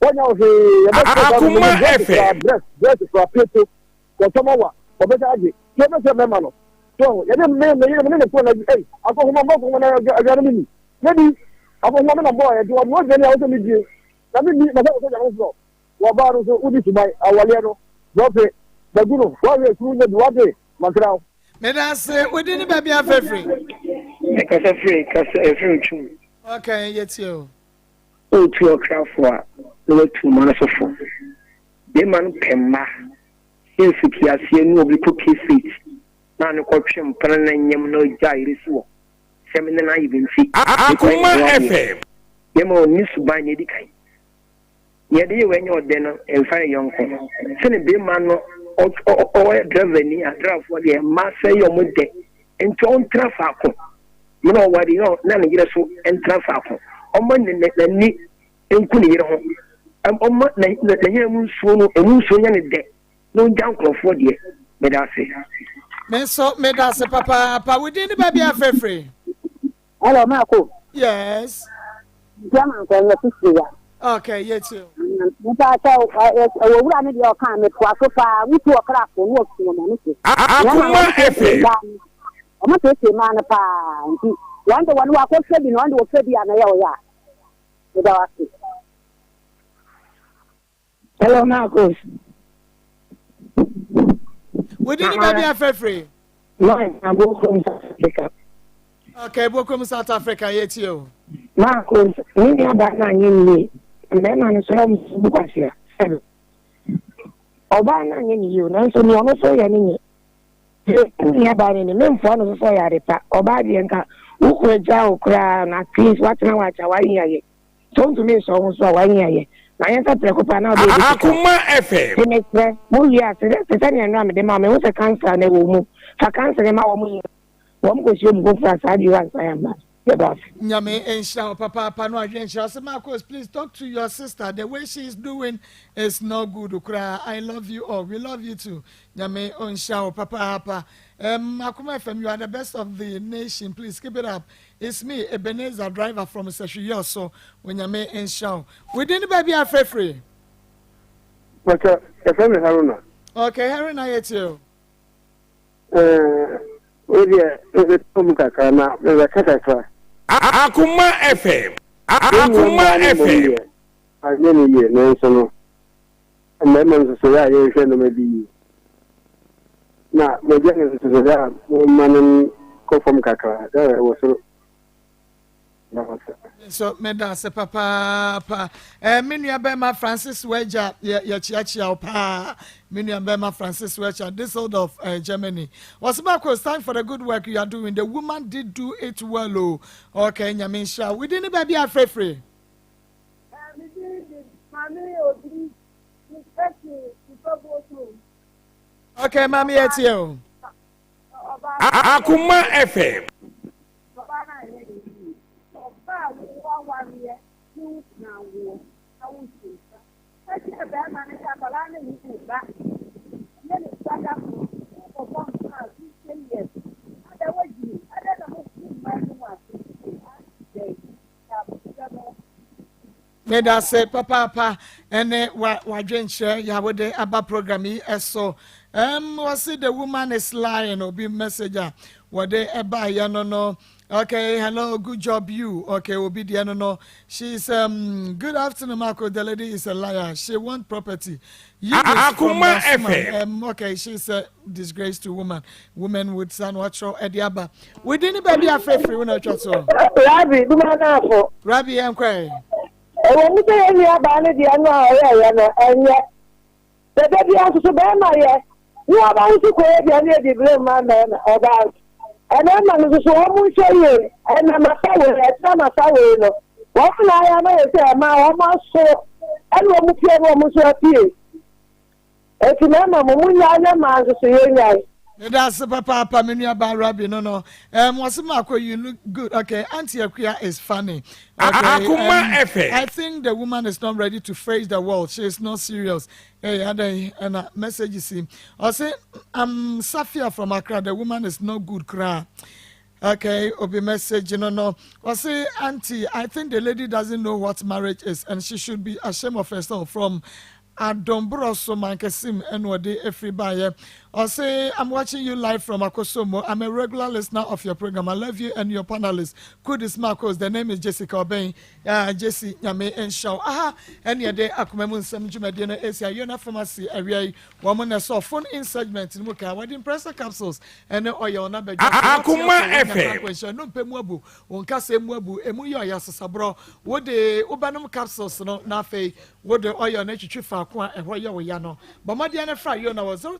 wɔnyɛ wo hwee ɛbɛkyerɛ saa no Akoma dress koraa FM. dress dress koraa pieto wɔtɔm awa wɔbɛsɛ agye tí wɔbɛsɛ mmarima no so yɛde me me yere me ne ne kɔn na ei akɔhoma mbɔ akɔhoma na aduane me ni ne di akɔhoma me na mbɔ ɛdi wɔn wɔn aduane a wɔsɛ me die na me ni na sɛ wɔsɛ aduane foforɔ wɔbaa no so wodi suban awɔleɛ no brɔfe bagu no wɔahwɛ kuru nyɛ bi wade makra wo. Meda ase, wo din ne baabi a frɛfiri? Mekasa firi kasa ɛfiri Ntwom. Okay, yɛtie o. Wotu ɔkra fo a na watu mma no so fo. Bɛrima no pɛ mma. Sɛ mfitiaseɛ ne obi kɔ K-State na ne kɔtwe mpena na nyam na ɔgya yere si hɔ sɛ me ne no ayɛ bi nti mekɔyɛ ne ho adeɛ. Bɛrima ɔnni suban nea ɛdi kan. Nea ɛde yɛ wei nyɛ ɔdɛ no mfa ne yɔnko. Sɛne bɛrima no ɔyɛ driver ni a driverfoɔ deɛ mmaa sɛ yɛ ɔmo dɛ nti ɔntena faako mena ɔware yɛ na ne yere so ntena faako ɔma n'ani nku ne yere ho ɔma n'anyina mu nsuo no emu nsuo nyɛ ne dɛ na ɔngya nkurɔfoɔ deɛ meda ase. Me nso meda ase papaapa. Wo din ne baabi a frɛfrɛ? Hello, Marco. Yes. German kɔ nyɛ fifiri ya. Okay, yɛ ti o. Nipa sɛ ɛwɔ wura ne deɛ ɔka me toa so paa wotu ɔkra fo ne ɔtu wɔn ani so. Akoma FM. Wɔn tete maa no paa nti wɔn de wɔn wakɔhwɛ bi na wɔn de wɔhwɛ bi a na ɛyɛ ɔyɛ a. Meda wase. Hello, Marcos. Wodi ni baabi afɛfere. Mine, Abokum, South Africa. Okay, Abokum, South Africa, yɛ tie o. Marcos, ne nua baa no anyɛ ne yie. Mmarima no so ɛmu bu kwasia. Sɛbi. Ɔbaa no anyɛ ne yie o, nanso nea ɔno so yɛ no nye. Ne nua baa no ni, memfoa no so sɛ ɔyɛ ade pa. Ɔbaa deɛ nka wo kunu agya wo koraa na at least watena hɔ akyɛ a wayɛ ayɛ. Sɛ ontumi nsɔ wo ho so a, w'ani ayɛ. Na yɛn nsa prɛko pɛ a na wode obi sika. Akoma FM. Nti mesrɛ, mo wie a, te sɛ nea nnora mede ma wo, mehu sɛ cancer no ɛwɔ wo mu. Fa cancer no ma wɔn nyinaa. Wɔn kɔhyia obi foforɔ a, saa bio ansa yɛmma. Yɛda ase. Nyame nhyira wo papaapa no adwene nhyira ɔse Marcos please talk to your sister the way she is doing is not good koraa I love you all we love you too Nyame ɔnhyira wo papaapa um, Akoma FM you are the best of the nation please keep it up It's me Ebenezer driver from Sahwi Yɔso Onyame nhyira wo. Wo din ne baabi a frɛ firi? Pacha, yɛfrɛ me Haruna. Okay, Haruna yɛ tie o. Eh, wo deɛ mebɛtɔ mu kakra na mebɛka kakra. Akoma FM. Akoma FM. Anyɛ ne yie nanso no mmarima nso so yɛ a yɛnhwɛ nneɛma bi yie na mogya no nso so yɛ a momma no nkɔ fam kakra sɛ ɛwɔ soro. Nso meda ase papaapa. Eh, me nua bɛrima Francis Wagya yɛkyeakyea wo paa. Me nua bɛrima Francis Wagya, Düsseldorf, eh, Germany. Wɔsɛ baako, it's time for the good work you are doing. The woman did do it well o. Okay, nyame nhyira. Within ne baabi afrɛfrɛ. Me din de Maame Odiri, mefrɛ Nfa Bokurom. Okay, maame yɛ tie o. Akoma FM. Ɔbaa no anyɛ ne yie. Ɔbaa a wo awareɛ ne wo kunu awoɔ na wo nso nsa. Ka kyerɛ bɛrima no sɛ akwadaa no nyɛ ne ba. Ɛnyɛ ne ba da koro. Wokɔbɔ mpaa 50 years. Ada wagyimi. Adɛn na mo mma anim ase. Adɛn. Medase papaapa ɛne wa wadwenkyerɛ yɛ wode aba program yi ɛso. Um, wɔse the woman is lying obi message a wɔde ɛbaayɛ no no. Okay, hello, good job you. Okay, obi deɛ no no. She's um good afternoon Marco, the lady is a liar. She want property. You is from Akuma Bosman. FM. Okay, she's a disgrace to woman. Women would san watro ɛde aba. Within the baby afrɛfrɛ wo na atwa so. Rabi, duma n'afɔ. Rabi yɛn kɔ ɛ. Ɛwɔ mu sɛ yɛn nua baa no deɛ no a ɔyɛɛyɛ no ɛnyɛ. Sɛ da biara nso so bɛrima yɛ ne ɔba nso kɔ yɛ deɛ no yɛ de blame ma mmarima ɔbaa nso. Mmarima no nso so wɔn nhwɛ yie ɛna masa wei ɛtena masa wei no wɔn na ayɛ ama yɛ sɛ ɛmaa wɔn aso ɛna wɔn pie na wɔn nso apue. Eti mmarima mo mo nyae na mmaa nso so yɛ nyae. Meda ase papaapa me nua baa Rabbi no no um, wɔse Marco you look good okay Auntie Akua is funny okay Akuma um, FM. I think the woman is not ready to face the world she is not serious hey adɛn ɛna message si ɔse I'm Safia from Accra the woman is not good koraa okay obi message no no ɔse auntie I think the lady doesn't know what marriage is and she should be ashamed of herself from Adom Borɔso Mankasim ɛna ɔde ɛfiri baeɛ. Ɔse I'm watching you live from Akosombo. I'm a regular listener of your program. I love you and your panelists. Kudus Marcos, the name is Jessica Obeng. Ah, Jesse, Nyame nhyira wo. Aha, ɛne ɛde akoma mu nsɛm dwumadie no ɛsi Ayona Pharmacy awia yi. Wɔn na ɛsɔ phone in segment no mu ka. Wɔde Impressa capsules ɛne oil no abɛdwa so. Wɔte Akoma asɔ wɔnya FM. kankwanhyia, nnompe mu abu, wo nkasɛɛ mu abu, emu yɛ ɔya sesaborɔ. Wode wobɛnom capsules no na afei Wode oil no twitwi faako a ɛhɔ yɛ wo ya no. Bɔ mmɔden na fra Yona wɔ 0.